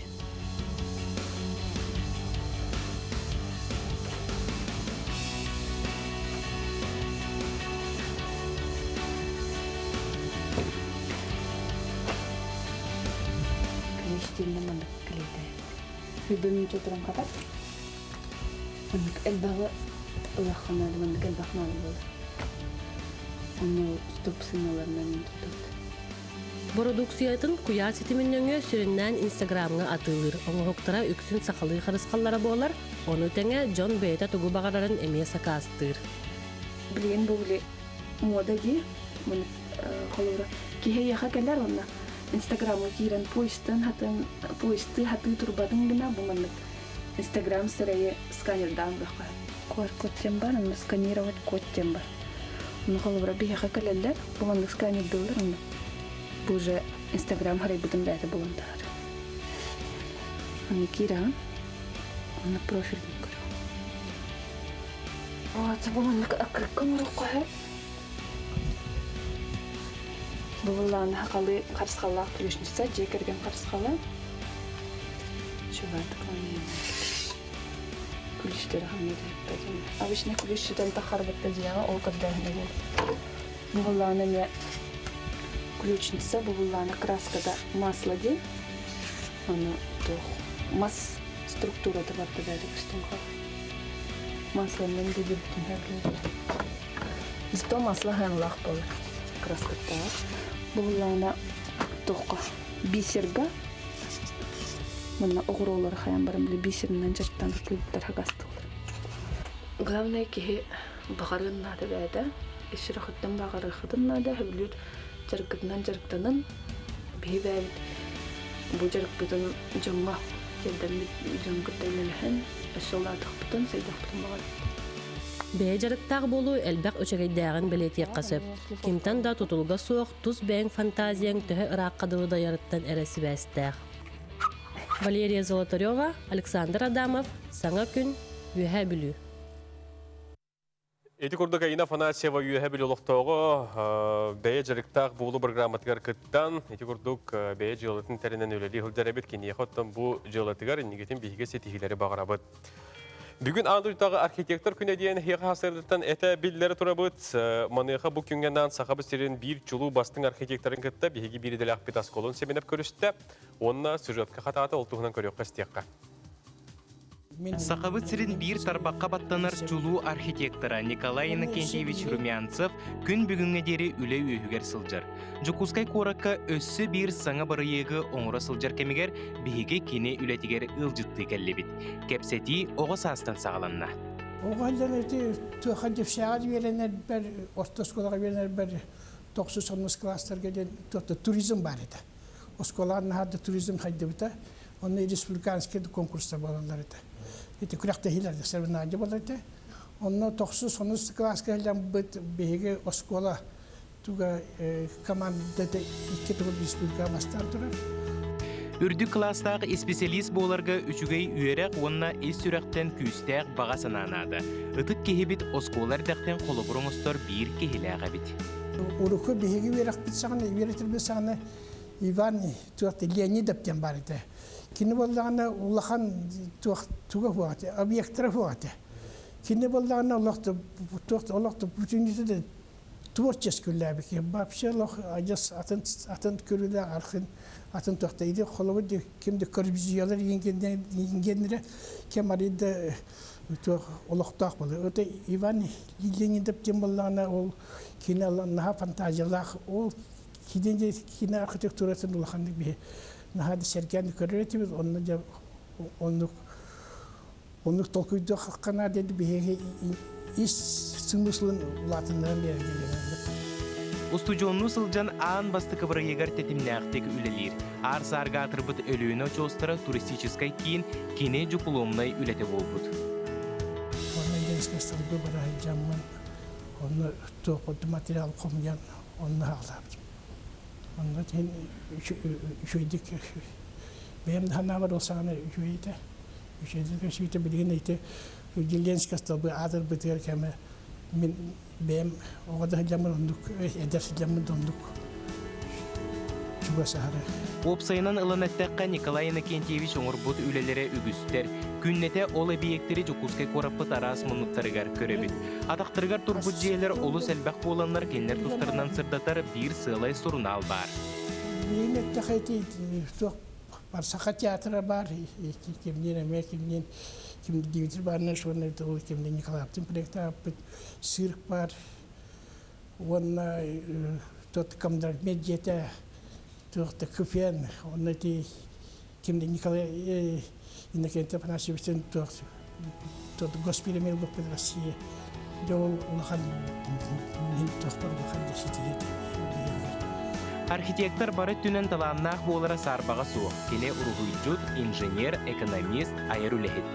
Клещтииннэ маннык клейдээбит. Хүбүн туран хатар. Маннык элбэҕи ылахха наада, маннык элбэх наада буолар. Онно стоп сыналарынан туттат. Бородууксуйатын куйаар ситимин нөҥүө сүрүннээн Инстаграмҥа атыылыыр. Оҥоһуктара үксүн сахалыы харысхаллара буолар, ону тэҥэ дьон бэйэтэ тугу баҕарарын эмиэ сакаастыыр. Билигин бу били муода дии, холобура, киһи эйиэхэ кэлэр уонна Инстаграмҥа киирэн поистан хатын поисты хатыы турбатын гына бу маннык Инстаграм сирэйи сканердаан бөххө. QR-код диэн бар, онно сканировать код диэн бар. Ону холобура биһиэхэ кэлэллэр, бу маннык сканердыыллар онно. Бу уже Инстаграм харайбытын бэйэтэ булан таһар. Аны киирэҕин, онно профилин көрөҕүн. Вот, бу маннык аккырыкка оҥоруохха сөп. Бу былааны хахалы харысхаллаах ключница, дьиэ кэргэн харысхала. Күлүстэрэ хамныы түһүппэтим. Обычно күлүс сүтэн таххарбытта дьиэҕэ ол көрдөөһүнэ буолбут. Бу буллаҕына эмиэ ключница, бу буллаҕына краската масло диэн. Аны туох мас структурата барда бэйэтэ көстөн хаалар. Масланан да бүтүн хәбилер. Зато масло ханлаах буолар краскаттаах. Бу буллаҕына туохха бисерга манна оҕуруолары хайан баран били бисеринэн дьарыктанар кыыттар хагастылар. Главное киһи баҕарыан наада бэйэтэ. Ис сүрэхиттэн баҕарыаххытын наада, сөбүлүүр дьарыккытынан дьарыктанын. Биһи бэйэбит бу дьарыкпытын дьоҥҥо тиэрдэммит дьон кытта үлэлэһэн, өссө улаатыахпытын, сайдыахпытын баҕарабыт. Бэйэ дьарыктаах буолуу элбэх үчүгэйдээҕин бэлиэтиэххэ сөп. Кимтэн да тутулуга суох тус бэйэҥ фантазияҥ төһө ыраахха дылы дайарыттан эрэ сибээстээх. Валерия Золотарева, Александр Адамов, Саҥа күн, Үөһээ Бүлүү. Ити курдук Аина Афанасьева Үөһэ Бүлүү олохтооҕо бэйэ дьарыктаах буолуу программатыгар кыттан, ити курдук бэйэ дьыалатын тэринэн үлэлии сылдьар эбит. Киниэхэ оттон бу дьыалатыгар иннигитин биһиги ситиһиилэри баҕарабыт. Бүгүн аан дойдутааҕы архитектор күнэ диэн эһиэхэ хасырдыттан этэ биллэрэ турабыт. Маныаха бу күҥҥэ анаан Сахабыт сирин биир чулуу бастыҥ архитекторын кытта биһиги биир идэлээхпит Асколон Семенов көрүстэ. Уонна сюжетка хатаата ол туһунан көрүөххэ истиэххэ. Сахабыт сирин биир тарбахха баттанар чулуу архитектора Николай Иннокентьевич Румянцев күн бүгүҥҥэ диэри үлэ үөһүгэр сылдьар. Дьокуускай куоракка өссө биир саҥа бырайыагы оҥоро сылдьар кэмигэр биһиги кини үлэтигэр ыалдьыттыы кэллибит. Кэпсэтии оҕо саастан саҕаланна. Оҕо сылдьан ити туохха дьэпсээҕэ үөрэнэрбэр, орто оскуолаҕа үөрэнэрбэр тохсус онус класстарга диэн туризм баар этэ. Оскуолаҕа наһаа да туризм хайдыбыта. Онно республиканскай конкурстар буолаллар этэ. Ити күрэхтэһиилэр соревнование буолар этэ. Онно тохсус онус кылааска сылдьаммыт биһиги оскуола туга командата икки төгүл республикаҕа бастаан турар. Үрдүк кылаастаах исписэлиис буоларга үчүгэй үөрэх уонна ис сүрэхтэн күүстээх баҕа санаа наада. Ытык киһибит оскуола эрдэхтэн холобур оҥостор биир киһилээх эбит. Урукку биһиги үөрэхпит саҕана, үөрэтэрбит саҕана Иван туох Леонидов диэн баар этэ. Кини буоллаҕына улахан туох туга суох этэ, объектара суох этэ. Кини буоллаҕына олох туох олох бүтүннүүтэ да творческий үлэлээбит. Вообще олох адьас атын атын көрүүлээх архын атын туохта иди холобур ким да корбюзьелар ингеннere кем арыйда туох олохтоох буолар. Это Иван Леонидов диэн буоллаҕына ол кини наһаа фантазиялаах ол Киинэ киинэ архитектуратын улаханнык биһи наһаа да сэргээн көрөр этибит. Онно дьэ оннук оннук толкуйдуохха наада диэн биһиги ис смыслын улаатыннаран биэрэргэ Устудьуоннуу сылдьан аан бастакы бырайыагар тэтимнээхтик үлэлиир. Аар-саарга аатырбыт Өлүөнэ очуостара туристическай киин кини дьупулуомнай үлэтэ буолбут. Онно Ленскэй сылгы бара сылдьаммын, онно туох материал хомуйан онно хаалаабытым. Онно иһин үчүгэйдик бэйэм да санаабар ол саҕана үчүгэй этэ. Үчүгэйдик көстүүтэ билигин ити Ленскэй столбы аатырбытыгар кэмэ мин бэйэм оҕо да сылдьаммын оннук эдэр сылдьаммын да оннук чугас аһары. Уопсайынан ылан эттэххэ, Николай Иннокентьевич оҥорбут үлэлэрэ үгүстэр. Күннэтэ ол эбийиэктэри Дьокуускай куораппыт араас муннуктарыгар көрөбүт. Атахтарыгар турбут дьиэлэр олус элбэх буоланнар кинилэр тустарынан сырдатар биир сыалай сурунаал баар. Билигин эттэххэ ити туох бар Саха театра баар, кимниин эмиэ кимниин ким Дмитрий Иванович уонна кимниин Николаевтын проектаабыт цирк баар уонна тот комдрагмет дьиэтэ туох да кфен онно ити ким Николай Иннокентий Афанасьевичтан туох тот госпиремел буппут Россия дьэ ол улахан мин туохпар улахан дьэ Архитектор бары өттүнэн талааннаах буолара саарбаҕа суох. Кини уруһуйдьут, инженер, экономист, айар үлэһит.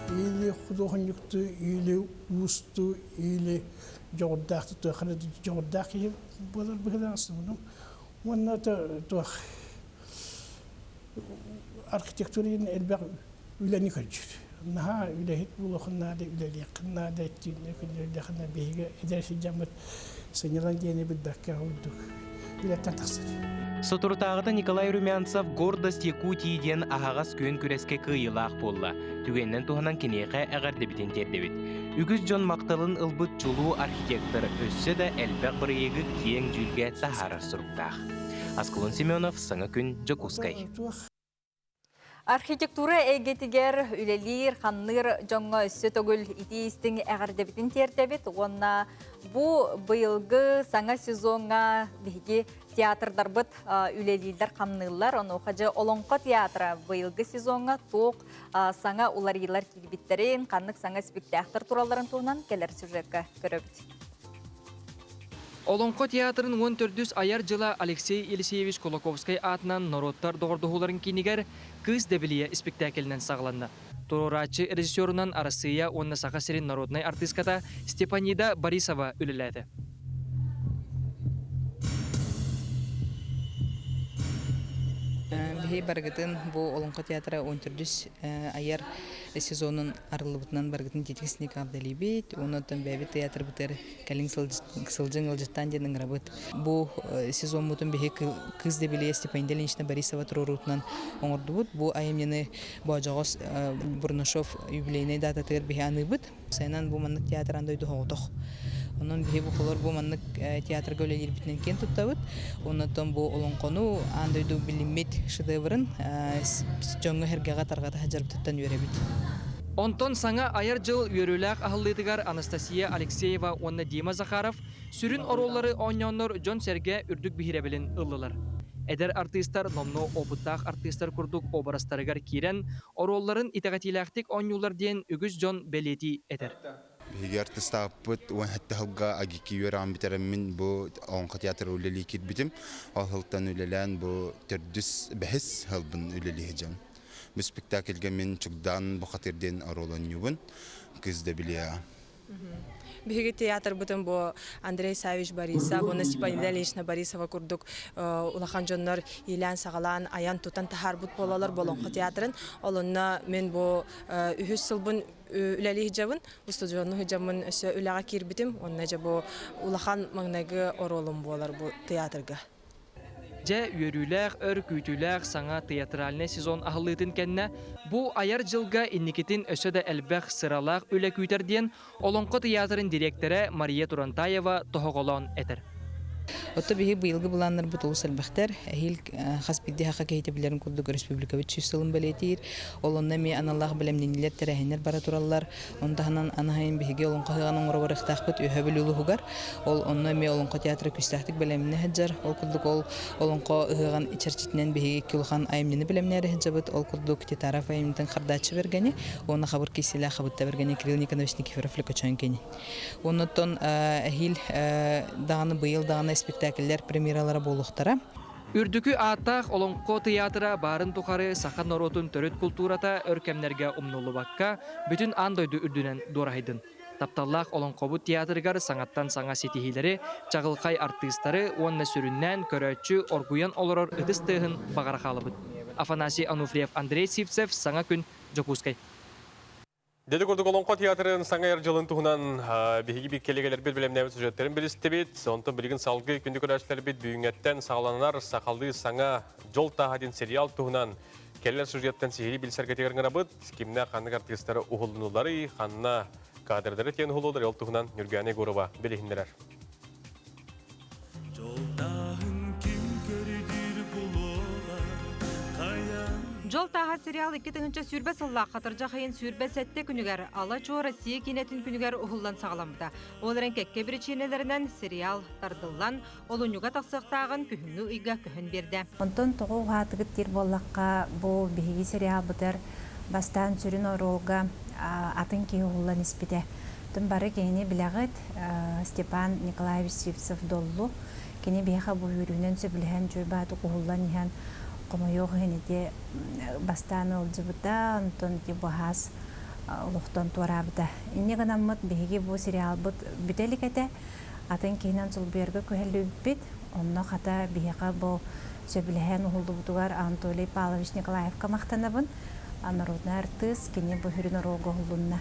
Или худуоһунньукту, или уусту, или дьоҕурдаах туоххана дьоҕурдаах киһи буолар быһыылаах сымыным. Уонна туох архитектурин элбэх үлэни көрдүүр. Наһаа үлэһит буолуоххун наада, үлэлиэххин наада, түүннэ күннэрдэххинэ биһиги эдэр сылдьаммыт сынньалаҥ диэни билбэккэ курдук. Үлэттэн тахсар. Соторутааҕыта Николай Румянцев «Гордость Якутии» диэн аһаҕас күөн күрэскэ кыайыылаах буолла. Түгэнинэн туһанан киниэхэ эҕэрдэбитин тиэрдэбит. Үгүс дьон махталын ылбыт чулуу архитектор өссө да элбэх бырайыагы киэҥ дьүүлгэ таһаарар соруктаах. Аскалон Семенов, Саҥа күн, Дьокуускай. Архитектура эйгэтигэр үлэлиир, хамныыр дьоҥҥо өссө төгүл итии-истиҥ эҕэрдэбитин тиэрдэбит уонна бу быйылгы саҥа сезоҥҥа биһиги театрдарбыт үлэлииллэр, хамныыллар. Онуоха дьэ Олоҥхо театра быйылгы сезоҥҥа туох саҥа уларыйыылар киирбиттэрин, ханнык саҥа спектакльтар туралларын туһунан кэлэр сюжекка көрөбүт. Олоҥхо театрын уон төрдүс айар дьыла Алексей Елисеевич Кулаковскай аатынан норуоттар доҕордоһууларын киинигэр Кыыс Дэбилийэ испиктээкилинэн саҕаланна. Туруорааччы режиссерунан Арассыыйа уонна Саха сирин народнай артыыската Степанида Борисова үлэлээтэ. Биһи барыгытын бу Олоҥхо театра он төрдүс айар сезонун арыллыбытынан барыгытын титиксник ардалибит. Онон бэйэбит театрбытыгар кэлин сылдьыҥ ыалдьыттаан диэн ыҥырабыт. Бу сезоммутун биһи Кыыс Дэбилийэ Степанида Ильинична Борисова туруоруутунан оҥордубут. Бу айымньыны Боодьоҕос Бурнашов юбилейнай дататыгар биһи аныыбыт. Сайынан бу маннык театр аан дойду соҕотох. Онон биһи бу холор бу маннык театрга үлэлиирбитинэн киэн туттабыт. Оннотон бу олоҥхону аан дойду билиммит шедеврын дьоҥҥо-сэргэҕэ тарҕата сылдьарбытыттан үөрэбит. Онтон саҥа айар дьыл үөрүүлээх аһыллыытыгар Анастасия Алексеева уонна Дима Захаров сүрүн оруоллары оонньооннор дьон-сэргэ үрдүк биһирэбилин ыллылар. Эдэр артыыстар номнуо опыттаах артыыстар курдук образтарыгар киирэн, оруолларын итэҕэтиилээхтик оонньууллар диэн үгүс дьон бэлиэтии этэр. Биһиги артыыстаабыппыт 17 сылга АГИКИ үөрэҕин бүтэрэммин бу Олоҥхо театры үлэлии киирбитим. Ол сылтан үлэлээн бу төрдүс, бэһис сылбын үлэлии сылдьабын. Бу спектакльга мин Чугдаан Бухатыр диэн оруол оонньуубун. Кыыс да билиэҕэ. Биһиги театрбытын бу Андрей Савич Борисов уонна Степанида Ильинична Борисова курдук улахан дьоннор иилээн-саҕалаан айан-тутан таһаарбыт буолалар Олоҥхо театрын. Ол онно мин бу үһүс сылбын үлэлии сылдьабын. Устудьуоннуу сылдьаммын өссө үлэҕэ киирбитим. Уонна дьэ бу улахан маҥнайгы оруолум буолар бу театрга. Дьэ, үөрүүлээх, өр күүтүүлээх саҥа театральнай сезон аһыллыытын кэннэ бу айар дьылга инникитин өссө да элбэх сыралаах үлэ күүтэр диэн Олоҥхо тыйаатырын дириэктэрэ Мария Турантаева тоһоҕолоон этэр. Отто биһи быйылгы былааннарбыт олус элбэхтэр. Эһиил хас биирдии саха киһитэ билэрин курдук республикабыт сүүс сылын бэлиэтиир. Ол онно эмиэ аналлаах бэлэмнэниилэр, тэрээһиннэр бара тураллар. Ону таһынан анаһайын биһиги олоҥхо ыһыаҕын оҥоро барыахтаахпыт Үөһээ Бүлүү улууһугар. Ол онно эмиэ олоҥхо театра күүстээхтик бэлэмнэнэ сылдьар. Ол курдук ол олоҥхо ыһыаҕын чэрчитинэн биһиги икки улахан айымньыны бэлэмнээри сылдьабыт. Ол курдук Титаров айымньытын Хардааччы Бэргэни уонна Хабыр Киселээх Хабытта Бэргэни Кирилл Никонович Никифоров Лөкөчөөн кини. Оннуттан эһиил даҕаны быйыл даҕаны спектакльлэр премьералара буолуохтара. Үрдүкү ааттаах Олоҥхо тыйаатыра баарын тухары саха норуотун төрүт култуурата өр кэмнэргэ умнуллубакка, бүтүн аан дойду үрдүнэн дуораһыйдын. Тапталлаах Олоҥхобут театрыгар саҥаттан саҥа ситиһиилэри, чаҕылхай артыыстары уонна сүрүннээн көрөөччү оргуйан олорор ытыс тыаһын баҕара хаалабыт. Афанасий Ануфриев, Андрей Сивцев, Саҥа күн, Дьокуускай. Деді курдук Олоҥхо театрын саҥа эр дьылын туһунан биһиги биир кэлигэлэрбит бэлэмнээбит сюжеттэрин билистибит. Онтон билигин салгыы күндү көрөөччүлэрбит бүгүҥҥэттэн саҕаланар сахалыы саҥа Дьол тааһа диэн сериал туһунан кэлэр сюжеттан сиһилии билсэргитигэр ыҥырабыт. Кимнээх ханнык артыыстары уһуллунуларый, ханна кадрдары тиэн уһуллулар, ол туһунан Ньургуяна Егорова билиһиннэрэр. Дьол тааһа сериал 2020 сыллаах хатырдьах ыйын 27 күнүгэр Ала-Чуо Россия киинэтин күнүгэр уһуллан саҕаламмыта. Ол эрэн кэккэ биричиинэлэринэн сериал тардыллан, олунньуга тахсыахтааҕын күһүҥҥү ыйга көһөн биэрдэ. Онтон тоҕо уһаатыгыт диир буоллахха, бу биһиги сериалбытыгар бастаан сүрүн оруолга атын киһи уһуллан испитэ. Оттон бары кинини билэҕит, Степан Николаевич Сивцев-Доллу. Кини биһиэхэ бу үөрүүнэн сөбүлэһэн дьуй-баатык уһуллан иһэн, хомойуох иһин ити бастаан ыалдьыбыта, онтон ити быһаас олохтон туораабыта. Инньэ гынаммыт биһиги бу сериалбыт бүтэ илик этэ. Атын киһинэн солбуйарга күһэллибиппит. Онно хата биһиэхэ бу сөбүлэһэн уһуллубутугар Анатолий Павлович Николаевка махтанабын. Народнай артыыс, кини бу сүрүн оруолга уһуллунна.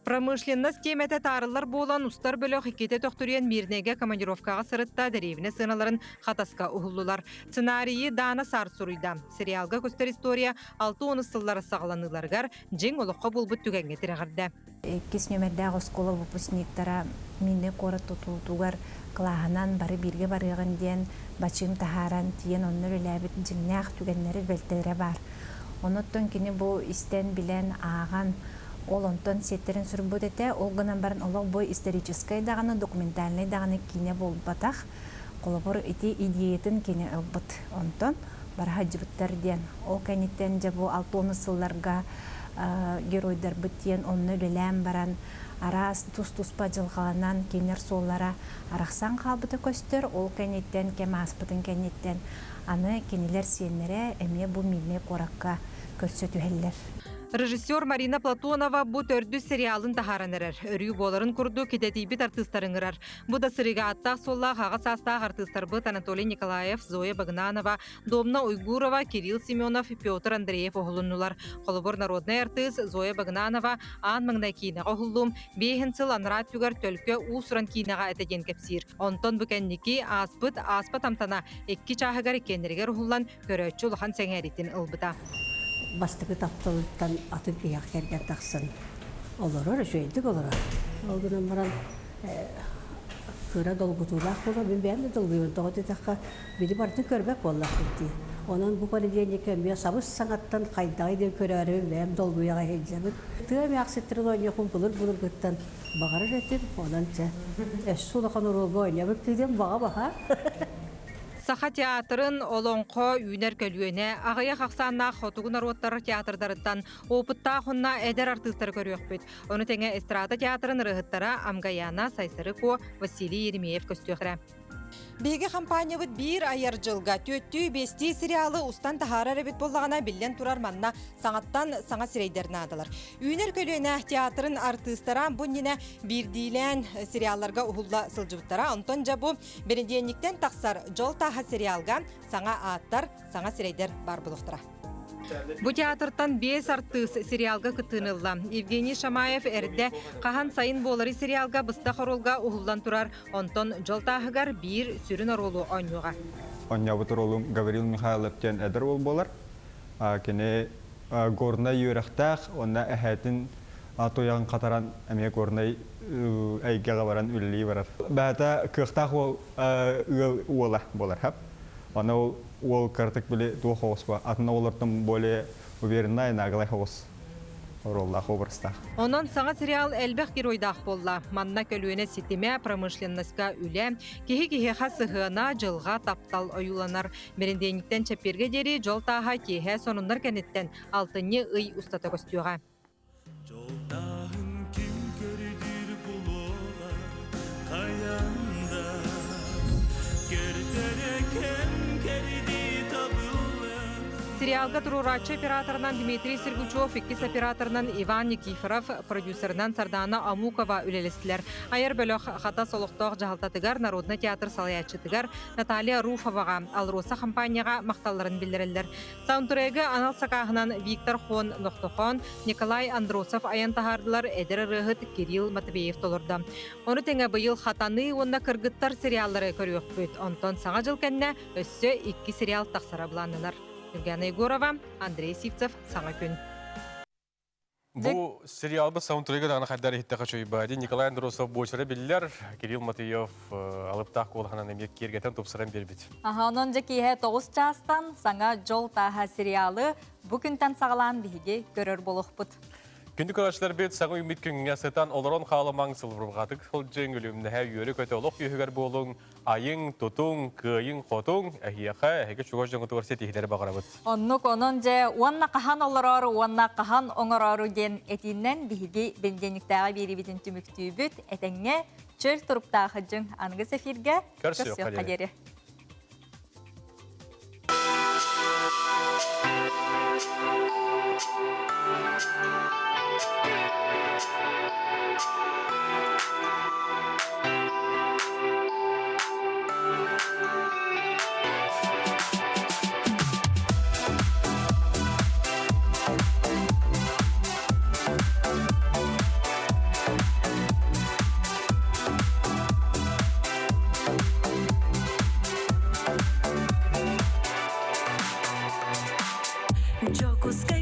Промышленность тиэмэтэ таарыллар буолан, устар бөлөх иккитэ төхтүрүйэн Мирнэйгэ командировкаҕа сырытта, дэриэбинэ сыаналарын Хатаска уһуллулар. Сценарийы Даана Саар суруйда. Сериалга көстөр история 60 сыллар саҕаланыыларыгар дьиҥ олоххо буолбут түгэҥҥэ тирэҕирдэ. Иккис нүөмэрдээх оскуола выпускниктара Миннэ куорат тутуутугар кылааһынан бары бииргэ барыаҕын диэн бачыым таһааран тиийэн онно үлэлээбит дьиҥнээх түгэннэри бэлтэлэрэ баар. Онуттан кини бу истэн, билэн, ааҕан ол онтон сиэттэрин суруйбут этэ. Ол гынан баран олох бу историческай даҕаны, документальнай даҕаны киинэ буолбатах. Холобур, ити идеятын кини ылбыт. Онтон бара сылдьыбыттар диэн. Ол кэнниттэн дьэ бу 60 сылларга геройдарбыт диэн онно үлэлээн баран араас тус-туспа дьылҕаланан кинилэр суоллара арахсан хаалбыта көстөр. Ол кэнниттэн кэм ааспытын кэнниттэн аны кинилэр сиэннэрэ эмиэ бу Мирнэй куоракка көрсө түһэллэр. Режиссер Марина Платонова бу төрдүс сериалын таһааран эрэр. Өрүү буоларын курдук идэтийбит артыыстары ыҥырар. Бу да сырыыга ааттаах-суоллаах аҕа саастаах артыыстарбыт Анатолий Николаев, Зоя Багынанова, Домна Уйгурова, Кирилл Семенов, Петр Андреев уһулуннулар. Холобур, народнай артыыс Зоя Багынанова аан маҥнай киинэҕэ уһуллуум, биэһин сыл анараа өттүгэр Төлкө уус-уран киинэҕэ этэ диэн кэпсиир. Онтон бу кэнники ааспыт ааспат амтана икки чааһыгар иккиэннэригэр уһуллан, көрөөччү улахан сэҥээриитин ылбыта. Бастакы тапталыттан атын киһиэхэ кэргэн тахсан олорор, үчүгэйдик олорор. Ол гынан баран кыра долгутуулаах буолар. Мин бэйэм да долгуйабын. Тоҕо диэтэххэ, били барытын көрбөт буоллахпыт дии. Онон бу понедельникка эмиэ сабыс саҥаттан хайдаҕый диэн көрөөрүбүн бэйэм долгуйаҕа сылдьабын. Тыа эмээхситтэрин оонньуохпун былыр-былыргыттан баҕарар этим. Онон чэ, өссө улахан оруолга оонньообут диэн баҕа баһа. Саха театрын Олоҥхо үүнэр көлүөнэ аҕыйах ахсааннаах хотугу норуоттар театрдарыттан опыттаах уонна эдэр артыыстары көрүөхпүт. Ону тэҥэ эстрада театрын ырыаһыттара Амгаяна Сайсары-Куо, Василий Еремеев көстүөхтэрэ. Биһиги хампаанньабыт биир айар дьылга түөттүү биэстии сериалы устан таһаарар эбит буоллаҕына, биллэн турар манна саҥаттан саҥа сирэйдэр наадалар. Үүнэр көлүөнэ театрын артыыстара бу иннинэ биирдиилээн сериалларга уһулла сылдьыбыттара. Онтон дьэ бу Бэнидиэнньиктэн тахсар Дьол тааһа сериалга саҥа ааттар, саҥа сирэйдэр баар буолуохтара. Бу театртан биэс артыыс сериалга кыттыыны ылла. Евгений Шамаев эрдэ «Хаһан сайын буолары» сериалга быстах оруолга уһуллан турар, онтон Дьол тааһыгар биир сүрүн оруолу оонньуоҕа. Оонньообут оруолум Гаврил Михайлов диэн эдэр уол буолар. Кини горнай үөрэхтээх уонна эһээтин туйаҕын хатаран эмиэ горнай эйгэҕэ баран үлэлии барар. Бэйэтэ кыахтаах уол ыал уола буолар хап. Аны ол уол кыратык били туох оҕус ба атын оҕолортон более уверенная наглай оҕус оруоллаах образтаах. Онон саҥа сериал элбэх геройдаах буолла. Манна көлүөнэ ситимэ, промышленноска үлэ, киһи киһиэхэ сыһыана, дьылҕа, таптал ойууланар. Бэридиэнньиктэн чэппиэргэ диэри дьол тааһа киэһэ сонуннар кэнниттэн алтынньы ый устата көстүөҕэ. Дьолтааһын ким көрдүүр булуоҕа хайанда Көрдөрө кэм кэрдии табылла Сериалга туруорааччы операторынан Дмитрий Сергучев, иккис операторынан Иван Никифоров, продюсерынан Сардана Амукова үлэлэстилэр. Айар бөлөх Хатас олохтоох дьаһалтатыгар, Народнай театр салайааччытыгар Наталья Руфоваҕа, Алроса хампаанньаҕа махталларын биллэрэллэр. Саундтрегы анал сакааһынан Виктор Хон Нохтохон, Николай Андросов айан таһаардылар, эдэр ырыаһыт Кирилл Матвеев толордо. Ону тэҥэ быйыл Хатаныы уонна Кыргыттар сериаллары көрүөхпүт. Онтон Саҥа дьыл кэннэ өссө икки сериал тахсара былааннанар. Юлиана Егорова, Андрей Сивцев, Саҥа күн. Бу сериалбыт саундтрега даҕаны хайдар иһиттэхэ чуйбади Николай Андросов буочара биллэр, Кирилл Матвеев алыптаах куолаһынан эмиэ киэргэтэн тупсаран биэрбит. Аха, онон дьэ киэһэ 9 чаастан саҥа Дьол тааһа сериалы бу күнтэн саҕалаан биһиги көрөр буолуохпут. Күндү көрөөччүлэрбит саҥа үүммүт күҥҥэ сытан олорон хаалымаҥ, сылбырҕатык сылдьыҥ, үлүмнэһэ үөрэ-көтө олох үөһүгэр буолуҥ, айыҥ, тутуҥ, кыайыҥ, хотуҥ, эһиэхэ, эһиги чугас дьоҥҥутугар ситиһиилэри баҕарабыт. Оннук, онон дьэ уонна хаһан олороору уонна хаһан оҥороору диэн этиинэн биһиги бэнидиэнньиктээҕи биэриибитин түмүктүүбүт. Этэҥҥэ чөл туруктаах дьиҥ аныгыс эфиргэ көрсүөххэ диэри. Дьокуускай.